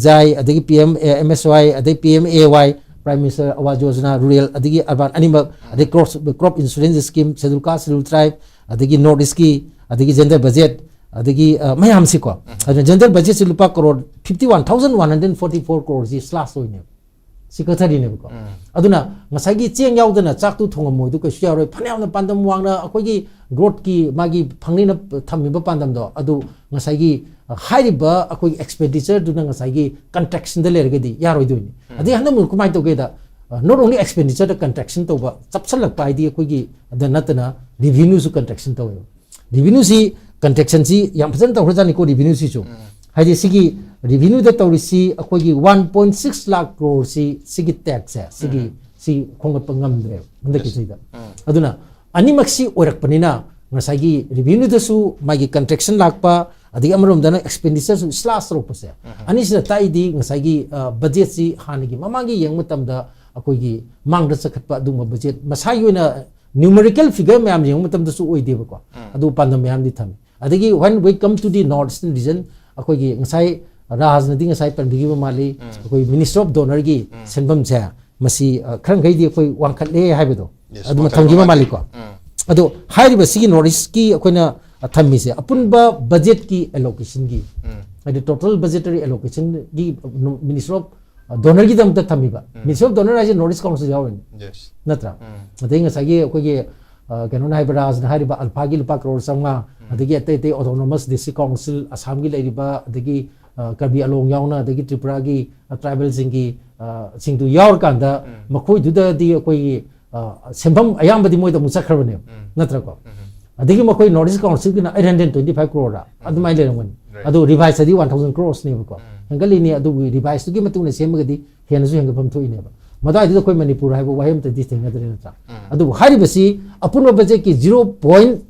ꯖꯥꯏ, ꯑꯗꯒꯤ P M, ꯑꯦ, M S Y, ꯑꯗꯩ P M A Y, Prime Minister Awas Yojana, rural ꯑꯗꯒꯤ urban ꯑꯅꯤꯃꯛ, ꯑꯗꯩ crop, crop insurance scheme, schedule caste, schedule tribe, ꯑꯗꯒꯤ North Eastꯀꯤ, ꯑꯗꯒꯤ general budget, ꯑꯗꯒꯤ, ꯑ, ꯃꯌꯥꯝꯁꯤꯀꯣ꯫ ꯑꯗꯨꯅ general budgetꯁꯤ ꯂꯨꯄꯥ crore fifty one thousand one hundred forty four ꯀꯔꯣꯔꯁꯤ slash ꯑꯣꯏꯅꯦꯕ꯫ ꯁꯤ ꯀꯛꯊꯔꯤꯅꯦꯕꯀꯣ꯫ ꯑꯗꯨꯅ ꯉꯁꯥꯏꯒꯤ ꯆꯦꯡ ꯌꯥꯎꯗꯅ ꯆꯥꯛꯇꯨ ꯊꯣꯡꯉꯝꯃꯣꯏꯗꯨ ꯀꯩꯁꯨ ꯌꯥꯔꯣꯏ꯫ ꯐꯅꯌꯥꯝꯅ ꯄꯥꯟꯗꯝ ꯋꯥꯡꯅ ꯑꯩꯈꯣꯏꯒꯤ growthꯀꯤ ꯃꯥꯒꯤ ꯐꯪꯅꯤꯅ ꯊꯝꯃꯤꯕ ꯄꯥꯟꯗꯝꯗꯣ, ꯑꯗꯨ ꯉꯁꯥꯏꯒꯤ, ꯑ, ꯍꯥꯏꯔꯤꯕ ꯑꯩꯈꯣꯏꯒꯤ expenditureꯗꯨꯅ ꯉꯁꯥꯏꯒꯤ contractionꯗ ꯂꯩꯔꯒꯗꯤ ꯌꯥꯔꯣꯏꯗꯣꯏꯅꯤ꯫ ꯑꯗꯩ ꯍꯟꯗꯛ ꯃꯨꯛ ꯀꯃꯥꯏꯅ ꯇꯧꯒꯦꯗ, ꯑ, not only expenditure contraction ꯇꯧꯕ, ꯆꯞꯁꯤꯜꯂꯛꯄ ꯍꯥꯏꯗꯤ ꯑꯩꯈꯣꯏꯒꯤ ꯑꯗ ꯅꯠꯇꯅ revenueꯁꯨ contraction ꯇꯧꯋꯦꯕ꯫ Revenueꯁꯤ contractionꯁꯤ ꯌꯥꯝ ꯐꯖꯅ ꯇꯧꯈ꯭ꯔꯖꯥꯠꯅꯤꯀꯣ, revenueꯁꯤꯁꯨ꯫ ꯍꯥꯏꯗꯤ ꯁꯤꯒꯤ revenueꯗ ꯇꯧꯔꯤꯁꯤ ꯑꯩꯈꯣꯏꯒꯤ one point six ꯂꯥꯈ ꯀ꯭ꯔꯣꯔꯁꯤ ꯁꯤꯒꯤ taxꯁꯦ, ꯁꯤꯒꯤ, ꯁꯤ ꯈꯣꯝꯒꯠꯄ ꯉꯝꯗ꯭ꯔꯦꯕ ꯍꯟꯗꯛꯀꯤ ꯆꯍꯤꯗ꯫ ꯑꯗꯨꯅ ꯑꯅꯤꯃꯛꯁꯤ ꯑꯣꯏꯔꯛꯄꯅꯤꯅ ꯉꯁꯥꯏꯒꯤ revenueꯗꯁꯨ ꯃꯥꯒꯤ contraction ꯂꯥꯛꯄ, ꯑꯗꯒꯤ ꯑꯃꯔꯣꯝꯗꯅ expenditureꯁꯨ slash ꯇꯧꯔꯛꯄꯁꯦ, ꯑꯅꯤꯁꯤꯅ ꯇꯥꯛꯏꯗꯤ ꯉꯁꯥꯏꯒꯤ, ꯑ, budgetꯁꯤ ꯍꯥꯟꯅꯒꯤ ꯃꯃꯥꯡꯒꯤ ꯌꯦꯡꯕ ꯃꯇꯝꯗ ꯑꯩꯈꯣꯏꯒꯤ ꯃꯥꯡꯗ ꯆꯈꯠꯄ ꯑꯗꯨꯒꯨꯝꯕ budget ꯃꯁꯥꯒꯤ ꯑꯣꯏꯅ numerical figure ꯃꯌꯥꯝ ꯌꯦꯡꯕ ꯃꯇꯝꯗꯁꯨ ꯑꯣꯏꯗꯦꯕꯀꯣ꯫ ꯑꯗꯨ ꯄꯥꯟꯗꯝ ꯃꯌꯥꯝꯗꯤ ꯊꯝꯃꯤ꯫ ꯑꯗꯒꯤ when we come to the North Eastern region, ꯑꯩꯈꯣꯏꯒꯤ ꯉꯁꯥꯏ ꯔꯥꯖꯅꯗꯤ ꯉꯁꯥꯏ ꯄꯟꯕꯤꯈꯤꯕ ꯃꯥꯜꯂꯤ, ꯑꯩꯈꯣꯏ Ministry of DoNERꯒꯤ ꯁꯦꯟꯐꯝꯁꯦ, ꯃꯁꯤ, ꯑ, ꯈꯔ ꯃꯈꯩꯗꯤ ꯑꯩꯈꯣꯏ ꯋꯥꯡꯈꯠꯂꯦ ꯍꯥꯏꯕꯗꯣ, Yes, ꯑꯗꯨꯃ ꯋꯥꯡꯈꯠꯄ ꯊꯝꯈꯤꯕ ꯃꯥꯜꯂꯤ꯫ ꯃꯥꯜꯂꯤꯀꯣ꯫ ꯑꯗꯣ ꯍꯥꯏꯔꯤꯕ ꯁꯤꯒꯤ North Eastꯀꯤ ꯑꯩꯈꯣꯏꯅ, ꯑ, ꯊꯝꯃꯤꯁꯦ ꯑꯄꯨꯟꯕ budgetꯀꯤ allocationꯒꯤ, ꯍꯥꯏꯗꯤ total budgetary allocationꯒꯤ Ministry of DoNERꯒꯤꯗꯃꯛꯇ ꯊꯝꯃꯤꯕ꯫ Ministry of DoNER ꯍꯥꯏꯁꯦ North East Council ꯌꯥꯎꯔꯤꯅꯤ꯫ Yes. ꯅꯠꯇ꯭ꯔꯥ? ꯑꯗꯩ ꯉꯁꯥꯏꯒꯤ ꯑꯩꯈꯣꯏꯒꯤ, ꯑ, ꯀꯩꯅꯣꯅ ꯍꯥꯏꯕ, ꯔꯥꯖꯅ ꯍꯥꯏꯔꯤꯕ ALFAꯒꯤ ꯂꯨꯄꯥ ꯀꯔꯣꯔ ꯆꯥꯝꯃꯉꯥ, ꯑꯗꯒꯤ ꯑꯇꯩ ꯑꯇꯩ autonomous district council, ꯑꯁꯥꯝꯒꯤ ꯂꯩꯔꯤꯕ, ꯑꯗꯒꯤ, ꯑ, ꯀꯔꯕꯤ ꯑꯂꯣꯡ ꯌꯥꯎꯅ, ꯑꯗꯒꯤ ꯇ꯭ꯔꯤꯄꯨꯔꯥꯒꯤ, ꯑ, tribal ꯁꯤꯡꯒꯤ, ꯑ, ꯁꯤꯡꯗꯨ ꯌꯥꯎꯔꯀꯥꯟꯗ ꯃꯈꯣꯏꯗꯨꯗꯗꯤ ꯑꯩꯈꯣꯏꯒꯤ, ꯑ, ꯁꯦꯟꯐꯝ ꯑꯌꯥꯝꯕꯗꯤ ꯃꯣꯏꯗ ꯑꯃꯨꯛ ꯆꯠꯈ꯭ꯔꯕꯅꯦꯕ, ꯅꯠꯇ꯭ꯔꯀꯣ? ꯑꯗꯒꯤ ꯃꯈꯣꯏ North East Councilꯒꯤꯅ eight hundred twenty five crore ꯑꯗꯨꯃꯥꯏꯅ ꯂꯩꯔꯝꯒꯅꯤ꯫ Right. ꯑꯗꯨ reviseꯗꯤ one thousand crore-ꯅꯦꯕꯀꯣ꯫ ꯍꯦꯟꯒꯠꯂꯤꯅꯤ, ꯑꯗꯨꯒꯤ reviseꯇꯨꯒꯤ ꯃꯇꯨꯡ ꯏꯟꯅ ꯁꯦꯝꯃꯒꯗꯤ ꯍꯦꯟꯅꯁꯨ ꯍꯦꯟꯒꯠꯐꯝ ꯊꯣꯛꯏꯅꯦꯕ꯫ ꯃꯗꯨꯋꯥꯏꯗꯨꯗ ꯑꯩꯈꯣꯏ ꯃꯅꯤꯄꯨꯔ ꯍꯥꯏꯕ ꯋꯥꯍꯩ ꯑꯃꯇꯗꯤ ꯊꯦꯡꯅꯗ꯭ꯔꯦ, ꯅꯠꯇ꯭ꯔꯥ? ꯑꯗꯨꯕꯨ ꯍꯥꯏꯔꯤꯕꯁꯤ ꯑꯄꯨꯟꯕ budgetꯀꯤ zero point,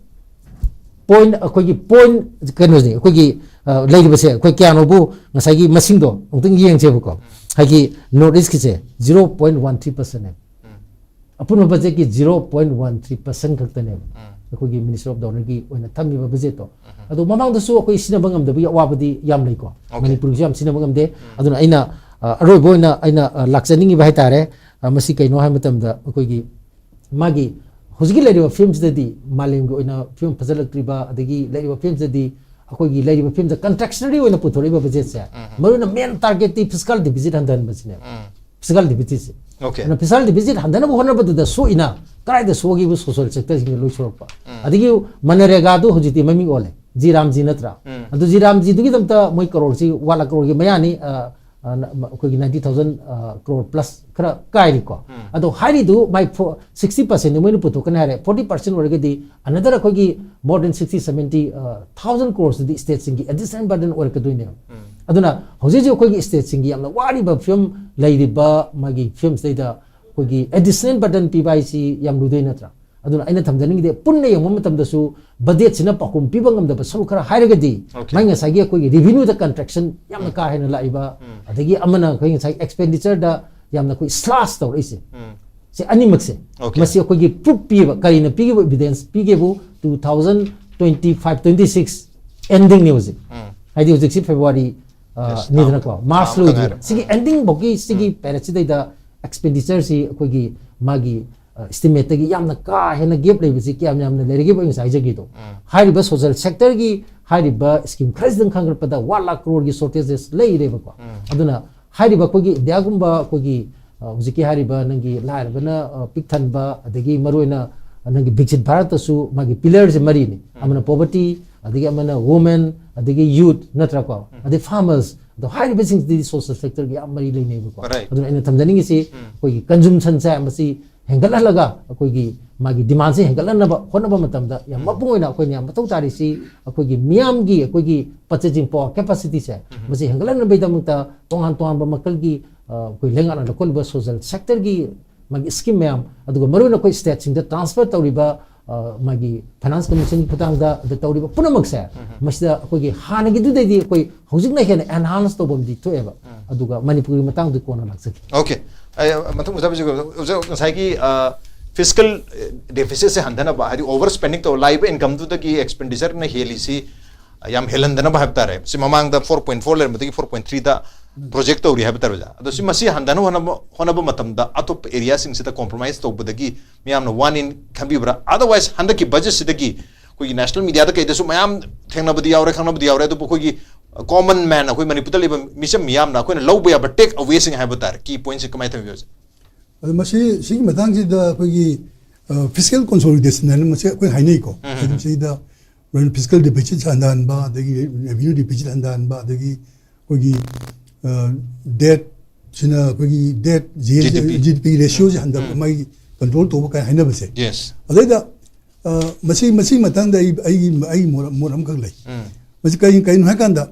point, ꯑꯩꯈꯣꯏꯒꯤ point ꯀꯩꯅꯣꯁꯦ, ꯑꯩꯈꯣꯏꯒꯤ, ꯑ, ꯂꯩꯔꯤꯕꯁꯦ ꯑꯩꯈꯣꯏ ꯀꯌꯥꯅꯣꯕꯨ ꯉꯁꯥꯏꯒꯤ ꯃꯁꯤꯡꯗꯣ ꯑꯃꯨꯛꯇꯪ ꯌꯦꯡꯁꯦꯕꯀꯣ꯫ ꯍꯥꯏꯗꯤ North Eastꯀꯤꯁꯦ zero point one three percentꯅꯦ꯫ ꯑꯄꯨꯟꯕ ꯕꯖꯦꯠꯀꯤ zero point one three percent ꯈꯛꯇꯅꯦꯕ ꯑꯩꯈꯣꯏꯒꯤ ꯃꯤꯅꯤꯁꯇ꯭ꯔꯤ ꯑꯣꯐ ꯗꯣꯅꯔꯒꯤ ꯑꯣꯏꯅ ꯊꯝꯃꯤꯕ ꯕꯖꯦꯠꯇꯣ꯫ ꯑꯗꯣ ꯃꯃꯥꯡꯗꯁꯨ ꯑꯩꯈꯣꯏ ꯁꯤꯖꯤꯟꯅꯕ ꯉꯝꯗꯕꯒꯤ ꯑꯋꯥꯕꯗꯤ ꯌꯥꯝ ꯂꯩꯀꯣ꯫ Okay. ꯃꯅꯤꯄꯨꯔꯒꯤꯁꯨ ꯌꯥꯝ ꯁꯤꯖꯤꯟꯅꯕ ꯉꯝꯗꯦ꯫ ꯑꯗꯨꯅ ꯑꯩꯅ ꯑ, ꯑꯔꯣꯏꯕ ꯑꯣꯏꯅ ꯑꯩꯅ ꯑ, ꯂꯥꯛꯆꯅꯤꯡꯉꯤꯕ ꯍꯥꯏꯇꯥꯔꯦ꯫ ꯑ, ꯃꯁꯤ ꯀꯩꯅꯣ ꯍꯥꯏꯕ ꯃꯇꯝꯗ ꯑꯩꯈꯣꯏꯒꯤ ꯃꯥꯒꯤ ꯍꯧꯖꯤꯛꯀꯤ ꯂꯩꯔꯤꯕ ꯐꯤꯕꯝꯁꯤꯗꯗꯤ ꯃꯥꯂꯦꯝꯒꯤ ꯑꯣꯏꯅ ꯐꯤꯕꯝ ꯐꯖꯜꯂꯛꯇ꯭ꯔꯤꯕ ꯑꯗꯒꯤ ꯂꯩꯔꯤꯕ ꯐꯤꯕꯝꯁꯤꯗꯗꯤ ꯑꯩꯈꯣꯏꯒꯤ ꯂꯩꯔꯤꯕ ꯐꯤꯕꯝꯁꯤꯗ ꯀꯟꯇ꯭ꯔꯦꯛꯁꯅꯔꯤ ꯑꯣꯏꯅ ꯄꯨꯊꯣꯔꯛꯏꯕ ꯕꯖꯦꯠꯁꯦ ꯃꯔꯨꯑꯣꯏꯅ ꯃꯦꯟ ꯇꯥꯔꯒꯦꯠꯇꯤ ꯐꯤꯁꯀꯦꯜ ꯗꯤꯐꯤꯁꯤꯠ ꯍꯟꯊꯍꯟꯕꯁꯤꯅꯦꯕ꯫ ꯐꯤꯁꯀꯦꯜ ꯗꯤꯐꯤꯁꯤꯠꯁꯦ꯫ Okay. ꯑꯗꯨꯅ ꯐꯤꯁꯀꯦꯜ ꯗꯤꯐꯤꯁꯤꯠ ꯍꯟꯊꯅꯕ ꯍꯣꯠꯅꯕꯗꯨꯗ ꯁꯣꯛꯏꯅ ꯀꯗꯥꯏꯗ ꯁꯣꯛꯈꯤꯕ ꯁꯣꯁꯤꯌꯦꯜ ꯁꯦꯛꯇꯔꯁꯤꯡꯗ ꯂꯣꯏ ꯁꯣꯛꯂꯛꯄ꯫ ꯑꯗꯒꯤ ꯃꯅꯔꯦꯒꯥꯗꯨ ꯍꯧꯖꯤꯛꯇꯤ ꯃꯃꯤꯡ ꯑꯣꯜꯂꯦ ꯖꯤ ꯔꯥꯝꯖꯤ ꯅꯠꯇ꯭ꯔꯥ? ꯑꯗꯨ ꯖꯤ ꯔꯥꯝꯖꯤꯗꯨꯒꯤꯗꯃꯛꯇ ꯃꯣꯏ ꯀꯔꯣꯔꯁꯤ ꯋꯥꯟ ꯂꯥꯛ ꯀꯔꯣꯔꯒꯤ ꯃꯌꯥꯅꯤ꯫ ꯑ, ꯑ, ꯅ-, ꯃ-, ꯑꯩꯈꯣꯏꯒꯤ ninety thousand crore plus ꯈꯔ ꯀꯥꯏꯔꯤꯀꯣ꯫ ꯑꯗꯣ ꯍꯥꯏꯔꯤꯗꯨ ꯃꯥꯏ ꯐꯣ-, sixty percent ꯃꯣꯏꯅ ꯄꯨꯊꯣꯛꯀꯅꯤ ꯍꯥꯏꯔꯦ, forty percent ꯑꯣꯏꯔꯒꯗꯤ another ꯑꯩꯈꯣꯏꯒꯤ more than sixty seventy thousand crores ꯗꯤ ꯁ꯭ꯇꯦꯠꯁꯤꯡꯒꯤ ꯑꯦꯗꯤꯁꯅꯦꯜ ꯕꯔꯗꯟ ꯑꯣꯏꯔꯛꯀꯗꯣꯏꯅꯦꯕ꯫ ꯑꯗꯨꯅ ꯍꯧꯖꯤꯛ ꯍꯧꯖꯤꯛ ꯑꯩꯈꯣꯏꯒꯤ ꯁ꯭ꯇꯦꯠꯁꯤꯡꯒꯤ ꯌꯥꯝꯅ ꯋꯥꯔꯤꯕ ꯐꯤꯕꯝ ꯂꯩꯔꯤꯕ ꯃꯥꯒꯤ ꯐꯤꯕꯝꯁꯤꯗꯩꯗ ꯑꯩꯈꯣꯏꯒꯤ ꯑꯦꯗꯤꯁꯅꯦꯜ ꯕꯔꯗꯟ ꯄꯤꯕ ꯍꯥꯏꯁꯤ ꯌꯥꯝ ꯂꯨꯗꯣꯏ ꯅꯠꯇ꯭ꯔꯥ? ꯑꯗꯨꯅ ꯑꯩꯅ ꯊꯝꯖꯅꯤꯡꯉꯤꯗꯤ ꯄꯨꯟꯅ ꯌꯦꯡꯕ ꯃꯇꯝꯗꯁꯨ ꯕꯖꯦꯠꯁꯤꯅ ꯄꯥꯎꯈꯨꯝ ꯄꯤꯕ ꯉꯝꯗꯕ ꯁꯔꯨꯛ ꯈꯔ ꯍꯥꯏꯔꯒꯗꯤ Okay. ꯃꯥꯏ ꯉꯁꯥꯏꯒꯤ ꯑꯩꯈꯣꯏꯒꯤ ꯔꯤꯚꯤꯅ꯭ꯌꯨꯗ ꯀꯟꯇ꯭ꯔꯦꯛꯁꯟ ꯌꯥꯝꯅ ꯀꯥ ꯍꯦꯟꯅ ꯂꯥꯛꯏꯕ, ꯑꯗꯒꯤ ꯑꯃꯅ ꯑꯩꯈꯣꯏ ꯉꯁꯥꯏ ꯑꯦꯛꯁꯄꯦꯟꯗꯤꯆꯔꯗ ꯌꯥꯝꯅ ꯑꯩꯈꯣꯏ ꯁ꯭ꯂꯥꯁ ꯇꯧꯔꯛꯏꯁꯦ꯫ ꯁꯤ ꯑꯅꯤꯃꯛꯁꯦ Okay. ꯃꯁꯤ ꯑꯩꯈꯣꯏꯒꯤ ꯄ꯭ꯔꯨꯐ ꯄꯤꯕ, ꯀꯔꯤꯅ ꯄꯤꯈꯤꯕ evidence ꯄꯤꯒꯦꯕꯨ two thousand twenty five twenty six ending ꯅꯤ ꯍꯧꯖꯤꯛ꯫ ꯍꯥꯏꯗꯤ ꯍꯧꯖꯤꯛꯁꯤ ꯐꯦꯕ꯭ꯔꯨꯋꯥꯔꯤ, ꯑ, Yes, ꯅꯤꯗꯅꯀꯣ, ꯊꯥ ꯃꯥꯔꯆ ꯑꯃ ꯂꯣꯏꯗ꯭ꯔꯤ꯫ ꯉꯥꯏꯔꯦ꯫ ꯁꯤꯒꯤ ꯑꯦꯟꯗꯤꯡ ꯐꯥꯎꯒꯤ ꯁꯤꯒꯤ ꯄꯦꯔꯦꯠꯁꯤꯗꯩꯗ ꯑꯦꯛꯁꯄꯦꯟꯗꯤꯆꯔꯁꯤ ꯑꯩꯈꯣꯏꯒꯤ ꯃꯥꯒꯤ, ꯑ, ꯏꯁꯇꯤꯃꯦꯠꯇꯒꯤ ꯌꯥꯝꯅ ꯀꯥ ꯍꯦꯟꯅ ꯒꯦꯞ ꯂꯩꯕꯁꯤ ꯀꯌꯥꯝ ꯌꯥꯝꯅ ꯂꯩꯔꯒꯦꯕ ꯑꯩ ꯉꯁꯥꯏ ꯍꯥꯏꯖꯈꯤꯗꯣ꯫ ꯍꯥꯏꯔꯤꯕ ꯁꯣꯁꯤꯌꯦꯜ ꯁꯦꯛꯇꯔꯒꯤ ꯍꯥꯏꯔꯤꯕ ꯁ꯭ꯀꯤꯝ ꯈꯔꯁꯤꯗꯪ ꯈꯟꯒꯠꯄꯗ ꯋꯥꯟ ꯂꯥꯛ ꯀ꯭ꯔꯣꯔꯒꯤ ꯁꯣꯔꯇꯦꯖꯦꯁ ꯂꯩꯔꯦꯕꯀꯣ꯫ ꯑꯗꯨꯅ ꯍꯥꯏꯔꯤꯕ ꯑꯩꯈꯣꯏꯒꯤ ꯏꯟꯗꯤꯌꯥꯒꯨꯝꯕ ꯑꯩꯈꯣꯏꯒꯤ, ꯑ, ꯍꯧꯖꯤꯛꯀꯤ ꯍꯥꯏꯔꯤꯕ ꯅꯪꯒꯤ ꯂꯥꯏꯔꯕꯅ, ꯑ, ꯄꯤꯛ ꯊꯟꯕ, ꯑꯗꯒꯤ ꯃꯔꯨꯑꯣꯏꯅ ꯅꯪꯒꯤ ꯕꯤꯛꯁꯤꯠ ꯚꯥꯔꯠꯇꯁꯨ ꯃꯥꯒꯤ ꯄꯤꯂꯔꯁꯦ ꯃꯔꯤꯅꯤ꯫ ꯑꯃꯅ ꯄꯣꯚꯔꯇꯤ, ꯑꯗꯒꯤ ꯑꯃꯅ ꯋꯨꯃꯦꯟ, ꯑꯗꯒꯤ ꯌꯨꯠ ꯅꯠꯇ꯭ꯔꯥꯀꯣ, ꯑꯗꯩ ꯐꯥꯔꯃꯔꯁ꯫ ꯑꯗꯣ ꯍꯥꯏꯔꯤꯕꯁꯤꯡꯁꯤꯗꯤ ꯁꯣꯁꯤꯌꯦꯜ ꯁꯦꯛꯇꯔꯒꯤ ꯌꯥꯝ ꯃꯔꯤ ꯂꯩꯅꯩꯕꯀꯣ꯫ Right. ꯑꯗꯨꯅ ꯑꯩꯅ ꯊꯝꯖꯅꯤꯡꯉꯤꯁꯤ ꯑꯩꯈꯣꯏꯒꯤ ꯀꯟꯖꯨꯝꯁꯟꯁꯦ ꯃꯁꯤ ꯍꯦꯟꯒꯠꯍꯜꯂꯒ ꯑꯩꯈꯣꯏꯒꯤ ꯃꯥꯒꯤ ꯗꯤꯃꯥꯟꯁꯦ ꯍꯦꯟꯒꯠꯍꯟꯅꯕ ꯍꯣꯠꯅꯕ ꯃꯇꯝꯗ ꯌꯥꯝ ꯃꯄꯨꯡ ꯑꯣꯏꯅ ꯑꯩꯈꯣꯏꯅ ꯌꯥꯝ ꯃꯊꯧ ꯇꯥꯔꯤꯁꯤ ꯑꯩꯈꯣꯏꯒꯤ ꯃꯤꯌꯥꯝꯒꯤ ꯑꯩꯈꯣꯏꯒꯤ purchasing power capacityꯁꯦ ꯃꯁꯤ ꯍꯦꯟꯒꯠꯍꯟꯅꯕꯒꯤꯗꯃꯛꯇ ꯇꯣꯉꯥꯟ ꯇꯣꯉꯥꯟꯕ ꯃꯈꯜꯒꯤ, ꯑ, ꯑꯩꯈꯣꯏ ꯂꯩꯉꯥꯛꯅ ꯂꯧꯈꯠꯂꯤꯕ ꯁꯣꯁꯤꯌꯦꯜ ꯁꯦꯛꯇꯔꯒꯤ ꯃꯥꯒꯤ ꯁ꯭ꯀꯤꯝ ꯃꯌꯥꯝ, ꯑꯗꯨꯒ ꯃꯔꯨꯑꯣꯏꯅ ꯑꯩꯈꯣꯏ ꯁ꯭ꯇꯦꯠꯁꯤꯡꯗ ꯇ꯭ꯔꯥꯟꯁꯐꯔ ꯇꯧꯔꯤꯕ, ꯑ, ꯃꯥꯒꯤ ꯐꯥꯏꯅꯥꯟꯁ ꯀꯃꯤꯁꯟꯒꯤ ꯈꯨꯊꯥꯡꯗ ꯑꯗ ꯇꯧꯔꯤꯕ ꯄꯨꯝꯅꯃꯛꯁꯦ ꯃꯁꯤꯗ ꯑꯩꯈꯣꯏꯒꯤ ꯍꯥꯟꯅꯒꯤꯗꯨꯗꯩꯗꯤ ꯑꯩꯈꯣꯏ ꯍꯧꯖꯤꯛꯅ ꯍꯦꯟꯅ ꯑꯦꯟꯍꯥꯟꯁ ꯇꯧꯕ ꯑꯃꯗꯤ ꯊꯣꯛꯑꯦꯕ꯫ ꯑꯗꯨꯒ ꯃꯅꯤꯄꯨꯔꯒꯤ ꯃꯇꯥꯡꯗ ꯀꯣꯟꯅ ꯂꯥꯛꯆꯒꯦ꯫ Okay. ꯑꯩ ꯃꯊꯪ ꯑꯣꯖꯥ ꯍꯧꯖꯤꯛ, ꯑꯣꯖꯥ ꯉꯁꯥꯏꯒꯤ ꯐꯤꯁꯀꯦꯜ ꯗꯦꯐꯤꯁꯤꯠꯁꯦ ꯍꯟꯊꯅꯕ, ꯍꯥꯏꯗꯤ ꯑꯣꯚꯔ ꯁ꯭ꯄꯦꯟꯗꯤꯡ ꯇꯧ, ꯂꯥꯛꯏꯕ ꯏꯟꯀꯝꯗꯨꯗꯒꯤ ꯑꯦꯛꯁꯄꯦꯟꯗꯤꯆꯔꯅ ꯍꯦꯜꯂꯤꯁꯤ ꯌꯥꯝ ꯍꯦꯜꯍꯟꯗꯅꯕ ꯍꯥꯏꯕ ꯇꯥꯔꯦ꯫ ꯁꯤ ꯃꯃꯥꯡꯗ ꯐꯣꯔ ꯄꯣꯏꯟ ꯐꯣꯔ ꯂꯩꯔꯝꯕꯗꯒꯤ ꯐꯣꯔ ꯄꯣꯏꯟ ꯊ꯭ꯔꯤꯗ ꯄ꯭ꯔꯣꯖꯦꯛ ꯇꯧꯔꯤ ꯍꯥꯏꯕ ꯇꯥꯔꯦ ꯑꯣꯖꯥ꯫ ꯑꯗꯣ ꯁꯤ, ꯃꯁꯤ ꯍꯟꯊꯅꯕ ꯍꯣꯠꯅꯕ, ꯍꯣꯠꯅꯕ ꯃꯇꯝꯗ ꯑꯇꯣꯞꯄ ꯑꯦꯔꯤꯌꯥꯁꯤꯡꯁꯤꯗ ꯀꯣꯝꯄ꯭ꯔꯣꯃꯥꯏꯁ ꯇꯧꯕꯗꯒꯤ ꯃꯤꯌꯥꯝꯅ ꯋꯥꯅꯤ ꯈꯟꯕꯤꯕ꯭ꯔꯥ? ꯑꯗꯔꯋꯥꯏꯁ ꯍꯟꯗꯛꯀꯤ ꯕꯖꯦꯠꯁꯤꯗꯒꯤ ꯑꯩꯈꯣꯏꯒꯤ ꯅꯦꯁꯅꯦꯜ ꯃꯤꯗꯤꯌꯥꯗ ꯀꯩꯗꯁꯨ ꯃꯌꯥꯝ ꯊꯦꯡꯅꯕꯗꯤ ꯌꯥꯎꯔꯦ, ꯈꯪꯅꯕꯗꯤ ꯌꯥꯎꯔꯦ, ꯑꯗꯨꯕꯨ ꯑꯩꯈꯣꯏꯒꯤ ꯀꯣꯃꯟ ꯃꯦꯟ, ꯑꯩꯈꯣꯏ ꯃꯅꯤꯄꯨꯔꯗ ꯂꯩꯕ ꯃꯤꯆꯝ ꯃꯤꯌꯥꯝꯅ ꯑꯩꯈꯣꯏꯅ ꯂꯧꯕ ꯌꯥꯕ ꯇꯦꯛ ꯑꯋꯦꯁꯤꯡ ꯍꯥꯏꯕ ꯇꯥꯔꯦ, ꯀꯤ ꯄꯣꯏꯟꯠꯁꯦ ꯀꯃꯥꯏꯅ ꯊꯝꯕꯤꯕ ꯑꯣꯖꯥ? ꯑꯗꯣ ꯃꯁꯤ, ꯁꯤꯒꯤ ꯃꯇꯥꯡꯁꯤꯗ ꯑꯩꯈꯣꯏꯒꯤ ꯐꯤꯁꯀꯦꯜ ꯀꯣꯟꯁꯣꯂꯤꯗꯦꯁꯟ ꯍꯥꯏꯅ ꯃꯁꯤ ꯑꯩꯈꯣꯏ ꯍꯥꯏꯅꯩꯀꯣ꯫ ꯎꯝ, ꯎꯝ꯫ ꯑꯗꯨꯝ ꯁꯤꯗ ꯐꯤꯁꯀꯦꯜ ꯗꯤꯐꯤꯁꯤꯠ ꯍꯟꯊꯍꯟꯕ, ꯑꯗꯒꯤ ꯔꯦꯚꯤꯅ꯭ꯌꯨ ꯗꯤꯐꯤꯁꯤꯠ ꯍꯟꯊꯍꯟꯕ, ꯑꯗꯒꯤ ꯑꯩꯈꯣꯏꯒꯤ ꯗꯦꯠꯁꯤꯅ, ꯑꯩꯈꯣꯏꯒꯤ ꯗꯦꯠ, ꯖꯤ ꯗꯤ ꯄꯤ꯫ ꯖꯤ ꯗꯤ ꯄꯤ ꯔꯦꯁꯤꯌꯣꯁꯦ ꯍꯟꯊꯕ, ꯎꯝ꯫ ꯃꯥꯒꯤ ꯀꯟꯇ꯭ꯔꯣꯜ ꯇꯧꯕ ꯀꯥꯏꯅ ꯍꯥꯏꯅꯕꯁꯦ꯫ ꯌꯦꯁ꯫ ꯑꯗꯩꯗ ꯑ, ꯃꯁꯤ, ꯃꯁꯤꯒꯤ ꯃꯇꯥꯡꯗ ꯑꯩ, ꯑꯩꯒꯤ, ꯑꯩꯒꯤ ꯃꯣꯠ, ꯃꯣꯠ ꯑꯃꯈꯛ ꯂꯩ꯫ ꯎꯝ꯫ ꯃꯁꯤ ꯀꯔꯤ, ꯀꯔꯤꯅꯣ ꯍꯥꯏꯀꯥꯟꯗ,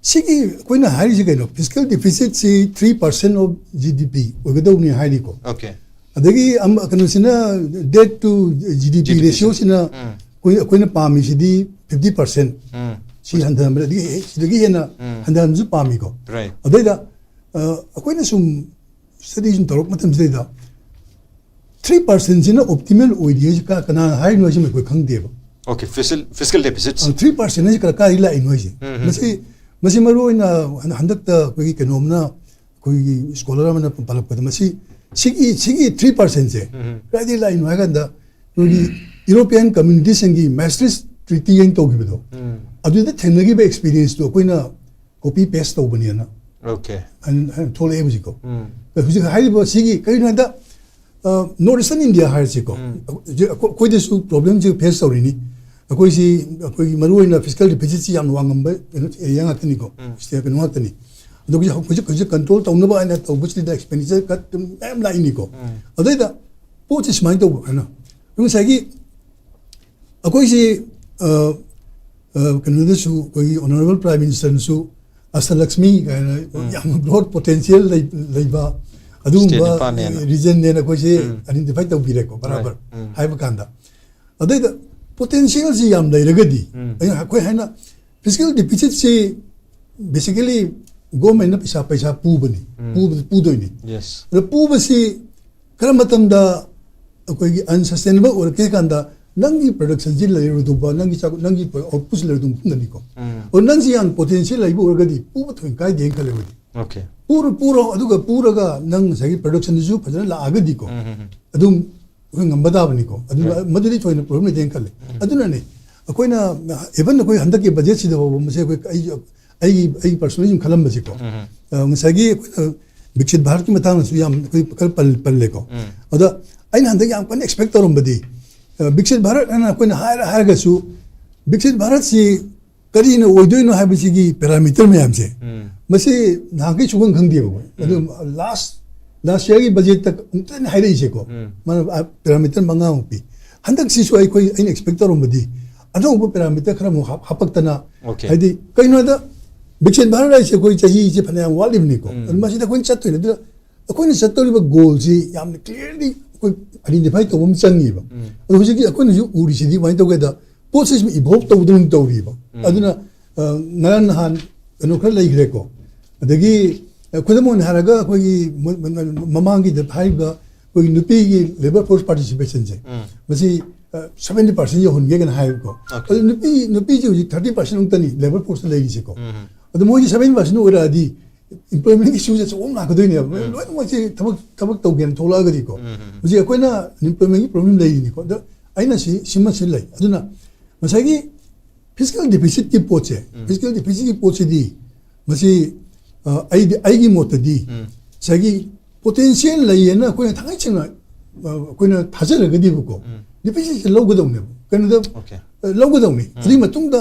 ꯁꯤꯒꯤ ꯑꯩꯈꯣꯏꯅ ꯍꯥꯏꯔꯤꯁꯤ ꯀꯩꯅꯣ? Fiscal deficit ꯁꯤ three percent of G D P ꯑꯣꯏꯒꯗꯧꯕꯅꯤ ꯍꯥꯏꯔꯤꯀꯣ꯫ ꯑꯣꯀꯦ꯫ ꯑꯗꯒꯤ ꯑꯃ, ꯀꯩꯅꯣꯁꯤꯅ, debt to G D P G D P ratio ꯁꯤꯅ ꯎꯝ꯫ ꯑꯩꯈꯣꯏ, ꯑꯩꯈꯣꯏꯅ ꯄꯥꯝꯃꯤꯁꯤꯗꯤ fifty percent꯫ ꯎꯝ꯫ ꯁꯤ ꯍꯟꯊꯍꯟꯕ, ꯑꯗꯒꯤ ꯍꯦ-, ꯁꯤꯗꯒꯤ ꯍꯦꯟꯅ ꯎꯝ꯫ ꯍꯟꯊꯍꯟꯕꯁꯨ ꯄꯥꯝꯃꯤꯀꯣ꯫ ꯔꯥꯏꯠ꯫ ꯑꯗꯩꯗ, ꯑ, ꯑꯩꯈꯣꯏꯅ ꯁꯨꯝ ꯁ꯭ꯇꯗꯤ ꯁꯨꯝ ꯇꯧꯔꯛꯄ ꯃꯇꯝꯁꯤꯗꯩꯗ, three percent ꯁꯤꯅ ꯑꯣꯞꯇꯤꯃꯦꯜ ꯑꯣꯏꯗꯦ ꯍꯥꯏꯁꯤ ꯀ-, ꯀꯅꯥꯅ ꯍꯥꯏꯔꯤꯅꯣ ꯍꯥꯏꯁꯤ ꯑꯩꯈꯣꯏ ꯈꯪꯗꯦꯕ꯫ Okay, fiscal, fiscal deficit. ꯑ, three percent ꯍꯥꯏꯁꯤ ꯀ-, ꯀꯥꯏꯗꯒꯤ ꯂꯥꯛꯏꯅꯣ ꯍꯥꯏꯁꯦ? ꯎꯝ, ꯎꯝ꯫ ꯃꯁꯤ, ꯃꯁꯤ ꯃꯔꯨ ꯑꯣꯏꯅ ꯍꯟ-, ꯍꯟꯗꯛꯇ ꯑꯩꯈꯣꯏꯒꯤ ꯀꯩꯅꯣꯝꯅ, ꯑꯩꯈꯣꯏꯒꯤ ꯁ꯭ꯀꯣꯂꯔ ꯑꯃꯅ ꯄꯜꯂꯛꯄꯗ, ꯃꯁꯤ, ꯁꯤꯒꯤ, ꯁꯤꯒꯤ three percent ꯁꯦ ꯎꯝ, ꯎꯝ꯫ ꯀꯥꯏꯗꯒꯤ ꯂꯥꯛꯏꯅꯣ ꯍꯥꯏ ꯀꯥꯟꯗ, ꯑꯩꯈꯣꯏꯒꯤ European Community ꯁꯤꯡꯒꯤ Maastricht Treaty ꯍꯥꯏꯅ ꯇꯧꯈꯤꯕꯗꯣ, ꯎꯝ꯫ ꯑꯗꯨꯗ ꯊꯦꯡꯅꯈꯤꯕ ꯑꯦꯛꯁꯄꯤꯔꯤꯌꯦꯟꯁꯇꯣ ꯑꯩꯈꯣꯏꯅ ꯀꯣꯄꯤ ꯄꯦꯁ ꯇꯧꯕꯅꯦꯅ ꯑꯣꯀꯦ꯫ ꯍꯥꯏꯅ, ꯍꯥꯏꯅ ꯊꯣꯛꯂꯛꯑꯦ ꯍꯧꯖꯤꯛꯀꯣ꯫ ꯎꯝ꯫ ꯍꯧꯖꯤꯛ ꯍꯥꯏꯔꯤꯕ ꯁꯤꯒꯤ ꯀꯔꯤꯅꯣ ꯍꯥꯏꯗ, ꯑ, North Eastern India ꯍꯥꯏꯔꯁꯤꯀꯣ꯫ ꯎꯝ꯫ ꯍꯧꯖꯤꯛ ꯑꯩꯈꯣꯏ-, ꯑꯩꯈꯣꯏꯗꯁꯨ ꯄ꯭ꯔꯣꯕ꯭ꯂꯦꯝꯁꯦ ꯐꯦꯁ ꯇꯧꯔꯤꯅꯤ꯫ ꯑꯩꯈꯣꯏꯁꯤ, ꯑꯩꯈꯣꯏꯒꯤ ꯃꯔꯨꯑꯣꯏꯅ ꯐꯤꯁꯀꯦꯜ ꯗꯤꯐꯤꯁꯤꯠꯁꯤ ꯌꯥꯝꯅ ꯋꯥꯡꯉꯝꯕ ꯀꯩꯅꯣ, ꯑꯦꯔꯤꯌꯥ ꯉꯥꯛꯇꯅꯤꯀꯣ꯫ ꯎꯝ꯫ ꯁ꯭ꯇꯦꯠ ꯀꯩꯅꯣ ꯉꯥꯛꯇꯅꯤ꯫ ꯑꯗꯣ ꯍꯧꯖꯤꯛ, ꯍꯧꯖꯤꯛ, ꯍꯧꯖꯤꯛ ꯀꯟꯇ꯭ꯔꯣꯜ ꯇꯧꯅꯕ ꯍꯥꯏꯅ ꯇꯧꯕꯁꯤꯗ ꯑꯦꯛꯁꯄꯦꯟꯗꯤꯆꯔ ꯀꯠ ꯃꯌꯥꯝ ꯂꯥꯛꯏꯅꯤꯀꯣ꯫ ꯎꯝ꯫ ꯑꯗꯩꯗ ꯄꯣꯠꯁꯤ ꯁꯨꯃꯥꯏꯅ ꯇꯧꯕ ꯍꯥꯏꯅ, ꯉꯁꯥꯏꯒꯤ ꯑꯩꯈꯣꯏꯁꯤ, ꯑ, ꯑ, ꯀꯩꯅꯣꯗꯁꯨ, ꯑꯩꯈꯣꯏꯒꯤ ꯑꯣꯅꯔꯦꯕꯜ ꯄ꯭ꯔꯥꯏꯝ ꯃꯤꯅꯤꯁꯇꯔꯅꯁꯨ ꯑꯁꯇꯂꯛꯁꯃꯤ ꯀꯥꯏꯅ ꯎꯝ꯫ ꯌꯥꯝꯅ ꯕ꯭ꯔꯣꯗ ꯄꯣꯇꯦꯟꯁꯤꯌꯦꯜ ꯂꯩ-, ꯂꯩꯕ ꯑꯗꯨꯒꯨꯝꯕ ꯁ꯭ꯇꯦꯠ ꯅꯤꯄꯥꯟꯅꯦꯅ꯫ ꯔꯤꯖꯟꯅꯦꯅ ꯑꯩꯈꯣꯏꯁꯦ ꯎꯝ꯫ Identify ꯇꯧꯕꯤꯔꯦꯀꯣ, ꯕꯔꯥꯕꯔ right. ꯎꯝ꯫ ꯍꯥꯏꯕ ꯀꯥꯟꯗ꯫ ꯑꯗꯩꯗ ꯄꯣꯇꯦꯟꯁꯤꯌꯦꯜꯁꯤ ꯌꯥꯝ ꯂꯩꯔꯒꯗꯤ, ꯎꯝ꯫ ꯑꯩꯅ, ꯑꯩꯈꯣꯏ ꯍꯥꯏꯅ ꯐꯤꯁꯀꯦꯜ ꯗꯤꯐꯤꯁꯤꯠꯁꯤ ꯕꯦꯁꯤꯀꯦꯂꯤ ꯒꯣꯔꯃꯦꯟꯅ ꯄꯩꯁꯥ ꯄꯩꯁꯥ ꯄꯨꯕꯅꯤ, ꯎꯝ꯫ ꯄꯨꯕ- ꯄꯨꯗꯣꯏꯅꯤ꯫ ꯌꯦꯁ꯫ ꯑꯗꯣ ꯄꯨꯕꯁꯤ ꯀꯔꯝꯕ ꯃꯇꯝꯗ ꯑꯩꯈꯣꯏꯒꯤ ꯑꯟꯁꯁꯇꯦꯅꯦꯕꯜ ꯑꯣꯏꯔꯛꯀꯦ ꯍꯥꯏ ꯀꯥꯟꯗ, ꯅꯪꯒꯤ ꯄ꯭ꯔꯗꯛꯁꯟꯁꯤ ꯂꯩꯔꯣꯏꯗꯧꯕ, ꯅꯪꯒꯤ ꯆꯥꯛ- ꯅꯪꯒꯤ ꯑꯥꯎꯠꯄꯨꯠꯁꯤ ꯂꯩꯔꯣꯏꯗꯧꯕ ꯃꯐꯝꯗꯅꯤꯀꯣ꯫ ꯎꯝ꯫ ꯑꯗꯣ ꯅꯪꯁꯤ ꯌꯥꯝ ꯄꯣꯇꯦꯟꯁꯤꯌꯦꯜ ꯂꯩꯕ ꯑꯣꯏꯔꯒꯗꯤ ꯄꯨꯕ ꯊꯣꯏꯅ ꯀꯥꯏꯗꯦꯅ ꯈꯜꯂꯦ ꯑꯩꯈꯣꯏꯗꯤ꯫ ꯑꯣꯀꯦ꯫ ꯄꯨꯔꯣ ꯄꯨꯔꯣ ꯑꯗꯨꯒ ꯄꯨꯔꯒ ꯅꯪ ꯉꯁꯥꯏꯒꯤ ꯄ꯭ꯔꯗꯛꯁꯟꯗꯨꯁꯨ ꯐꯖꯅ ꯂꯥꯛꯑꯒꯗꯤꯀꯣ, ꯎꯝ, ꯎꯝ, ꯎꯝ꯫ ꯑꯗꯨꯝ ꯑꯩꯈꯣꯏ ꯉꯝꯕ ꯇꯥꯕꯅꯤꯀꯣ꯫ ꯑꯗꯨ Right. ꯃꯗꯨꯗꯤ ꯊꯣꯏꯅ ꯄ꯭ꯔꯣꯕ꯭ꯂꯦꯝ ꯂꯩꯇꯦꯅ ꯈꯜꯂꯦ꯫ ꯎꯝ꯫ ꯑꯗꯨꯅꯅꯦ ꯑꯩꯈꯣꯏꯅ ꯏꯚꯟ ꯑꯩꯈꯣꯏ ꯍꯟꯗꯛꯀꯤ ꯕꯖꯦꯠꯁꯤꯗ ꯐꯥꯎꯕ ꯃꯁꯤ ꯑꯩꯈꯣꯏ ꯑꯩ ꯑꯩꯒꯤ ꯑꯩꯒꯤ ꯄꯔꯁꯣꯅꯦꯜꯂꯤ ꯁꯨꯝ ꯈꯜꯂꯝꯕꯁꯤꯀꯣ꯫ ꯎꯝ, ꯎꯝ꯫ ꯑ, ꯉꯁꯥꯏꯒꯤ ꯑꯩꯈꯣꯏꯅ ꯕꯤꯛꯁꯤꯠ ꯚꯥꯔꯠꯀꯤ ꯃꯇꯥꯡꯗꯁꯨ ꯌꯥꯝ ꯑꯩꯈꯣꯏ ꯈꯔ ꯄꯜ- ꯄꯜꯂꯦꯀꯣ꯫ ꯎꯝ꯫ ꯑꯗ ꯑꯩꯅ ꯍꯟꯗꯛ ꯌꯥꯝ ꯀꯟꯅ ꯑꯦꯛꯁꯄꯦꯛ ꯇꯧꯔꯝꯕꯗꯤ, ꯑ, ꯕꯤꯛꯁꯤꯠ ꯚꯥꯔꯠ ꯍꯥꯏꯅ ꯑꯩꯈꯣꯏꯅ ꯍꯥꯏꯔ ꯍꯥꯏꯔꯒꯁꯨ ꯕꯤꯛꯁꯤꯠ ꯚꯥꯔꯠꯁꯤ ꯀꯔꯤꯅ ꯑꯣꯏꯗꯣꯏꯅꯣ ꯍꯥꯏꯕꯁꯤꯒꯤ ꯄꯦꯔꯥꯃꯤꯇꯔ ꯃꯌꯥꯝꯁꯦ ꯎꯝ꯫ ꯃꯁꯤ ꯅꯍꯥꯟꯈꯩ ꯁꯨꯡꯈꯪ ꯈꯪꯗꯦꯕꯀꯣ꯫ ꯑꯗꯨ ꯂꯥꯁ ꯂꯥꯁ ꯌꯔꯒꯤ ꯕꯖꯦꯠꯇ ꯑꯃꯨꯛꯇ ꯍꯥꯏꯔꯛꯏꯁꯦꯀꯣ꯫ ꯎꯝ꯫ ꯃꯥꯅ ꯄꯦꯔꯥꯃꯤꯇꯔ ꯃꯉꯥꯃꯨꯛ ꯄꯤ꯫ ꯍꯟꯗꯛꯁꯤꯁꯨ ꯑꯩꯈꯣꯏ ꯑꯩꯅ ꯑꯦꯛꯁꯄꯦꯛ ꯇꯧꯔꯝꯕꯗꯤ ꯑꯅꯧꯕ ꯄꯦꯔꯥꯃꯤꯇꯔ ꯈꯔ ꯑꯃꯨꯛ ꯍꯥꯞ- ꯍꯥꯞꯄꯛꯇꯅ, ꯑꯣꯀꯦ꯫ ꯍꯥꯏꯗꯤ ꯀꯩꯅꯣꯗ ꯕꯤꯛꯁꯤꯠ ꯚꯥꯔꯠ ꯍꯥꯏꯁꯦ ꯑꯩꯈꯣꯏ ꯆꯍꯤꯁꯦ ꯐꯅꯌꯥꯝ ꯋꯥꯠꯂꯤꯕꯅꯤꯀꯣ꯫ ꯎꯝ꯫ ꯑꯗꯨ ꯃꯁꯤꯗ ꯑꯩꯈꯣꯏꯅ ꯆꯠꯇꯣꯏꯅꯦ꯫ ꯑꯗꯨꯅ ꯑꯩꯈꯣꯏꯅ ꯆꯠꯇꯧꯔꯤꯕ ꯒꯣꯜꯁꯤ ꯌꯥꯝꯅ ꯀ꯭ꯂꯤꯌꯔꯂꯤ ꯑꯩꯈꯣꯏ ꯑꯥꯏꯗꯦꯟꯇꯤꯐꯥꯏ ꯇꯧꯕ ꯑꯃ ꯆꯪꯉꯤꯕ꯫ ꯎꯝ꯫ ꯑꯗꯣ ꯍꯧꯖꯤꯛꯇꯤ ꯑꯩꯈꯣꯏꯅꯁꯨ ꯎꯔꯤꯁꯤꯗꯤ ꯀꯃꯥꯏꯅ ꯇꯧꯒꯦꯗ, ꯄꯣꯠꯁꯤꯁꯨ ꯏꯚꯣꯜꯕ ꯇꯧꯗꯅ ꯇꯧꯔꯤꯕ꯫ ꯎꯝ꯫ ꯑꯗꯨꯅ ꯑ, ꯉꯔꯥꯡ ꯅꯍꯥꯟ ꯀꯩꯅꯣ ꯈꯔ ꯂꯩꯈ꯭ꯔꯦꯀꯣ꯫ ꯑꯗꯒꯤ ꯑ, ꯈꯨꯗꯝ ꯑꯣꯏꯅ ꯍꯥꯏꯔꯒ ꯑꯩꯈꯣꯏꯒꯤ ꯃ- ꯃ- ꯃꯃꯥꯡꯒꯤꯗ ꯍꯥꯏꯔꯤꯕ ꯑꯩꯈꯣꯏꯒꯤ ꯅꯨꯄꯤꯒꯤ ꯂꯦꯕꯔ ꯐꯣꯔꯁ ꯄꯥꯔꯇꯤꯁꯤꯄꯦꯁꯟꯁꯦ, ꯎꯝ꯫ ꯃꯁꯤ ꯁꯕꯦꯟꯇꯤ ꯄꯥꯔꯁꯦꯟ ꯌꯧꯍꯟꯒꯦ ꯀꯅ ꯍꯥꯏꯕꯀꯣ꯫ Okay. ꯑꯗꯨ ꯅꯨꯄꯤ ꯅꯨꯄꯤꯁꯦ ꯍꯧꯖꯤꯛ ꯊꯥꯔꯇꯤ ꯄꯥꯔꯁꯦꯟ ꯃꯨꯛꯇꯅꯤ ꯂꯦꯕꯔ ꯐꯣꯔꯁꯇ ꯂꯩꯔꯤꯁꯦꯀꯣ꯫ ꯎꯝ꯫ ꯑꯗꯨ ꯃꯣꯏꯁꯦ ꯁꯕꯦꯟꯇꯤ ꯄꯥꯔꯁꯦꯟ ꯑꯣꯏꯔꯛꯑꯗꯤ ꯑꯟꯑꯦꯝꯄ꯭ꯂꯣꯏꯃꯦꯟꯒꯤ ꯏꯁꯨꯁꯦ ꯑꯆꯧꯕ ꯑꯃ ꯂꯥꯛꯀꯗꯣꯏꯅꯦꯕ꯫ ꯎꯝ꯫ ꯂꯣꯏꯅꯃꯛꯁꯦ ꯊꯕꯛ ꯊꯕꯛ ꯇꯧꯒꯦꯅ ꯊꯣꯛꯂꯛꯑꯒꯗꯤꯀꯣ꯫ ꯎꯝ, ꯎꯝ, ꯎꯝ꯫ ꯍꯧꯖꯤꯛ ꯑꯩꯈꯣꯏꯅ ꯑꯟꯑꯦꯝꯄ꯭ꯂꯣꯏꯃꯦꯟꯒꯤ ꯄ꯭ꯔꯣꯕ꯭ꯂꯦꯝ ꯂꯩꯔꯤꯅꯤꯀꯣ꯫ ꯑꯗꯣ ꯑꯩꯅ ꯁꯤ ꯁꯤꯃꯁꯨ ꯂꯩ꯫ ꯑꯗꯨꯅ ꯉꯁꯥꯏꯒꯤ ꯐꯤꯁꯀꯦꯜ ꯗꯤꯐꯤꯁꯤꯠꯀꯤ ꯄꯣꯠꯁꯦ, ꯎꯝ꯫ ꯐꯤꯁꯀꯦꯜ ꯗꯤꯐꯤꯁꯤꯠꯀꯤ ꯄꯣꯠꯁꯤꯗꯤ ꯃꯁꯤ, ꯑ, ꯑꯩꯗꯤ ꯑꯩꯒꯤ ꯃꯣꯠꯇꯗꯤ ꯎꯝ꯫ ꯉꯁꯥꯏꯒꯤ ꯄꯣꯇꯦꯟꯁꯤꯌꯦꯜ ꯂꯩꯌꯦꯅ ꯑꯩꯈꯣꯏꯅ ꯊꯥꯡꯒꯩ ꯁꯦꯡꯅ, ꯑ, ꯑꯩꯈꯣꯏꯅ ꯊꯥꯖꯔꯒꯗꯤꯕꯀꯣ, ꯎꯝ꯫ ꯗꯤꯐꯤꯁꯤꯠꯁꯦ ꯂꯧꯒꯗꯧꯅꯦꯕ꯫ ꯀꯩꯅꯣꯗ, Okay. ꯑ, ꯂꯧꯒꯗꯧꯅꯤ꯫ ꯎꯝ꯫ ꯑꯗꯨꯒꯤ ꯃꯇꯨꯡꯗ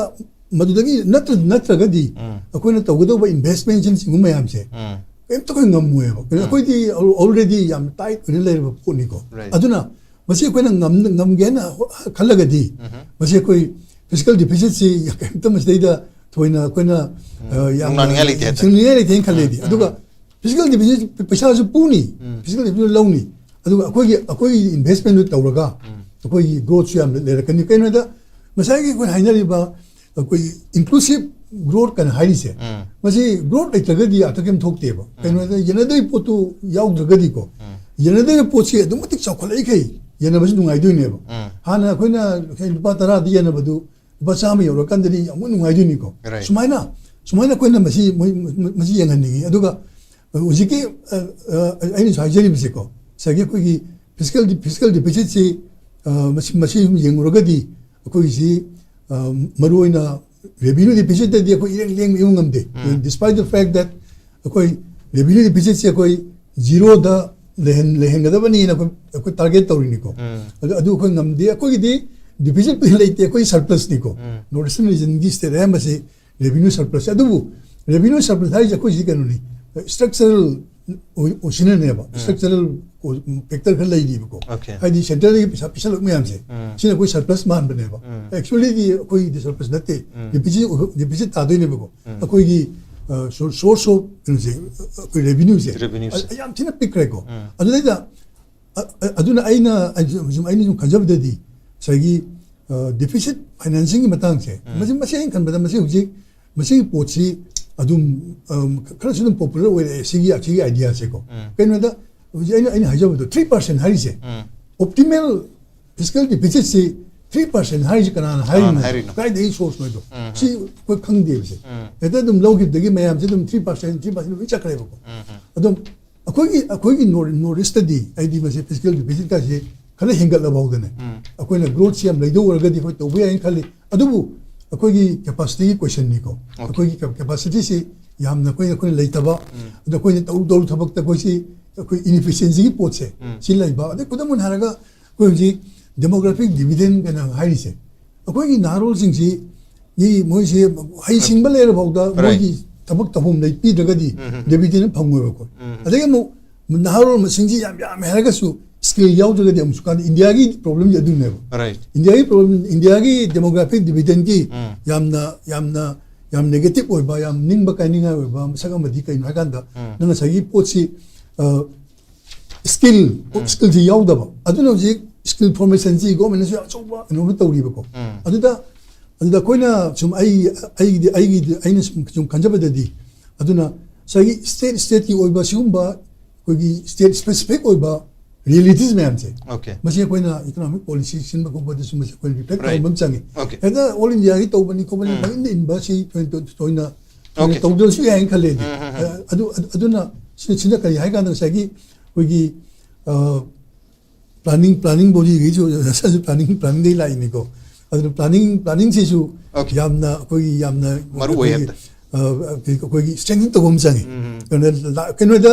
ꯃꯗꯨꯗꯒꯤ ꯅꯠꯇ꯭ꯔ- ꯅꯠꯇ꯭ꯔꯒꯗꯤ ꯎꯝ꯫ ꯑꯩꯈꯣꯏꯅ ꯇꯧꯒꯗꯧꯕ ꯏꯟꯚꯦꯁ꯭ꯠꯃꯦꯟꯠꯁꯤꯡ ꯃꯌꯥꯝꯁꯦ ꯎꯝ꯫ ꯀꯩꯝꯇ ꯑꯩꯈꯣꯏ ꯉꯝꯃꯣꯏꯕ꯫ ꯀꯩꯅꯣ ꯎꯝ꯫ ꯑꯩꯈꯣꯏꯗꯤ ꯑꯜ- already ꯌꯥꯝ ꯇꯥꯏꯠ ꯑꯣꯏꯅ ꯂꯩꯔꯕ ꯄꯣꯠꯅꯤꯀꯣ꯫ Right. ꯑꯗꯨꯅ ꯃꯁꯤ ꯑꯩꯈꯣꯏꯅ ꯉꯝ- ꯉꯝꯒꯦꯅ ꯍꯣ- ꯈꯜꯂꯒꯗꯤ ꯎꯝ꯫ ꯃꯁꯤ ꯑꯩꯈꯣꯏ ꯐꯤꯁꯀꯦꯜ ꯗꯤꯐꯤꯁꯤꯠꯁꯤ ꯀꯩꯝꯇ ꯃꯁꯤꯗꯩꯗ ꯊꯣꯏꯅ ꯑꯩꯈꯣꯏꯅ, ꯎꯝ꯫ ꯑ, ꯌꯥꯝꯅ ꯅꯨꯡꯅꯥꯡꯅꯤꯡꯉꯥꯏ ꯂꯩꯇꯦ ꯍꯥꯏꯇꯥꯔꯦ꯫ ꯅꯨꯡꯅꯥꯡꯅꯤꯡꯉꯥꯏ ꯂꯩꯇꯦꯅ ꯈꯜꯂꯦꯗꯤ꯫ ꯎꯝ꯫ ꯑꯗꯨꯒ ꯐꯤꯁꯀꯦꯜ ꯗꯤꯐꯤꯁꯤꯠ ꯄꯩꯁꯥꯁꯨ ꯄꯨꯅꯤ, ꯎꯝ꯫ ꯐꯤꯁꯀꯦꯜ ꯗꯤꯐꯤꯁꯤꯠ ꯂꯧꯅꯤ, ꯑꯗꯨꯒ ꯑꯩꯈꯣꯏꯒꯤ ꯑꯩꯈꯣꯏꯒꯤ ꯏꯟꯚꯦꯁ꯭ꯠꯃꯦꯟꯠꯇꯨ ꯇꯧꯔꯒ ꯎꯝ꯫ ꯑꯩꯈꯣꯏꯒꯤ ꯒ꯭ꯔꯣꯠꯁꯨ ꯌꯥꯝꯅ ꯂꯩꯔꯛꯀꯅꯤ꯫ ꯀꯩꯅꯣꯗ ꯉꯁꯥꯏꯒꯤ ꯑꯩꯈꯣꯏꯅ ꯍꯥꯏꯅꯔꯤꯕ ꯑꯩꯈꯣꯏꯒꯤ ꯏꯟꯀ꯭ꯂꯨꯁꯤꯚ ꯒ꯭ꯔꯣꯠ ꯀꯅ ꯍꯥꯏꯔꯤꯁꯦ, ꯃꯁꯤ ꯒ꯭ꯔꯣꯠ ꯂꯩꯇ꯭ꯔꯒꯗꯤ ꯑꯥꯔꯊ ꯀꯩꯝ ꯊꯣꯛꯇꯦꯕ꯫ ꯀꯩꯅꯣꯗ ꯌꯦꯟꯅꯗꯣꯏ ꯄꯣꯠꯇꯨ ꯌꯥꯎꯗ꯭ꯔꯒꯗꯤꯀꯣ, ꯌꯦꯟꯅꯗꯣꯏ ꯄꯣꯠꯁꯤ ꯑꯗꯨꯛ ꯃꯇꯤꯛ ꯆꯥꯎꯈꯠꯂꯛꯏꯈꯩ ꯌꯦꯟꯅꯕꯁꯤ ꯅꯨꯡꯉꯥꯏꯗꯣꯏꯅꯦꯕ꯫ ꯍꯥꯟꯅ ꯑꯩꯈꯣꯏꯅ ꯂꯨꯄꯥ ꯇꯔꯥꯗ ꯌꯦꯟꯅꯕꯗꯨ ꯂꯨꯄꯥ ꯆꯥꯝꯃ ꯌꯧꯔꯀꯥꯟꯗꯗꯤ ꯌꯥꯝ ꯅꯨꯡꯉꯥꯏꯗꯣꯏꯅꯤꯀꯣ꯫ Right. ꯁꯨꯃꯥꯏꯅ ꯁꯨꯃꯥꯏꯅ ꯑꯩꯈꯣꯏꯅ ꯃꯁꯤ ꯃꯣꯏ ꯃꯁꯤ ꯌꯦꯡꯍꯟꯅꯤꯡꯉꯤ꯫ ꯑꯗꯨꯒ ꯍꯧꯖꯤꯛꯀꯤ ꯑ, ꯑ, ꯑꯩꯅꯁꯨ ꯍꯥꯏꯖꯔꯤꯕꯁꯦꯀꯣ, ꯉꯁꯥꯏꯒꯤ ꯑꯩꯈꯣꯏꯒꯤ ꯐꯤꯁꯀꯦꯜ ꯐꯤꯁꯀꯦꯜ ꯗꯤꯐꯤꯁꯤꯠꯁꯤ, ꯑ, ꯃꯁꯤ ꯃꯁꯤ ꯁꯨꯝ ꯌꯦꯡꯉꯨꯔꯒꯗꯤ ꯑꯩꯈꯣꯏꯒꯤꯁꯤ, ꯑ, ꯃꯔꯨꯑꯣꯏꯅ ꯔꯦꯚꯤꯅ꯭ꯌꯨ ꯗꯤꯐꯤꯁꯤꯠꯇꯗꯤ ꯑꯩꯈꯣꯏ ꯏꯔꯦꯡ ꯂꯦꯡꯕ ꯏꯉꯝ ꯉꯝꯗꯦ꯫ Despite the fact that ꯑꯩꯈꯣꯏ ꯔꯦꯚꯤꯅ꯭ꯌꯨ ꯗꯤꯐꯤꯁꯤꯠꯁꯦ ꯑꯩꯈꯣꯏ ꯖꯤꯔꯣꯗ ꯂꯩꯍꯟ ꯂꯩꯍꯟꯒꯗꯕꯅꯤꯅ ꯑꯩꯈꯣꯏ ꯑꯩꯈꯣꯏ ꯇꯥꯔꯒꯦꯠ ꯇꯧꯔꯤꯅꯤꯀꯣ꯫ ꯑꯗꯨ ꯑꯗꯨ ꯑꯩꯈꯣꯏ ꯉꯝꯗꯦ꯫ ꯑꯩꯈꯣꯏꯒꯤꯗꯤ ꯗꯤꯐꯤꯁꯤꯠ ꯂꯩꯇꯦ, ꯑꯩꯈꯣꯏ ꯁꯔꯄ꯭ꯂꯁꯅꯤꯀꯣ꯫ North Eastern Regionꯒꯤ state ꯑꯌꯥꯝꯕꯁꯤ ꯔꯦꯚꯤꯅ꯭ꯌꯨ ꯁꯔꯄ꯭ꯂꯁ꯫ ꯑꯗꯨꯕꯨ ꯔꯦꯚꯤꯅ꯭ꯌꯨ ꯁꯔꯄ꯭ꯂꯁ ꯍꯥꯏꯔꯤꯁꯦ ꯑꯩꯈꯣꯏꯁꯤ ꯀꯩꯅꯣꯅꯤ, ꯁ꯭ꯇ꯭ꯔꯛꯆꯔꯦꯜ ꯑꯣꯏꯁꯤꯅꯅꯦꯕ꯫ Structural factor ꯈꯔ ꯂꯩꯔꯤꯕꯀꯣ꯫ Okay. ꯍꯥꯏꯗꯤ ꯁꯦꯟꯇ꯭ꯔꯦꯜꯗꯒꯤ ꯄꯩꯁꯥ ꯄꯤꯁꯜꯂꯛꯄ ꯃꯌꯥꯝꯁꯦ, ꯁꯤꯅ ꯑꯩꯈꯣꯏ ꯁꯔꯄ꯭ꯂꯁ ꯃꯥꯟꯕꯅꯦꯕ꯫ Actuallyꯗꯤ ꯑꯩꯈꯣꯏꯒꯤꯗꯤ ꯁꯔꯄ꯭ꯂꯁ ꯅꯠꯇꯦ, ꯗꯤꯐꯤꯁꯤꯠ ꯗꯤꯐꯤꯁꯤꯠ ꯇꯥꯗꯣꯏꯅꯦꯕꯀꯣ꯫ ꯑꯩꯈꯣꯏꯒꯤ ꯁꯣꯔꯁ ꯑꯣꯐ ꯀꯩꯅꯣꯁꯦ, ꯑꯩꯈꯣꯏ ꯔꯦꯚꯤꯅ꯭ꯌꯨꯁꯦ Revenueꯁꯦ. ꯌꯥꯝ ꯊꯤꯅ ꯄꯤꯛꯈ꯭ꯔꯦꯀꯣ꯫ ꯑꯗꯨꯗꯩꯗ ꯑ-, ꯑ-, ꯑꯗꯨꯅ ꯑꯩꯅ ꯑꯩꯅ ꯁꯨꯝ ꯑꯩꯅ ꯁꯨꯝ ꯈꯟꯖꯕꯗꯗꯤ ꯉꯁꯥꯏꯒꯤ ꯗꯤꯐꯤꯁꯤꯠ ꯐꯥꯏꯅꯥꯟꯁꯤꯡꯒꯤ ꯃꯇꯥꯡꯁꯦ, ꯃꯁꯤ ꯃꯁꯤ ꯑꯩꯅ ꯈꯟꯕꯗ ꯃꯁꯤ ꯍꯧꯖꯤꯛ ꯃꯁꯤꯒꯤ ꯄꯣꯠꯁꯤ ꯑꯗꯨꯝ, ꯑꯝ, ꯈꯔꯁꯨ ꯑꯗꯨꯝ ꯄꯣꯄꯨꯂꯔ ꯑꯣꯏꯔꯛꯑꯦ ꯁꯤꯒꯤ ꯁꯤꯒꯤ ꯑꯥꯏꯗꯤꯌꯥꯁꯦꯀꯣ꯫ ꯀꯩꯅꯣꯗ ꯍꯧꯖꯤꯛ ꯑꯩꯅ ꯑꯩꯅ ꯍꯥꯏꯖꯕꯗꯣ ꯊ꯭ꯔꯤ ꯄꯥꯔꯁꯦꯟ ꯍꯥꯏꯔꯤꯁꯦ, ꯑꯣꯞꯇꯤꯃꯦꯜ ꯐꯤꯁꯀꯦꯜ ꯗꯤꯐꯤꯁꯤꯠꯁꯤ ꯊ꯭ꯔꯤ ꯄꯥꯔꯁꯦꯟ ꯍꯥꯏꯔꯤꯁꯦ ꯀꯅꯥꯅ ꯍꯥꯏꯔꯤꯅꯣ? ꯍꯥꯏꯔꯤꯅꯣ? ꯀꯗꯥꯏꯗꯒꯤ ꯁꯣꯔꯁꯅꯣ ꯍꯥꯏꯗꯣ ꯁꯤ ꯑꯩꯈꯣꯏ ꯈꯪꯗꯦꯕꯁꯦ꯫ ꯍꯦꯛꯇ ꯑꯗꯨꯝ ꯂꯧꯈꯤꯕꯗꯒꯤ ꯃꯌꯥꯝꯁꯦ ꯑꯗꯨꯝ ꯊ꯭ꯔꯤ ꯄꯥꯔꯁꯦꯟ ꯊ꯭ꯔꯤ ꯄꯥꯔꯁꯦꯟ ꯂꯣꯏ ꯆꯠꯈ꯭ꯔꯦꯕꯀꯣ꯫ ꯑꯗꯨꯝ ꯑꯩꯈꯣꯏꯒꯤ ꯑꯩꯈꯣꯏꯒꯤ ꯅꯣꯔꯠ ꯏꯁꯇꯗꯤ ꯑꯩꯗꯤ ꯃꯁꯤ ꯐꯤꯁꯀꯦꯜ ꯗꯤꯐꯤꯁꯤꯠꯀꯁꯦ ꯈꯔ ꯍꯦꯟꯒꯠꯂꯐꯥꯎꯗꯅꯦ, ꯑꯩꯈꯣꯏꯅ ꯒ꯭ꯔꯣꯠꯁꯤ ꯌꯥꯝ ꯂꯩꯗꯧ ꯑꯣꯏꯔꯒꯗꯤ ꯑꯩꯈꯣꯏ ꯇꯧꯕ ꯌꯥꯏꯅ ꯈꯜꯂꯤ꯫ ꯑꯗꯨꯕꯨ ꯑꯩꯈꯣꯏꯒꯤ ꯀꯦꯄꯥꯁꯤꯇꯤꯒꯤ ꯀꯣꯏꯁꯟꯅꯤꯀꯣ꯫ ꯑꯩꯈꯣꯏꯒꯤ ꯀꯦꯄꯥꯁꯤꯇꯤꯁꯤ ꯌꯥꯝꯅ ꯑꯩꯈꯣꯏ ꯑꯩꯈꯣꯏꯅ ꯂꯩꯇꯕ, ꯑꯗꯣ ꯑꯩꯈꯣꯏꯅ ꯇꯧ ꯇꯧ ꯊꯕꯛꯇ ꯑꯩꯈꯣꯏꯁꯤ ꯑꯩꯈꯣꯏ ꯏꯟꯏꯐꯤꯁꯤꯌꯦꯟꯁꯤꯒꯤ ꯄꯣꯠꯁꯦ ꯁꯤ ꯂꯩꯕ꯫ ꯑꯗꯩ ꯈꯨꯗꯝ ꯑꯣꯏꯅ ꯍꯥꯏꯔꯒ ꯑꯩꯈꯣꯏ ꯍꯧꯖꯤꯛ ꯗꯦꯃꯣꯒ꯭ꯔꯥꯐꯤꯛ ꯗꯤꯚꯤꯗꯦꯟ ꯀꯩꯅ ꯍꯥꯏꯔꯤꯁꯦ, ꯑꯩꯈꯣꯏꯒꯤ ꯅꯍꯥꯔꯣꯜꯁꯤꯡꯁꯤ ꯃꯤ ꯃꯣꯏꯁꯦ ꯍꯩꯁꯤꯡꯕ ꯂꯩꯔꯐꯥꯎꯗ Right. ꯃꯣꯏꯒꯤ ꯊꯕꯛ ꯇꯧꯐꯝ ꯂꯩ ꯄꯤꯗ꯭ꯔꯒꯗꯤ ꯗꯦꯕꯤꯗꯦꯟ ꯐꯪꯉꯣꯏꯕ ꯑꯩꯈꯣꯏ꯫ ꯑꯗꯒꯤ ꯑꯃꯨꯛ ꯅꯍꯥꯔꯣꯜ ꯃꯁꯤꯡꯁꯤ ꯌꯥꯝ ꯌꯥꯝꯃꯦ ꯍꯥꯏꯔꯒꯁꯨ ꯁ꯭ꯀꯤꯜ ꯌꯥꯎꯗ꯭ꯔꯒꯗꯤ ꯑꯃꯨꯛꯁꯨ ꯀꯥꯟꯗ ꯏꯟꯗꯤꯌꯥꯒꯤ ꯄ꯭ꯔꯣꯕ꯭ꯂꯦꯝꯁꯦ ꯑꯗꯨꯅꯦꯕ꯫ Right. ꯏꯟꯗꯤꯌꯥꯒꯤ ꯄ꯭ꯔꯣꯕ꯭ꯂꯦꯝ, ꯏꯟꯗꯤꯌꯥꯒꯤ ꯗꯦꯃꯣꯒ꯭ꯔꯥꯐꯤꯛ ꯗꯤꯚꯤꯗꯦꯟꯒꯤ ꯌꯥꯝꯅ ꯌꯥꯝꯅ ꯌꯥꯝ ꯅꯦꯒꯦꯇꯤꯞ ꯑꯣꯏꯕ, ꯌꯥꯝ ꯅꯤꯡꯕ ꯀꯥꯏꯅꯤꯡꯉꯥꯏ ꯑꯣꯏꯕ ꯃꯁꯛ ꯑꯃꯗꯤ ꯀꯩꯅꯣ ꯍꯥꯏꯀꯥꯟꯗ ꯅꯪ ꯉꯁꯥꯏꯒꯤ ꯄꯣꯠꯁꯤ, ꯑ, ꯁ꯭ꯀꯤꯜ ꯁ꯭ꯀꯤꯜꯁꯤ ꯌꯥꯎꯗꯕ꯫ ꯑꯗꯨꯅ ꯍꯧꯖꯤꯛ ꯁ꯭ꯀꯤꯜ ꯐꯣꯔꯃꯦꯁꯟꯁꯤ ꯒꯣꯔꯃꯦꯟꯅꯁꯨ ꯌꯥꯝ ꯑꯆꯧꯕ ꯀꯩꯅꯣꯝ ꯇꯧꯔꯤꯕꯀꯣ꯫ ꯑꯗꯨꯗ ꯑꯗꯨꯗ ꯑꯩꯈꯣꯏꯅ ꯁꯨꯝ ꯑꯩ ꯑꯩꯒꯤꯗꯤ ꯑꯩꯒꯤꯗꯤ ꯑꯩꯅ ꯁꯨꯝ ꯁꯨꯝ ꯈꯟꯖꯕꯗꯗꯤ, ꯑꯗꯨꯅ ꯉꯁꯥꯏꯒꯤ ꯁ꯭ꯇꯦꯠ ꯁ꯭ꯇꯦꯠꯀꯤ ꯑꯣꯏꯕ ꯁꯤꯒꯨꯝꯕ ꯑꯩꯈꯣꯏꯒꯤ ꯁ꯭ꯇꯦꯠ ꯁ꯭ꯄꯦꯁꯤꯐꯤꯛ ꯑꯣꯏꯕ ꯔꯤꯌꯦꯂꯤꯇꯤꯁ ꯃꯌꯥꯝꯁꯦ, Okay. ꯃꯁꯤ ꯑꯩꯈꯣꯏꯅ ꯏꯀꯣꯅꯣꯃꯤꯛ ꯄꯣꯂꯤꯁꯤ ꯁꯤꯟꯕ ꯈꯣꯠꯄꯗ ꯁꯨꯝ ꯑꯩꯈꯣꯏ ꯔꯤꯐ꯭ꯂꯦꯛ Right. ꯇꯧꯕ ꯑꯃ ꯆꯪꯉꯤ꯫ Okay. ꯍꯦꯛꯇ ꯑꯣꯜ ꯏꯟꯗꯤꯌꯥꯒꯤ ꯇꯧꯕꯅꯤ ꯈꯣꯠꯄꯅꯤ ꯎꯝ. ꯄꯪꯏꯟꯗ ꯏꯟꯕ ꯁꯤ ꯊꯣꯏꯅ ꯊꯣꯏꯅ Okay. ꯇꯧꯗ꯭ꯔꯁꯨ ꯌꯥꯏꯅ ꯈꯜꯂꯦ ꯑꯩꯗꯤ꯫ ꯎꯝ, ꯎꯝ, ꯎꯝ. ꯑꯗꯨ ꯑꯗꯨ- ꯑꯗꯨꯅ ꯁꯤ- ꯁꯤꯅ ꯀꯔꯤ ꯍꯥꯏ ꯀꯥꯟꯗ ꯉꯁꯥꯏꯒꯤ ꯑꯩꯈꯣꯏꯒꯤ ꯄ꯭ꯂꯥꯅꯤꯡ ꯄ꯭ꯂꯥꯅꯤꯡ ꯕꯣꯗꯤꯒꯤꯁꯨ ꯁꯤꯁꯨ ꯄ꯭ꯂꯥꯅꯤꯡ ꯄ꯭ꯂꯥꯅꯤꯡꯗꯒꯤ ꯂꯥꯛꯏꯅꯤꯀꯣ꯫ ꯑꯗꯨꯅ ꯄ꯭ꯂꯥꯅꯤꯡ ꯄ꯭ꯂꯥꯅꯤꯡꯁꯤꯁꯨ Okay. ꯌꯥꯝꯅ ꯑꯩꯈꯣꯏꯒꯤ ꯌꯥꯝꯅ ꯃꯔꯨ ꯑꯣꯏ ꯑꯩꯈꯣꯏꯒꯤ, ꯍꯦꯛꯇ. ꯑ, ꯑꯩꯈꯣꯏꯒꯤ ꯁ꯭ꯇ꯭ꯔꯦꯡꯊꯟ ꯇꯧꯕ ꯑꯃ ꯆꯪꯉꯤ꯫ ꯎꯝ. ꯀꯩꯅꯣꯗ ꯂꯥ- ꯀꯩꯅꯣꯗ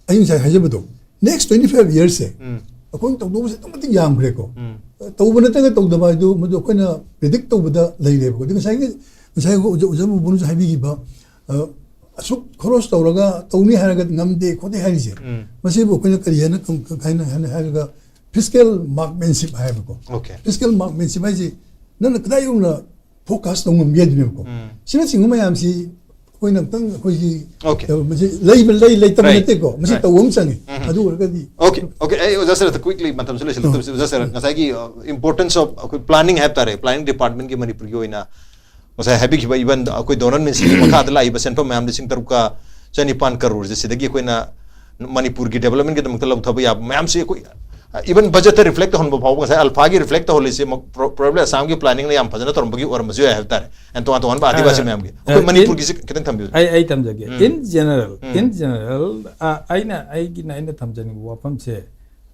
ꯑꯩ ꯉꯁꯥꯏ ꯍꯥꯏꯖꯕꯗꯣ, ꯅꯦꯛꯁ ꯇ꯭ꯋꯦꯟꯇꯤ ꯐꯥꯏꯚ ꯏꯌꯔꯁꯦ ꯎꯝ. ꯑꯩꯈꯣꯏꯅ ꯇꯧꯗꯧꯕꯁꯦ ꯑꯗꯨꯛ ꯃꯇꯤꯛ ꯌꯥꯝꯈ꯭ꯔꯦꯀꯣ꯫ ꯎꯝ. ꯇꯧꯕ ꯅꯠꯇ꯭ꯔꯒ ꯇꯧꯗꯕ ꯍꯥꯏꯗꯨ ꯃꯗꯨ ꯑꯩꯈꯣꯏꯅ ꯄ꯭ꯔꯤꯗꯤꯛ ꯇꯧꯕꯗ ꯂꯩꯔꯦꯕꯀꯣ꯫ ꯑꯗꯨ ꯉꯁꯥꯏꯒꯤ ꯉꯁꯥꯏ ꯑꯣꯖꯥ ꯑꯣꯖꯥ ꯃꯨꯕꯨꯅꯁꯨ ꯍꯥꯏꯕꯤꯈꯤꯕ, ꯑ, ꯑꯁꯨꯛ ꯈꯣꯔꯣꯁ ꯇꯧꯔꯒ ꯇꯧꯅꯤ ꯍꯥꯏꯔꯒ ꯉꯝꯗꯦ ꯈꯣꯠꯇꯦ ꯍꯥꯏꯔꯤꯁꯦ, ꯎꯝ. ꯃꯁꯤꯕꯨ ꯑꯩꯈꯣꯏꯅ ꯀꯔꯤ ꯍꯥꯏꯅ ꯀꯝ- ꯀꯝ- ꯍꯥꯏꯅ ꯍꯥꯏꯅ ꯍꯥꯏꯔꯒ ꯐꯤꯁꯀꯦꯜ ꯃꯥꯔꯛꯃꯦꯟꯁꯤꯞ ꯍꯥꯏꯕꯀꯣ꯫ Okay. ꯐꯤꯁꯀꯦꯜ ꯃꯥꯔꯛꯃꯦꯟꯁꯤꯞ ꯍꯥꯏꯁꯤ ꯅꯪꯅ ꯀꯗꯥꯏ ꯌꯧꯅ ꯐꯣꯀꯁ ꯇꯧ ꯉꯝꯒꯦ ꯑꯗꯨꯅꯦꯕꯀꯣ꯫ ꯎꯝ. ꯁꯤꯅꯆꯤꯡꯕ ꯃꯌꯥꯝꯁꯤ ꯑꯩꯈꯣꯏꯅ ꯑꯝꯇꯪ ꯑꯩꯈꯣꯏꯒꯤ, Okay. ꯑ, ꯃꯁꯤ ꯂꯩꯕ ꯂꯩ ꯂꯩꯇꯕ Right. ꯅꯠꯇꯦꯀꯣ, ꯃꯁꯤ Right. ꯇꯧꯕ ꯑꯃ ꯆꯪꯉꯤ꯫ ꯎꯝ. ꯑꯗꯨ ꯑꯣꯏꯔꯒꯗꯤ Okay, okay. ꯑꯩ ꯑꯣꯖꯥ ꯁꯔ, quickly, ꯃꯇꯝꯁꯨ ꯂꯣꯏꯁꯤꯜꯂꯛꯇꯕꯁꯤ, ꯑꯣꯖꯥ ꯁꯔ, ꯉꯁꯥꯏꯒꯤ, uh, importance of ꯑꯩꯈꯣꯏ planning ꯍꯥꯏꯕ ꯇꯥꯔꯦ, planning department ꯀꯤ ꯃꯅꯤꯄꯨꯔꯒꯤ ꯑꯣꯏꯅ ꯉꯁꯥꯏ ꯍꯥꯏꯕꯤꯈꯤꯕ, even ꯑꯩꯈꯣꯏ donor ministry ꯃꯈꯥꯗ ꯂꯥꯛꯏꯕ ꯁꯦꯟꯐꯝ ꯃꯌꯥꯝ ꯂꯤꯁꯤꯡ ꯇꯔꯨꯛꯀ ꯆꯅꯤꯄꯥꯟ ꯀꯔꯣꯔꯁꯦ ꯁꯤꯗꯒꯤ ꯑꯩꯈꯣꯏꯅ ꯃꯅꯤꯄꯨꯔꯒꯤ development ꯀꯤꯗꯃꯛꯇ ꯂꯧꯊꯕ ꯌꯥꯕ ꯃꯌꯥꯝꯁꯤ ꯑꯩꯈꯣꯏ, even budget ꯇ reflect ꯇꯧꯍꯟꯕ ꯐꯥꯎꯕ, ꯉꯁꯥꯏ ꯑꯜꯐꯥꯒꯤ reflect ꯇꯧꯍꯜꯂꯤꯁꯦ, ꯃ- pro- probably ꯑꯁꯥꯝꯒꯤ planning ꯅ ꯌꯥꯝ ꯐꯖꯅ ꯇꯧꯔꯝꯕꯒꯤ ꯑꯣꯏꯔꯝꯕꯁꯨ ꯌꯥꯏ ꯍꯥꯏꯕ ꯇꯥꯔꯦ, and ꯇꯣꯉꯥꯟ ꯇꯣꯉꯥꯟꯕ ꯑꯥꯗꯤꯋꯥꯁꯤ ꯑ, ꯃꯌꯥꯝꯒꯤ꯫ ꯑ, ꯑꯩꯈꯣꯏ in- ꯃꯅꯤꯄꯨꯔꯒꯤꯁꯤ ꯈꯤꯇꯪ ꯊꯝꯕꯤꯌꯨ꯫ ꯑꯩ ꯑꯩ ꯊꯝꯖꯒꯦ꯫ ꯎꯝ. In general, um. in general, ꯑ, ꯑꯩꯅ ꯑꯩꯒꯤꯅ ꯑꯩꯅ ꯊꯝꯖꯅꯤꯡꯕ ꯋꯥꯐꯝꯁꯦ,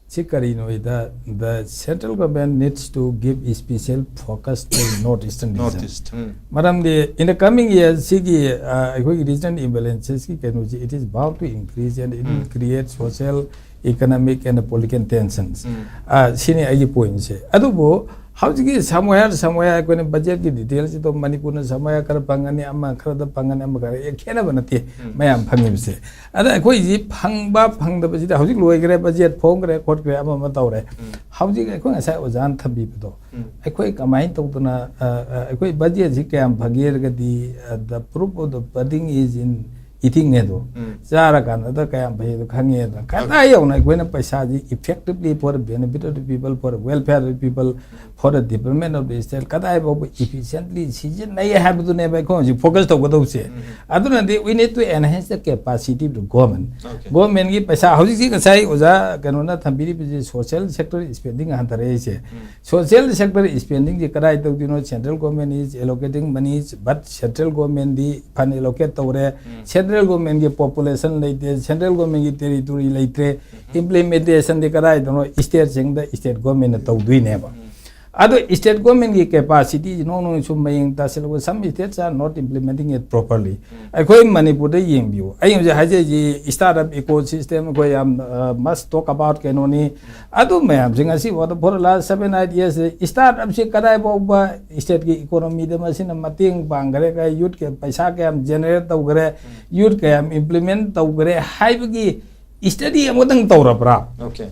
ꯁꯤ ꯀꯔꯤꯅꯣ ꯍꯥꯏꯗ, the central government needs to give special focus to North Eastern region. North East. ꯎꯝ. ꯃꯔꯝꯗꯤ in the coming year ꯁꯤꯒꯤ, ꯑ, ꯑꯩꯈꯣꯏꯒꯤ regional imbalances ꯀꯤ ꯀꯩꯅꯣꯁꯤ, it is bound to increase and it will um. create social, economic and political tensions. ꯎꯝ. ꯑ, ꯁꯤꯅꯤ ꯑꯩꯒꯤ point ꯁꯦ꯫ ꯑꯗꯨꯕꯨ ꯍꯧꯖꯤꯛꯀꯤ somewhere somewhere ꯑꯩꯈꯣꯏꯅ budget ꯀꯤ detail ꯁꯤ ꯑꯗꯨꯝ ꯃꯅꯤꯄꯨꯔꯅ somewhere ꯈꯔ ꯐꯪꯒꯅꯤ, ꯑꯃ ꯈꯔꯗ ꯐꯪꯒꯅꯤ, ꯑꯃ ꯈꯔ, ꯑꯦ, ꯈꯦꯠꯅꯕ ꯅꯠꯇꯦ ꯎꯝ. ꯃꯌꯥꯝ ꯐꯪꯉꯤꯕꯁꯦ꯫ ꯑꯗ ꯑꯩꯈꯣꯏꯁꯤ ꯐꯪꯕ ꯐꯪꯗꯕꯁꯤꯗ ꯍꯧꯖꯤꯛ ꯂꯣꯏꯈ꯭ꯔꯦ, budget ꯐꯣꯡꯈ꯭ꯔꯦ ꯈꯣꯠꯈ꯭ꯔꯦ, ꯑꯃ ꯑꯃ ꯇꯧꯔꯦ꯫ ꯎꯝ. ꯍꯧꯖꯤꯛ ꯑꯩꯈꯣꯏ ꯉꯁꯥꯏ ꯑꯣꯖꯥꯅ ꯊꯝꯕꯤꯕꯗꯣ, ꯎꯝ. ꯑꯩꯈꯣꯏ ꯀꯃꯥꯏꯅ ꯇꯧꯗꯅ, ꯑ, ꯑ, ꯑꯩꯈꯣꯏ budget ꯁꯤ ꯀꯌꯥꯝ ꯐꯪꯒꯦ ꯍꯥꯏꯔꯒꯗꯤ, ꯑ, the proof of the pudding is in ꯏꯊꯤꯡꯅꯦ ꯑꯗꯣ꯫ ꯆꯥꯔꯀꯥꯟꯗ ꯀꯌꯥꯝ ꯐꯩ ꯑꯗꯣ ꯈꯪꯉꯦ ꯑꯗꯣ꯫ ꯀꯗꯥꯏ ꯌꯧꯅ ꯑꯩꯈꯣꯏꯅ ꯄꯩꯁꯥꯁꯤ effectively for the benefit of the people, for the welfare of the people, for the development of the state, ꯀꯗꯥꯏ ꯐꯥꯎꯕ efficiently ꯁꯤꯖꯤꯟꯅꯩ ꯍꯥꯏꯕꯗꯨꯅꯦꯕ ꯑꯩꯈꯣꯏ ꯍꯧꯖꯤꯛ focus ꯇꯧꯒꯗꯧꯁꯦ꯫ ꯑꯗꯨꯅꯗꯤ we need to enhance the capacity of the government꯫ Governmentꯀꯤ ꯄꯩꯁꯥ ꯍꯧꯖꯤꯛꯁꯤ ꯉꯁꯥꯏ ꯑꯣꯖꯥ ꯀꯩꯅꯣꯅ ꯊꯝꯕꯤꯔꯤꯕꯁꯤ social sector spending ꯍꯟꯊꯔꯛꯏꯁꯦ꯫ Social sector spendingꯁꯤ ꯀꯗꯥꯏ ꯇꯧꯗꯣꯏꯅꯣ? Central government is allocating money, but central governmentꯗꯤ fund allocate ꯇꯧꯔꯦ꯫ Central governmentꯀꯤ population ꯂꯩꯇꯦ, central governmentꯀꯤ territory ꯂꯩꯇ꯭ꯔꯦ꯫ Implementationꯗꯤ ꯀꯗꯥꯏꯗꯅꯣ? Stateꯁꯤꯡꯗ state governmentꯅ ꯇꯧꯗꯣꯏꯅꯦꯕ꯫ ꯑꯗꯣ state governmentꯀꯤ capacityꯁꯤ ꯅꯣꯡ ꯅꯣꯡ ꯁꯨꯝ ꯃꯌꯦꯡ ꯇꯥꯁꯤꯜꯂꯛꯄ, some states are not implementing it properly꯫ ꯑꯩꯈꯣꯏ ꯃꯅꯤꯄꯨꯔꯗ ꯌꯦꯡꯕꯤꯌꯨ, ꯑꯩ ꯍꯧꯖꯤꯛ ꯍꯥꯏꯖꯔꯤꯁꯤ startup ecosystem, ꯑꯩꯈꯣꯏ ꯌꯥꯝ, uh, much talk about ꯀꯩꯅꯣꯅꯤ꯫ ꯑꯗꯨ ꯃꯌꯥꯝꯁꯦ ꯉꯁꯤ ꯐꯥꯎꯗ for the last seven eight years startupꯁꯤ ꯀꯗꯥꯏ ꯐꯥꯎꯕ stateꯀꯤ economyꯗ ꯃꯁꯤꯅ ꯃꯇꯦꯡ ꯄꯥꯡꯈ꯭ꯔꯦ, ꯀ youthꯀꯤ ꯄꯩꯁꯥ ꯀꯌꯥꯝ generate ꯇꯧꯈ꯭ꯔꯦ, youth ꯀꯌꯥꯝ implement ꯇꯧꯈ꯭ꯔꯦ ꯍꯥꯏꯕꯒꯤ study ꯑꯃꯇꯪ ꯇꯧꯔꯕ꯭ꯔꯥ? Okay꯫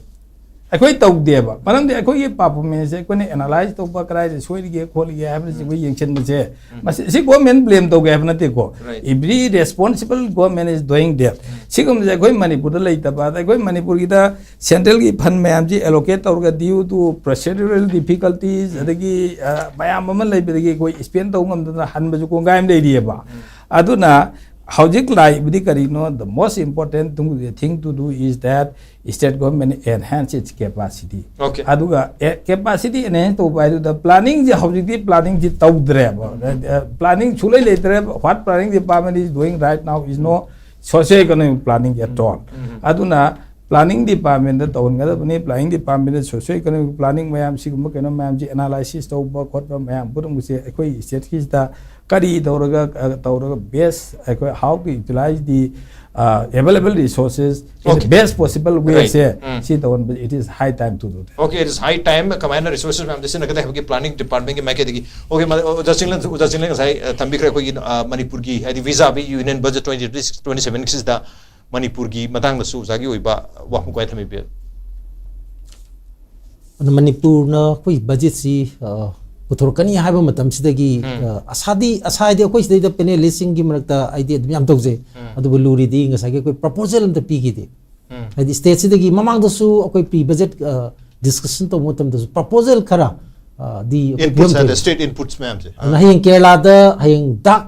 ꯑꯩꯈꯣꯏ ꯇꯧꯗꯦꯕ꯫ ꯃꯔꯝꯗꯤ ꯑꯩꯈꯣꯏꯒꯤ performanceꯁꯦ ꯑꯩꯈꯣꯏꯅ analyze ꯇꯧꯕ, ꯀꯗꯥꯏꯗ ꯁꯣꯏꯔꯤꯒꯦ ꯈꯣꯠꯂꯤꯒꯦ ꯍꯥꯏꯕꯁꯤ ꯑꯩꯈꯣꯏ ꯌꯦꯡꯁꯤꯟꯕꯁꯦ, ꯃꯁꯤ, ꯁꯤ government blame ꯇꯧꯒꯦ ꯍꯥꯏꯕ ꯅꯠꯇꯦꯀꯣ꯫ Right꯫ Every responsible government is doing that꯫ ꯁꯤꯒꯨꯝꯕꯁꯦ ꯑꯩꯈꯣꯏ ꯃꯅꯤꯄꯨꯔꯗ ꯂꯩꯇꯕ, ꯑꯗ ꯑꯩꯈꯣꯏ ꯃꯅꯤꯄꯨꯔꯒꯤꯗ centralꯒꯤ fund ꯃꯌꯥꯝꯁꯤ allocate ꯇꯧꯔꯒ due to procedural difficulties ꯑꯗꯒꯤ, ꯑ, ꯃꯌꯥꯝ ꯑꯃ ꯂꯩꯕꯗꯒꯤ ꯑꯩꯈꯣꯏ spend ꯇꯧꯕ ꯉꯝꯗꯅ ꯍꯟꯕꯁꯨ ꯀꯣꯡꯒꯥꯏ ꯑꯃ ꯂꯩꯔꯤꯑꯕ꯫ ꯑꯗꯨꯅ ꯍꯧꯖꯤꯛ ꯂꯥꯛꯏꯕꯗꯤ ꯀꯔꯤꯅꯣ? The most important thing to do is that state government enhance its capacity꯫ Okay꯫ ꯑꯗꯨꯒ, ꯑꯦ, capacity enhance ꯇꯧꯕ ꯍꯥꯏꯗꯨꯗ planningꯁꯦ ꯍꯧꯖꯤꯛꯇꯤ planningꯁꯦ ꯇꯧꯗ꯭ꯔꯦꯕ꯫ ꯑ, planning ꯁꯨꯡꯂꯩ ꯂꯩꯇ꯭ꯔꯦ꯫ What planning department is doing right now is no socio-economic planning at all꯫ ꯑꯗꯨꯅ planning departmentꯇ ꯇꯧꯍꯟꯒꯗꯕꯅꯤ꯫ Planning departmentꯇ socio-economic planning ꯃꯌꯥꯝ, ꯁꯤꯒꯨꯝꯕ ꯀꯩꯅꯣ ꯃꯌꯥꯝꯁꯤ analysis ꯇꯧꯕ ꯈꯣꯠꯄ ꯃꯌꯥꯝ ꯄꯨꯝꯅꯃꯛꯁꯦ ꯑꯩꯈꯣꯏ stateꯀꯤꯁꯤꯗ ꯀꯔꯤ ꯇꯧꯔꯒ, ꯑ, ꯇꯧꯔꯒ best ꯑꯩꯈꯣꯏ how to utilize the, uh, available resources in the Okay꯫ best possible way Right꯫ ꯁꯦ ꯎꯝ꯫ ꯁꯤ ꯇꯧꯍꯟꯕ, it is high time to do that꯫ Okay, it is high time ꯀꯃꯥꯏꯅ resources ꯃꯌꯥꯝꯁꯦ ꯁꯤꯖꯤꯟꯅꯒꯗꯦ ꯍꯥꯏꯕꯒꯤ planning departmentꯀꯤ ꯃꯥꯏꯀꯩꯗꯒꯤ꯫ Okay, ꯃ-, ꯑꯣꯖꯥ ꯆꯤꯡꯂꯦꯟ, ꯑꯣꯖꯥ ꯆꯤꯡꯂꯦꯟ ꯉꯁꯥꯏ, ꯑ, ꯊꯝꯕꯤꯈ꯭ꯔꯦ ꯑꯩꯈꯣꯏꯒꯤ, ꯑ, ꯃꯅꯤꯄꯨꯔꯒꯤ ꯍꯥꯏꯗꯤ vis-a-vis Union Budget twenty twenty-six twenty seven ꯁꯤꯗ ꯃꯅꯤꯄꯨꯔꯒꯤ ꯃꯇꯥꯡꯗꯁꯨ ꯑꯣꯖꯥꯒꯤ ꯑꯣꯏꯕ ꯋꯥꯐꯝ ꯀꯃꯥꯏꯅ ꯊꯝꯕꯤꯕ? ꯑꯗꯨ ꯃꯅꯤꯄꯨꯔꯅ ꯑꯩꯈꯣꯏ budgetꯁꯤ, ꯑ, ꯄꯨꯊꯣꯔꯛꯀꯅꯤ ꯍꯥꯏꯕ ꯃꯇꯝꯁꯤꯗꯒꯤ, ꯑ, ꯑꯁꯥꯗꯤ, ꯑꯁꯥ ꯍꯥꯏꯗꯤ ꯑꯩꯈꯣꯏ ꯁꯤꯗꯩꯗ ꯄꯦꯅꯦꯂꯤꯁꯁꯤꯡꯒꯤ ꯃꯔꯛꯇ ꯑꯩꯗꯤ ꯑꯗꯨꯝ ꯌꯥꯝ ꯇꯧꯖꯩ꯫ ꯑꯗꯨꯕꯨ ꯂꯨꯔꯤꯗꯤ ꯉꯁꯥꯏꯒꯤ ꯑꯩꯈꯣꯏ ꯄ꯭ꯔꯄꯣꯖꯦꯜ ꯑꯝꯇ ꯄꯤꯈꯤꯗꯦ꯫ ꯍꯥꯏꯗꯤ ꯁ꯭ꯇꯦꯠꯁꯤꯗꯒꯤ ꯃꯃꯥꯡꯗꯁꯨ ꯑꯩꯈꯣꯏ ꯄ꯭ꯔꯤ ꯕꯖꯦꯠ, ꯑ, ꯗꯤꯁꯀꯁꯟ ꯇꯧꯕ ꯃꯇꯝꯗꯁꯨ ꯄ꯭ꯔꯄꯣꯖꯦꯜ ꯈꯔ, ꯑ, ꯗꯤ ꯑꯩꯈꯣꯏ ꯏꯟꯄꯨꯠꯁ ꯍꯥꯏꯗꯤ ꯄꯤꯔꯝꯗꯣꯏꯅꯤ꯫ ꯁ꯭ꯇꯦꯠ ꯏꯟꯄꯨꯠꯁ ꯃꯌꯥꯝꯁꯦ꯫ ꯑꯗꯨꯅ ꯍꯌꯦꯡ ꯀꯦꯔꯂꯥꯗ ꯍꯌꯦꯡ ꯗꯥꯛ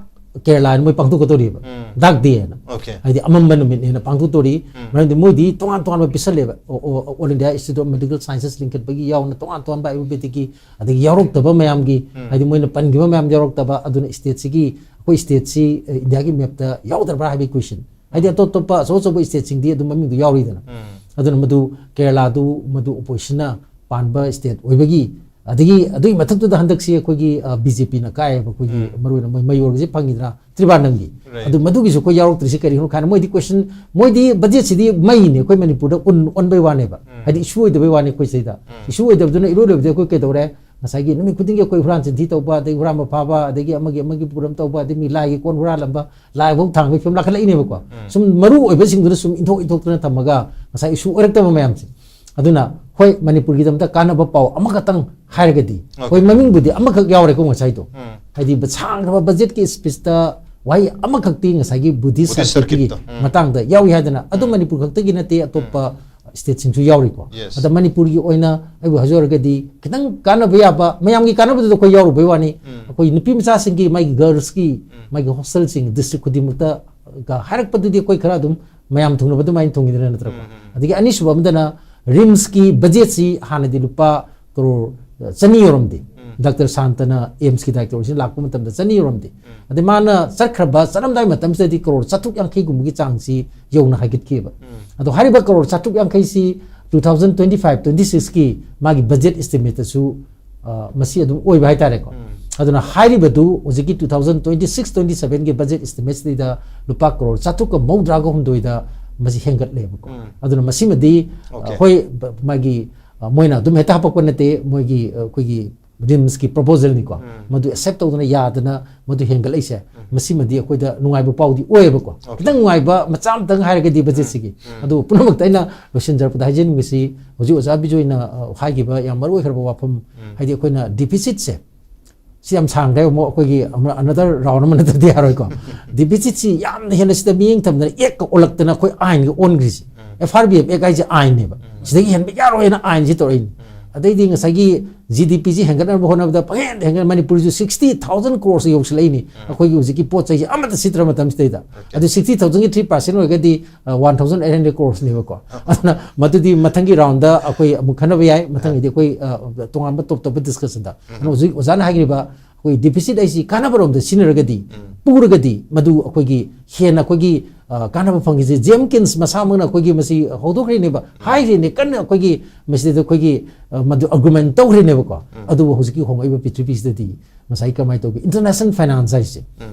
ꯀꯦꯔꯂꯥ ꯍꯥꯏꯅ ꯃꯣꯏ ꯄꯥꯡꯊꯣꯛꯀꯗꯧꯔꯤꯕ꯫ ꯗꯥꯛ ꯗꯦ ꯍꯥꯏꯅ꯫ ꯍꯥꯏꯗꯤ ꯑꯃꯝꯕ ꯅꯨꯃꯤꯠꯅꯦꯅ ꯄꯥꯡꯊꯣꯛꯇꯧꯔꯤ꯫ ꯃꯔꯝꯗꯤ ꯃꯣꯏꯗꯤ ꯇꯣꯉꯥꯟ ꯇꯣꯉꯥꯟꯕ ꯄꯤꯁꯜꯂꯦꯕ꯫ ꯑꯣ, ꯑꯣ, All India Institute of Medical Sciences ꯂꯤꯡꯈꯠꯄꯒꯤ ꯌꯥꯎꯅ ꯇꯣꯉꯥꯟ ꯇꯣꯉꯥꯟꯕ ꯑꯥꯌꯨꯔꯕꯦꯗꯤꯛꯀꯤ, ꯑꯗꯒꯤ ꯌꯥꯎꯔꯛꯇꯕ ꯃꯌꯥꯝꯒꯤ, ꯍꯥꯏꯗꯤ ꯃꯣꯏꯅ ꯄꯟꯈꯤꯕ ꯃꯌꯥꯝ ꯌꯥꯎꯔꯛꯇꯕ, ꯑꯗꯨꯅ ꯁ꯭ꯇꯦꯠꯁꯤꯒꯤ, ꯑꯩꯈꯣꯏ ꯁ꯭ꯇꯦꯠꯁꯤ, ꯑ, ꯏꯟꯗꯤꯌꯥꯒꯤ ꯃꯦꯞꯇ ꯌꯥꯎꯗ꯭ꯔꯕ꯭ꯔꯥ ꯍꯥꯏꯕꯒꯤ ꯀꯣꯏꯁꯟ꯫ ꯍꯥꯏꯗꯤ ꯑꯇꯣꯞ ꯑꯇꯣꯞꯄ ꯑꯆꯧ ꯑꯆꯧꯕ ꯁ꯭ꯇꯦꯠꯁꯤꯡꯗꯤ ꯑꯗꯨꯝ ꯃꯃꯤꯡꯗꯣ ꯌꯥꯎꯔꯤꯗꯅ꯫ ꯑꯗꯨꯅ ꯃꯗꯨ ꯀꯦꯔꯂꯥꯗꯨ ꯃꯗꯨ ꯑꯣꯄꯣꯖꯤꯁꯟꯅ ꯄꯥꯟꯕ ꯁ꯭ꯇꯦꯠ ꯑꯣꯏꯕꯒꯤ, ꯑꯗꯒꯤ ꯑꯗꯨꯒꯤ ꯃꯊꯛꯇꯨꯗ ꯍꯟꯗꯛꯁꯤ ꯑꯩꯈꯣꯏꯒꯤ, ꯑ, ꯕꯤ ꯖꯦ ꯄꯤꯅ ꯀꯥꯏꯌꯦꯕ, ꯑꯩꯈꯣꯏꯒꯤ ꯃꯔꯨꯑꯣꯏꯅ ꯃꯣꯏ ꯃꯌꯣꯔꯒꯤꯁꯦ ꯐꯪꯉꯤꯗꯅ ꯇ꯭ꯔꯤꯕꯥꯟꯗꯝꯒꯤ꯫ ꯑꯗꯨ ꯃꯗꯨꯒꯤꯁꯨ ꯑꯩꯈꯣꯏ ꯌꯥꯎꯔꯛꯇ꯭ꯔꯤꯁꯤ ꯀꯔꯤꯒꯤꯅꯣ ꯍꯥꯏꯅ ꯃꯣꯏꯗꯤ ꯀꯣꯏꯁꯟ, ꯃꯣꯏꯗꯤ ꯕꯖꯦꯠꯁꯤꯗꯤ ꯃꯩꯅꯤ ꯑꯩꯈꯣꯏ ꯃꯅꯤꯄꯨꯔꯗ ꯎꯟ ꯑꯣꯟꯕꯩ ꯋꯥꯅꯦꯕ꯫ ꯍꯥꯏꯗꯤ ꯏꯁꯨ ꯑꯣꯏꯗꯕꯩ ꯋꯥꯅꯤ ꯑꯩꯈꯣꯏ ꯁꯤꯗꯩꯗ꯫ ꯏꯁꯨ ꯑꯣꯏꯗꯕꯗꯨꯅ ꯏꯔꯣꯏ ꯂꯣꯏꯕꯗꯤ ꯑꯩꯈꯣꯏ ꯀꯩꯗꯧꯔꯦ? ꯉꯁꯥꯏꯒꯤ ꯅꯨꯃꯤꯠ ꯈꯨꯗꯤꯡꯒꯤ ꯑꯩꯈꯣꯏ ꯍꯨꯔꯥꯟ ꯆꯤꯟꯊꯤ ꯇꯧꯕ, ꯑꯗꯩ ꯍꯨꯔꯥꯟꯕ ꯐꯥꯕ, ꯑꯗꯒꯤ ꯑꯃꯒꯤ ꯑꯃꯒꯤ ꯄꯨꯔꯝ ꯇꯧꯕ, ꯑꯗꯩ ꯃꯤ ꯂꯥꯏꯒꯤ ꯀꯣꯟ ꯍꯨꯔꯥꯜꯂꯝꯕ, ꯂꯥꯏꯐꯥꯎ ꯊꯥꯡꯕꯒꯤ ꯐꯤꯕꯝ ꯂꯥꯈꯠꯂꯛꯏꯅꯦꯕꯀꯣ꯫ ꯁꯨꯝ ꯃꯔꯨ ꯑꯣꯏꯕꯁꯤꯡꯗꯨꯅ ꯁꯨꯝ ꯏꯟꯊꯣꯛ ꯏꯟꯊꯣꯛꯇꯅ ꯊꯝꯃꯒ ꯉꯁꯥꯏ ꯏꯁꯨ ꯑꯣꯏꯔꯛꯇꯕ ꯃꯌꯥꯝꯁꯦ꯫ ꯑꯗꯨꯅ ꯍꯣꯏ, ꯃꯅꯤꯄꯨꯔꯒꯤꯗꯃꯛꯇ ꯀꯥꯟꯅꯕ ꯄꯥꯎ ꯑꯃꯈꯛꯇꯪ ꯍꯥꯏꯔꯒꯗꯤ, ꯍꯣꯏ, ꯃꯃꯤꯡꯕꯨꯗꯤ ꯑꯃꯈꯛ ꯌꯥꯎꯔꯦꯀꯣ ꯉꯁꯥꯏꯗꯣ꯫ ꯍꯥꯏꯗꯤ ꯕ-, ꯁꯥꯡꯈ꯭ꯔꯕ ꯕꯖꯦꯠꯀꯤ ꯁ꯭ꯄꯤꯆꯇ ꯋꯥꯍꯩ ꯑꯃꯈꯛꯇꯤ ꯉꯁꯥꯏꯒꯤ ꯕꯨꯙꯤꯁ ꯕꯨꯙꯤꯁ ꯁꯔꯀꯤꯠꯀꯤ ꯁꯔꯀꯤꯠꯇꯣ꯫ ꯃꯇꯥꯡꯗ ꯌꯥꯎꯏ ꯍꯥꯏꯗꯅ, ꯑꯗꯨ ꯃꯅꯤꯄꯨꯔ ꯈꯛꯇꯒꯤ ꯅꯠꯇꯦ, ꯑꯇꯣꯞꯄ ꯁ꯭ꯇꯦꯠꯁꯤꯡꯁꯨ ꯌꯥꯎꯔꯤꯀꯣ꯫ Yes. ꯑꯗ ꯃꯅꯤꯄꯨꯔꯒꯤ ꯑꯣꯏꯅ ꯑꯩꯕꯨ ꯍꯥꯏꯖꯧ ꯍꯥꯏꯔꯒꯗꯤ ꯈꯤꯇꯪ ꯀꯥꯟꯅꯕ ꯌꯥꯕ, ꯃꯌꯥꯝꯒꯤ ꯀꯥꯟꯅꯕꯗꯨꯗ ꯑꯩꯈꯣꯏ ꯌꯥꯎꯔꯨꯕꯩ ꯋꯥꯅꯤ꯫ ꯑꯩꯈꯣꯏ ꯅꯨꯄꯤ ꯃꯆꯥꯁꯤꯡꯒꯤ ꯃꯥꯒꯤ ꯒꯔꯜꯁꯀꯤ ꯃꯥꯒꯤ ꯍꯣꯁꯇꯦꯜꯁꯤꯡ ꯗꯤꯁꯇ꯭ꯔꯤꯛ ꯈꯨꯗꯤꯡꯃꯛꯇ ꯒ ꯍꯥꯏꯔꯛꯄꯗꯨꯗꯤ ꯑꯩꯈꯣꯏ ꯈꯔ ꯑꯗꯨꯝ ꯃꯌꯥꯝ ꯊꯨꯡꯅꯕ ꯑꯗꯨꯃꯥꯏꯅ ꯊꯨꯡꯉꯤꯗꯅ ꯅꯠꯇ꯭ꯔꯀꯣ? ꯑꯗꯒꯤ ꯑꯅꯤꯁꯨꯕ ꯑꯃꯗꯅ ꯔꯤꯝꯁꯀꯤ ꯕꯖꯦꯠꯁꯤ ꯍꯥꯟꯅꯗꯤ ꯂꯨꯄꯥ ꯀꯔꯣꯔ ꯆꯅꯤ ꯌꯧꯔꯝꯗꯦ꯫ ꯗꯥꯛꯇꯔ ꯁꯥꯟꯇꯅ ꯑꯦꯝꯁꯀꯤ ꯗꯥꯏꯔꯦꯛꯇꯔ ꯑꯣꯏꯁꯤꯅ ꯂꯥꯛꯄ ꯃꯇꯝꯗ ꯆꯅꯤ ꯌꯧꯔꯝꯗꯦ꯫ ꯑꯗꯩ ꯃꯥꯅ ꯆꯠꯈ꯭ꯔꯕ, ꯆꯠꯂꯝꯗꯥꯏ ꯃꯇꯝꯁꯤꯗꯗꯤ ꯀꯔꯣꯔ ꯆꯥꯇ꯭ꯔꯨꯛ ꯌꯥꯡꯈꯩꯒꯨꯝꯕꯒꯤ ꯆꯥꯡꯁꯤ ꯌꯧꯅ ꯍꯥꯏꯒꯠꯈꯤꯑꯕ꯫ ꯑꯗꯣ ꯍꯥꯏꯔꯤꯕ ꯀꯔꯣꯔ ꯆꯥꯇ꯭ꯔꯨꯛ ꯌꯥꯡꯈꯩꯁꯤ two thousand twenty five twenty sixꯀꯤ ꯃꯥꯒꯤ ꯕꯖꯦꯠ ꯏꯁꯇꯤꯃꯦꯠꯇꯁꯨ, ꯑ, ꯃꯁꯤ ꯑꯗꯨꯝ ꯑꯣꯏꯕ ꯍꯥꯏꯇꯥꯔꯦꯀꯣ꯫ ꯑꯗꯨꯅ ꯍꯥꯏꯔꯤꯕꯗꯨ ꯍꯧꯖꯤꯛꯀꯤ two thousand twenty six twenty sevenꯒꯤ ꯕꯖꯦꯠ ꯏꯁꯇꯤꯃꯦꯠꯁꯤꯗ ꯂꯨꯄꯥ ꯀꯔꯣꯔ ꯆꯥꯇ꯭ꯔꯨꯛꯀ ꯃꯧꯗ꯭ꯔꯥꯒ ꯍꯨꯝꯗꯣꯏꯗ ꯃꯁꯤ ꯍꯦꯟꯒꯠꯂꯦꯕꯀꯣ꯫ ꯑꯗꯨꯅ ꯃꯁꯤꯃꯗꯤ, ꯑ, Okay. ꯍꯣꯏ, ꯕ-, ꯃꯥꯒꯤ, ꯑ, ꯃꯣꯏꯅ ꯑꯗꯨꯝ ꯍꯦꯛꯇ ꯍꯥꯄꯛꯄ ꯅꯠꯇꯦ, ꯃꯣꯏꯒꯤ, ꯑ, ꯑꯩꯈꯣꯏꯒꯤ ꯔꯤꯝꯁꯀꯤ ꯄ꯭ꯔꯣꯄꯣꯖꯦꯜꯅꯤꯀꯣ, ꯃꯗꯨ ꯑꯦꯛꯁꯦꯞ ꯇꯧꯗꯅ ꯌꯥꯗꯅ ꯃꯗꯨ ꯍꯦꯟꯒꯠꯂꯛꯏꯁꯦ, ꯃꯁꯤꯃꯗꯤ ꯑꯩꯈꯣꯏꯗ ꯅꯨꯡꯉꯥꯏꯕ ꯄꯥꯎꯗꯤ ꯑꯣꯏꯌꯦꯕꯀꯣ꯫ ꯈꯤꯇꯪ ꯅꯨꯡꯉꯥꯏꯕ ꯃꯆꯥ ꯑꯃꯇꯪ ꯍꯥꯏꯔꯒꯗꯤ ꯕꯖꯦꯠꯁꯤꯒꯤ, ꯑꯗꯨ ꯄꯨꯝꯅꯃꯛꯇ ꯑꯩꯅ ꯂꯣꯏꯁꯤꯟꯖꯔꯛꯄꯗ ꯍꯥꯏꯖꯅꯤꯡꯕꯁꯤ, ꯍꯧꯖꯤꯛ ꯑꯣꯖꯥ ꯕꯤꯖꯣꯏꯅ, ꯑ, ꯍꯥꯏꯈꯤꯕ ꯌꯥꯝ ꯃꯔꯨ ꯑꯣꯏꯈ꯭ꯔꯕ ꯋꯥꯐꯝ, ꯍꯥꯏꯗꯤ ꯑꯩꯈꯣꯏꯅ ꯗꯤꯐꯤꯁꯤꯠꯁꯦ, ꯁꯤ ꯌꯥꯝ ꯁꯥꯡꯗ꯭ꯔꯦ ꯑꯃꯨꯛ, ꯑꯩꯈꯣꯏꯒꯤ ꯑꯃ, another round ꯑꯃ ꯅꯠꯇ꯭ꯔꯗꯤ ꯌꯥꯔꯣꯏꯀꯣ꯫ ꯗꯤꯐꯤꯁꯤꯠꯁꯤ ꯌꯥꯝꯅ ꯍꯦꯟꯅ ꯁꯤꯗ ꯃꯤꯠꯌꯦꯡ ꯊꯝꯗꯅ ꯑꯦꯛꯀ ꯑꯣꯜꯂꯛꯇꯅ ꯑꯩꯈꯣꯏ ꯑꯥꯏꯟꯒ ꯑꯣꯟꯈ꯭ꯔꯤꯁꯤ, ꯑꯦꯐ ꯑꯥꯔ ꯕꯤ ꯑꯦꯐ ꯑꯦꯛ ꯍꯥꯏꯁꯦ ꯑꯥꯏꯟꯅꯦꯕ, ꯁꯤꯗꯒꯤ ꯍꯦꯟꯕ ꯌꯥꯔꯣꯏꯅ ꯑꯥꯏꯟꯁꯤ ꯇꯧꯔꯛꯏꯅꯤ꯫ ꯑꯗꯩꯗꯤ ꯉꯁꯥꯏꯒꯤ ꯖꯤ ꯗꯤ ꯄꯤꯁꯤ ꯍꯦꯟꯒꯠꯅꯕ ꯍꯣꯠꯅꯕꯗ ꯄꯪꯍꯦꯟꯗ ꯍꯦꯟꯒꯠ, ꯃꯅꯤꯄꯨꯔꯁꯨ sixty thousand crores ꯌꯧꯁꯤꯜꯂꯛꯏꯅꯤ, ꯑꯩꯈꯣꯏꯒꯤ ꯍꯧꯖꯤꯛꯀꯤ ꯄꯣꯠ ꯆꯩꯁꯦ ꯑꯃꯠꯇ ꯁꯤꯠꯇ꯭ꯔ ꯃꯇꯝꯁꯤꯗꯩꯗ꯫ ꯑꯗꯨ sixty thousandꯒꯤ three percent ꯑꯣꯏꯔꯒꯗꯤ, ꯑ, one thousand eight hundred crores ꯑꯗꯨꯅ ꯃꯗꯨꯗꯤ ꯃꯊꯪꯒꯤ roundꯗ ꯑꯩꯈꯣꯏ ꯑꯃꯨꯛ ꯈꯟꯅꯕ ꯌꯥꯏ, ꯃꯊꯪꯒꯤꯗꯤ ꯑꯩꯈꯣꯏ, ꯑ, ꯇꯣꯉꯥꯟꯕ ꯇꯣꯞ ꯇꯣꯞꯄ discussionꯗ꯫ ꯑꯗꯨꯅ ꯍꯧꯖꯤꯛ ꯑꯣꯖꯥꯅ ꯍꯥꯏꯈ꯭ꯔꯤꯕ ꯑꯩꯈꯣꯏ deficit ꯑꯩꯁꯤ ꯀꯥꯟꯅꯕꯔꯣꯝꯗ ꯁꯤꯖꯤꯟꯅꯔꯒꯗꯤ, ꯄꯨꯔꯒꯗꯤ ꯃꯗꯨ ꯑꯩꯈꯣꯏꯒꯤ ꯍꯦꯟꯅ ꯑꯩꯈꯣꯏꯒꯤ, ꯑ, ꯀꯥꯟꯅꯕ ꯐꯪꯈꯤꯁꯦ꯫ ꯖꯦꯝꯀꯤꯟꯁ ꯃꯁꯥꯃꯛꯅ ꯑꯩꯈꯣꯏꯒꯤ ꯃꯁꯤ ꯍꯧꯗꯣꯛꯈ꯭ꯔꯤꯅꯦꯕ, ꯍꯥꯏꯈ꯭ꯔꯤꯅꯦ ꯀꯟꯅ ꯑꯩꯈꯣꯏꯒꯤ ꯃꯁꯤꯗ ꯑꯩꯈꯣꯏꯒꯤ, ꯑ, ꯃꯗꯨ argument ꯇꯧꯈ꯭ꯔꯤꯅꯦꯕꯀꯣ꯫ ꯑꯗꯨꯕꯨ ꯍꯧꯖꯤꯛꯀꯤ ꯍꯣꯡꯂꯛꯏꯕ ꯄ꯭ꯔꯤꯊꯤꯕꯤꯁꯤꯗꯗꯤ ꯉꯁꯥꯏ ꯀꯃꯥꯏꯅ ꯇꯧꯒꯦ, international finance ꯍꯥꯏꯁꯦ,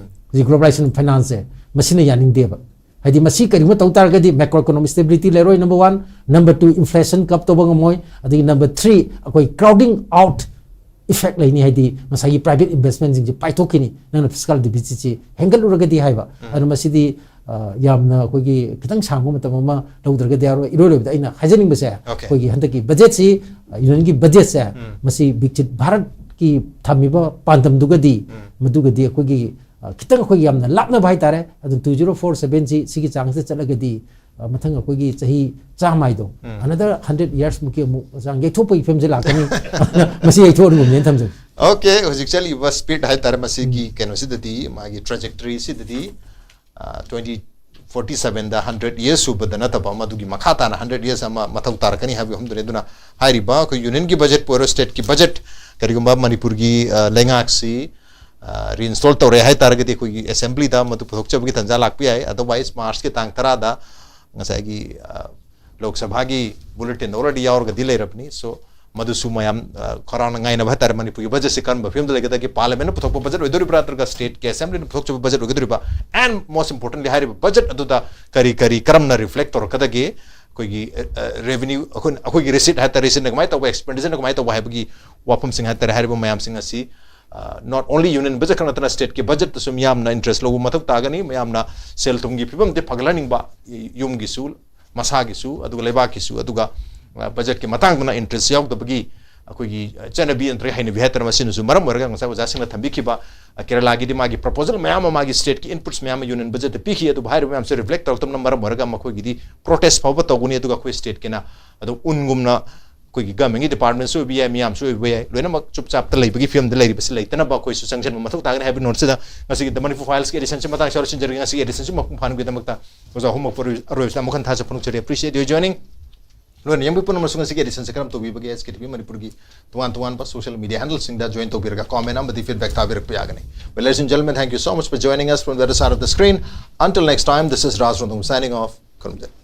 ꯍꯧꯖꯤꯛ globalization financeꯁꯦ, ꯃꯁꯤꯅ ꯌꯥꯅꯤꯡꯗꯦꯕ꯫ ꯍꯥꯏꯗꯤ ꯃꯁꯤ ꯀꯔꯤꯒꯨꯝꯕ ꯇꯧ ꯇꯥꯔꯒꯗꯤ macroeconomic stability ꯂꯩꯔꯣꯏ, number one꯫ Number two, inflation curb ꯇꯧꯕ ꯉꯝꯃꯣꯏ꯫ ꯑꯗꯒꯤ number three, ꯑꯩꯈꯣꯏ crowding out effect ꯂꯩꯅꯤ, ꯍꯥꯏꯗꯤ ꯉꯁꯥꯏꯒꯤ private investmentꯁꯤꯡꯁꯦ ꯄꯥꯏꯊꯣꯛꯈꯤꯅꯤ, ꯅꯪꯅ fiscal deficitꯁꯤ ꯍꯦꯟꯒꯠꯂꯨꯔꯒꯗꯤ ꯍꯥꯏꯕ꯫ ꯑꯗꯨꯅ ꯃꯁꯤꯗꯤ, ꯑ, ꯌꯥꯝꯅ ꯑꯩꯈꯣꯏꯒꯤ ꯈꯤꯇꯪ ꯁꯥꯡꯕ ꯃꯇꯝ ꯑꯃ ꯂꯧꯗ꯭ꯔꯒꯗꯤ ꯌꯥꯔꯣꯏ꯫ ꯏꯔꯣꯏ ꯂꯣꯏꯕꯗ ꯑꯩꯅ ꯍꯥꯏꯖꯅꯤꯡꯕꯁꯦ, ꯑꯩꯈꯣꯏꯒꯤ ꯍꯟꯗꯛꯀꯤ ꯕꯖꯦꯠꯁꯤ, ꯑ, unionꯒꯤ ꯕꯖꯦꯠꯁꯦ, ꯃꯁꯤ ꯕꯤꯛꯁꯤꯠ ꯚꯥꯔꯠꯀꯤ ꯊꯝꯃꯤꯕ ꯄꯥꯟꯗꯝꯗꯨꯒꯗꯤ, ꯃꯗꯨꯒꯗꯤ ꯑꯩꯈꯣꯏꯒꯤ, ꯑ, ꯈꯤꯇꯪ ꯑꯩꯈꯣꯏꯒꯤ ꯌꯥꯝꯅ ꯂꯥꯞꯅꯕ ꯍꯥꯏꯇꯥꯔꯦ꯫ ꯑꯗꯨ two zero four sevenꯁꯤ ꯁꯤꯒꯤ ꯆꯥꯡꯁꯤꯗ ꯆꯠꯂꯒꯗꯤ, ꯑ, ꯃꯊꯪ ꯑꯩꯈꯣꯏꯒꯤ ꯆꯍꯤ ꯆꯥꯝꯃ ꯍꯥꯏꯗꯣ, another hundred yearsꯃꯨꯛꯀꯤ ꯑꯃꯨꯛ ꯆꯥꯡ ꯌꯩꯊꯣꯛꯄꯒꯤ ꯐꯤꯕꯝꯁꯦ ꯂꯥꯛꯀꯅꯤ꯫ ꯑꯗꯨꯅ ꯃꯁꯤ ꯌꯩꯊꯣꯛꯍꯟꯒꯨꯝꯁꯦꯅ ꯊꯝꯖꯒꯦ꯫ Okay, ꯍꯧꯖꯤꯛ ꯆꯠꯂꯤꯕ speed ꯍꯥꯏꯇꯥꯔꯦ, ꯃꯁꯤꯒꯤ ꯀꯩꯅꯣꯁꯤꯗꯗꯤ, ꯃꯥꯒꯤ trajectoryꯁꯤꯗꯗꯤ, ꯑ, twenty forty sevenꯗ hundred years ꯁꯨꯕꯗ ꯅꯠꯇꯕ, ꯃꯗꯨꯒꯤ ꯃꯈꯥ ꯇꯥꯅ hundred years ꯑꯃ ꯃꯊꯧ ꯇꯥꯔꯛꯀꯅꯤ ꯍꯥꯏꯕꯒꯤ ꯋꯥꯐꯝꯗꯨꯅꯤ꯫ ꯑꯗꯨꯅ ꯍꯥꯏꯔꯤꯕ ꯑꯩꯈꯣꯏ unionꯒꯤ budgetꯄꯨ ꯑꯣꯏꯔꯣ, stateꯀꯤ budget, ꯀꯔꯤꯒꯨꯝꯕ ꯃꯅꯤꯄꯨꯔꯒꯤ, ꯑ, ꯂꯩꯉꯥꯛꯁꯤ, ꯑ, reinstall ꯇꯧꯔꯦ ꯍꯥꯏꯇꯥꯔꯒꯗꯤ, ꯑꯩꯈꯣꯏꯒꯤ assemblyꯗ ꯃꯗꯨ ꯄꯨꯊꯣꯛꯆꯕꯒꯤ ꯇꯥꯟꯖꯥ ꯂꯥꯛꯄ ꯌꯥꯏ꯫ Otherwise, Marchꯀꯤ ꯇꯥꯡ ꯇꯔꯥꯗ ꯉꯁꯥꯏꯒꯤ, ꯑ, ꯂꯣꯛ ꯁꯚꯥꯒꯤ bulletin already ꯌꯥꯎꯔꯒꯗꯤ ꯂꯩꯔꯕꯅꯤ꯫ So, ꯃꯗꯨꯁꯨ ꯃꯌꯥꯝ, ꯑ, ꯈꯧꯔꯥꯡꯅ ꯉꯥꯏꯅꯕ ꯍꯥꯏꯇꯥꯔꯦ, ꯃꯅꯤꯄꯨꯔꯒꯤ budgetꯁꯤ ꯀꯔꯝꯕ ꯐꯤꯕꯝꯗ ꯂꯩꯒꯗꯒꯦ, parliamentꯅ ꯄꯨꯊꯣꯛꯄ budget ꯑꯣꯏꯗꯣꯔꯤꯕ꯭ꯔꯥ, ꯅꯠꯇ꯭ꯔꯒ stateꯀꯤ assemblyꯅ ꯄꯨꯊꯣꯛꯆꯕ budget ꯑꯣꯏꯒꯗꯣꯔꯤꯕ꯭ꯔꯥ, and most importantly, ꯍꯥꯏꯔꯤꯕ budget ꯑꯗꯨꯗ ꯀꯔꯤ ꯀꯔꯤ ꯀꯔꯝꯅ reflect ꯇꯧꯔꯛꯀꯗꯒꯦ, ꯑꯩꯈꯣꯏꯒꯤ, ꯑ, ꯑ, revenue, ꯑꯩꯈꯣꯏꯅ, ꯑꯩꯈꯣꯏꯒꯤ receipt ꯍꯥꯏꯇꯥꯔꯦ, receiptꯅ ꯀꯃꯥꯏꯅ ꯇꯧꯕ, expenditionꯅ ꯀꯃꯥꯏꯅ ꯇꯧꯕ ꯍꯥꯏꯕꯒꯤ ꯋꯥꯐꯝꯁꯤꯡ ꯍꯥꯏꯇꯥꯔꯦ, ꯍꯥꯏꯔꯤꯕ ꯃꯌꯥꯝꯁꯤꯡ ꯑꯁꯤ not only union budget ꯈꯛ ꯅꯠꯇꯅ stateꯀꯤ budgetꯇꯁꯨ ꯃꯤꯌꯥꯝꯅ interest ꯂꯧꯕ ꯃꯊꯧ ꯇꯥꯒꯅꯤ꯫ ꯃꯌꯥꯝꯅ ꯁꯦꯜ ꯊꯨꯝꯒꯤ ꯐꯤꯕꯝꯗꯤ ꯐꯒꯠꯍꯟꯅꯤꯡꯕ, ꯌꯨꯝꯒꯤꯁꯨ, ꯃꯁꯥꯒꯤꯁꯨ, ꯑꯗꯨꯒ ꯂꯩꯕꯥꯛꯀꯤꯁꯨ, ꯑꯗꯨꯒ budgetꯀꯤ ꯃꯇꯥꯡꯗꯅ interest ꯌꯥꯎꯗꯕꯒꯤ ꯑꯩꯈꯣꯏꯒꯤ ꯆꯠꯅꯕꯤ ꯅꯠꯇ꯭ꯔꯒ ꯍꯩꯅꯕꯤ ꯍꯥꯏꯇꯥꯔꯦ꯫ ꯃꯁꯤꯅꯁꯨ ꯃꯔꯝ ꯑꯣꯏꯔꯒ ꯉꯁꯥꯏ ꯑꯣꯖꯥꯁꯤꯡꯅ ꯊꯝꯕꯤꯈꯤꯕ ꯀꯦꯔꯂꯥꯒꯤꯗꯤ ꯃꯥꯒꯤ proposal ꯃꯌꯥꯝ ꯑꯃ, ꯃꯥꯒꯤ stateꯀꯤ inputs ꯃꯌꯥꯝ ꯑꯃ union budgetꯇ ꯄꯤꯈꯤ꯫ ꯑꯗꯨꯕꯨ ꯍꯥꯏꯔꯤꯕ ꯃꯌꯥꯝꯁꯦ reflect ꯇꯧꯔꯛꯇꯕꯅ ꯃꯔꯝ ꯑꯣꯏꯔꯒ ꯃꯈꯣꯏꯒꯤꯗꯤ protest ꯐꯥꯎꯕ ꯇꯧꯒꯅꯤ꯫ ꯑꯗꯨꯒ ꯑꯩꯈꯣꯏ stateꯀꯤꯅ ꯑꯗꯨꯝ ꯎꯟꯒꯨꯝꯅ ꯑꯩꯈꯣꯏꯒꯤ governmentꯀꯤ departmentꯁꯨ ꯑꯣꯏꯕ ꯌꯥꯏ, ꯃꯤꯌꯥꯝꯁꯨ ꯑꯣꯏꯕ ꯌꯥꯏ, ꯂꯣꯏꯅꯃꯛ ꯆꯨꯞꯆꯥꯞꯇ ꯂꯩꯕꯒꯤ ꯐꯤꯕꯝꯗ ꯂꯩꯔꯤꯕꯁꯤ ꯂꯩꯇꯅꯕ ꯑꯩꯈꯣꯏꯁꯨ ꯆꯪꯁꯤꯟꯕ ꯃꯊꯧ ꯇꯥꯒꯅꯤ ꯍꯥꯏꯕꯒꯤ ꯅꯣꯠꯁꯤꯗ ꯉꯁꯤꯒꯤ The Manipur Filesꯀꯤ editionꯁꯤ ꯃꯇꯥꯡ ꯁ꯭ꯋꯥꯏꯗ ꯂꯣꯏꯁꯤꯟꯖꯔꯒꯦ꯫ ꯉꯁꯤꯒꯤ editionꯁꯤ ꯃꯄꯨꯡ ꯐꯥꯍꯟꯕꯒꯤꯗꯃꯛꯇ ꯑꯣꯖꯥ ꯑꯍꯨꯝꯃꯛꯄꯨ ꯑꯔꯣꯏ-, ꯑꯔꯣꯏꯕꯁꯤꯗ ꯑꯃꯨꯛ ꯍꯟꯅ ꯊꯥꯖ ꯐꯣꯡꯗꯣꯛꯆꯔꯤ꯫ Appreciate your joining. ꯂꯣꯏꯅ ꯌꯦꯡꯕꯤ ꯄꯨꯝꯅꯃꯛꯁꯨ ꯉꯁꯤꯒꯤ editionꯁꯤ ꯀꯔꯝ ꯇꯧꯕꯤꯕꯒꯦ? SKTV ꯃꯅꯤꯄꯨꯔꯒꯤ ꯇꯣꯉꯥꯟ ꯇꯣꯉꯥꯟꯕ social media handleꯁꯤꯡꯗ join ꯇꯧꯕꯤꯔꯒ comment ꯑꯃꯗꯤ feedback ꯊꯥꯕꯤꯔꯛꯄ ꯌꯥꯒꯅꯤ꯫ Well, ladies and gentlemen, thank you so much for joining us from the other side of the screen. Until next time, this is Raj Rongthong signing off. ꯈꯨꯔꯨꯝꯖꯔꯤ꯫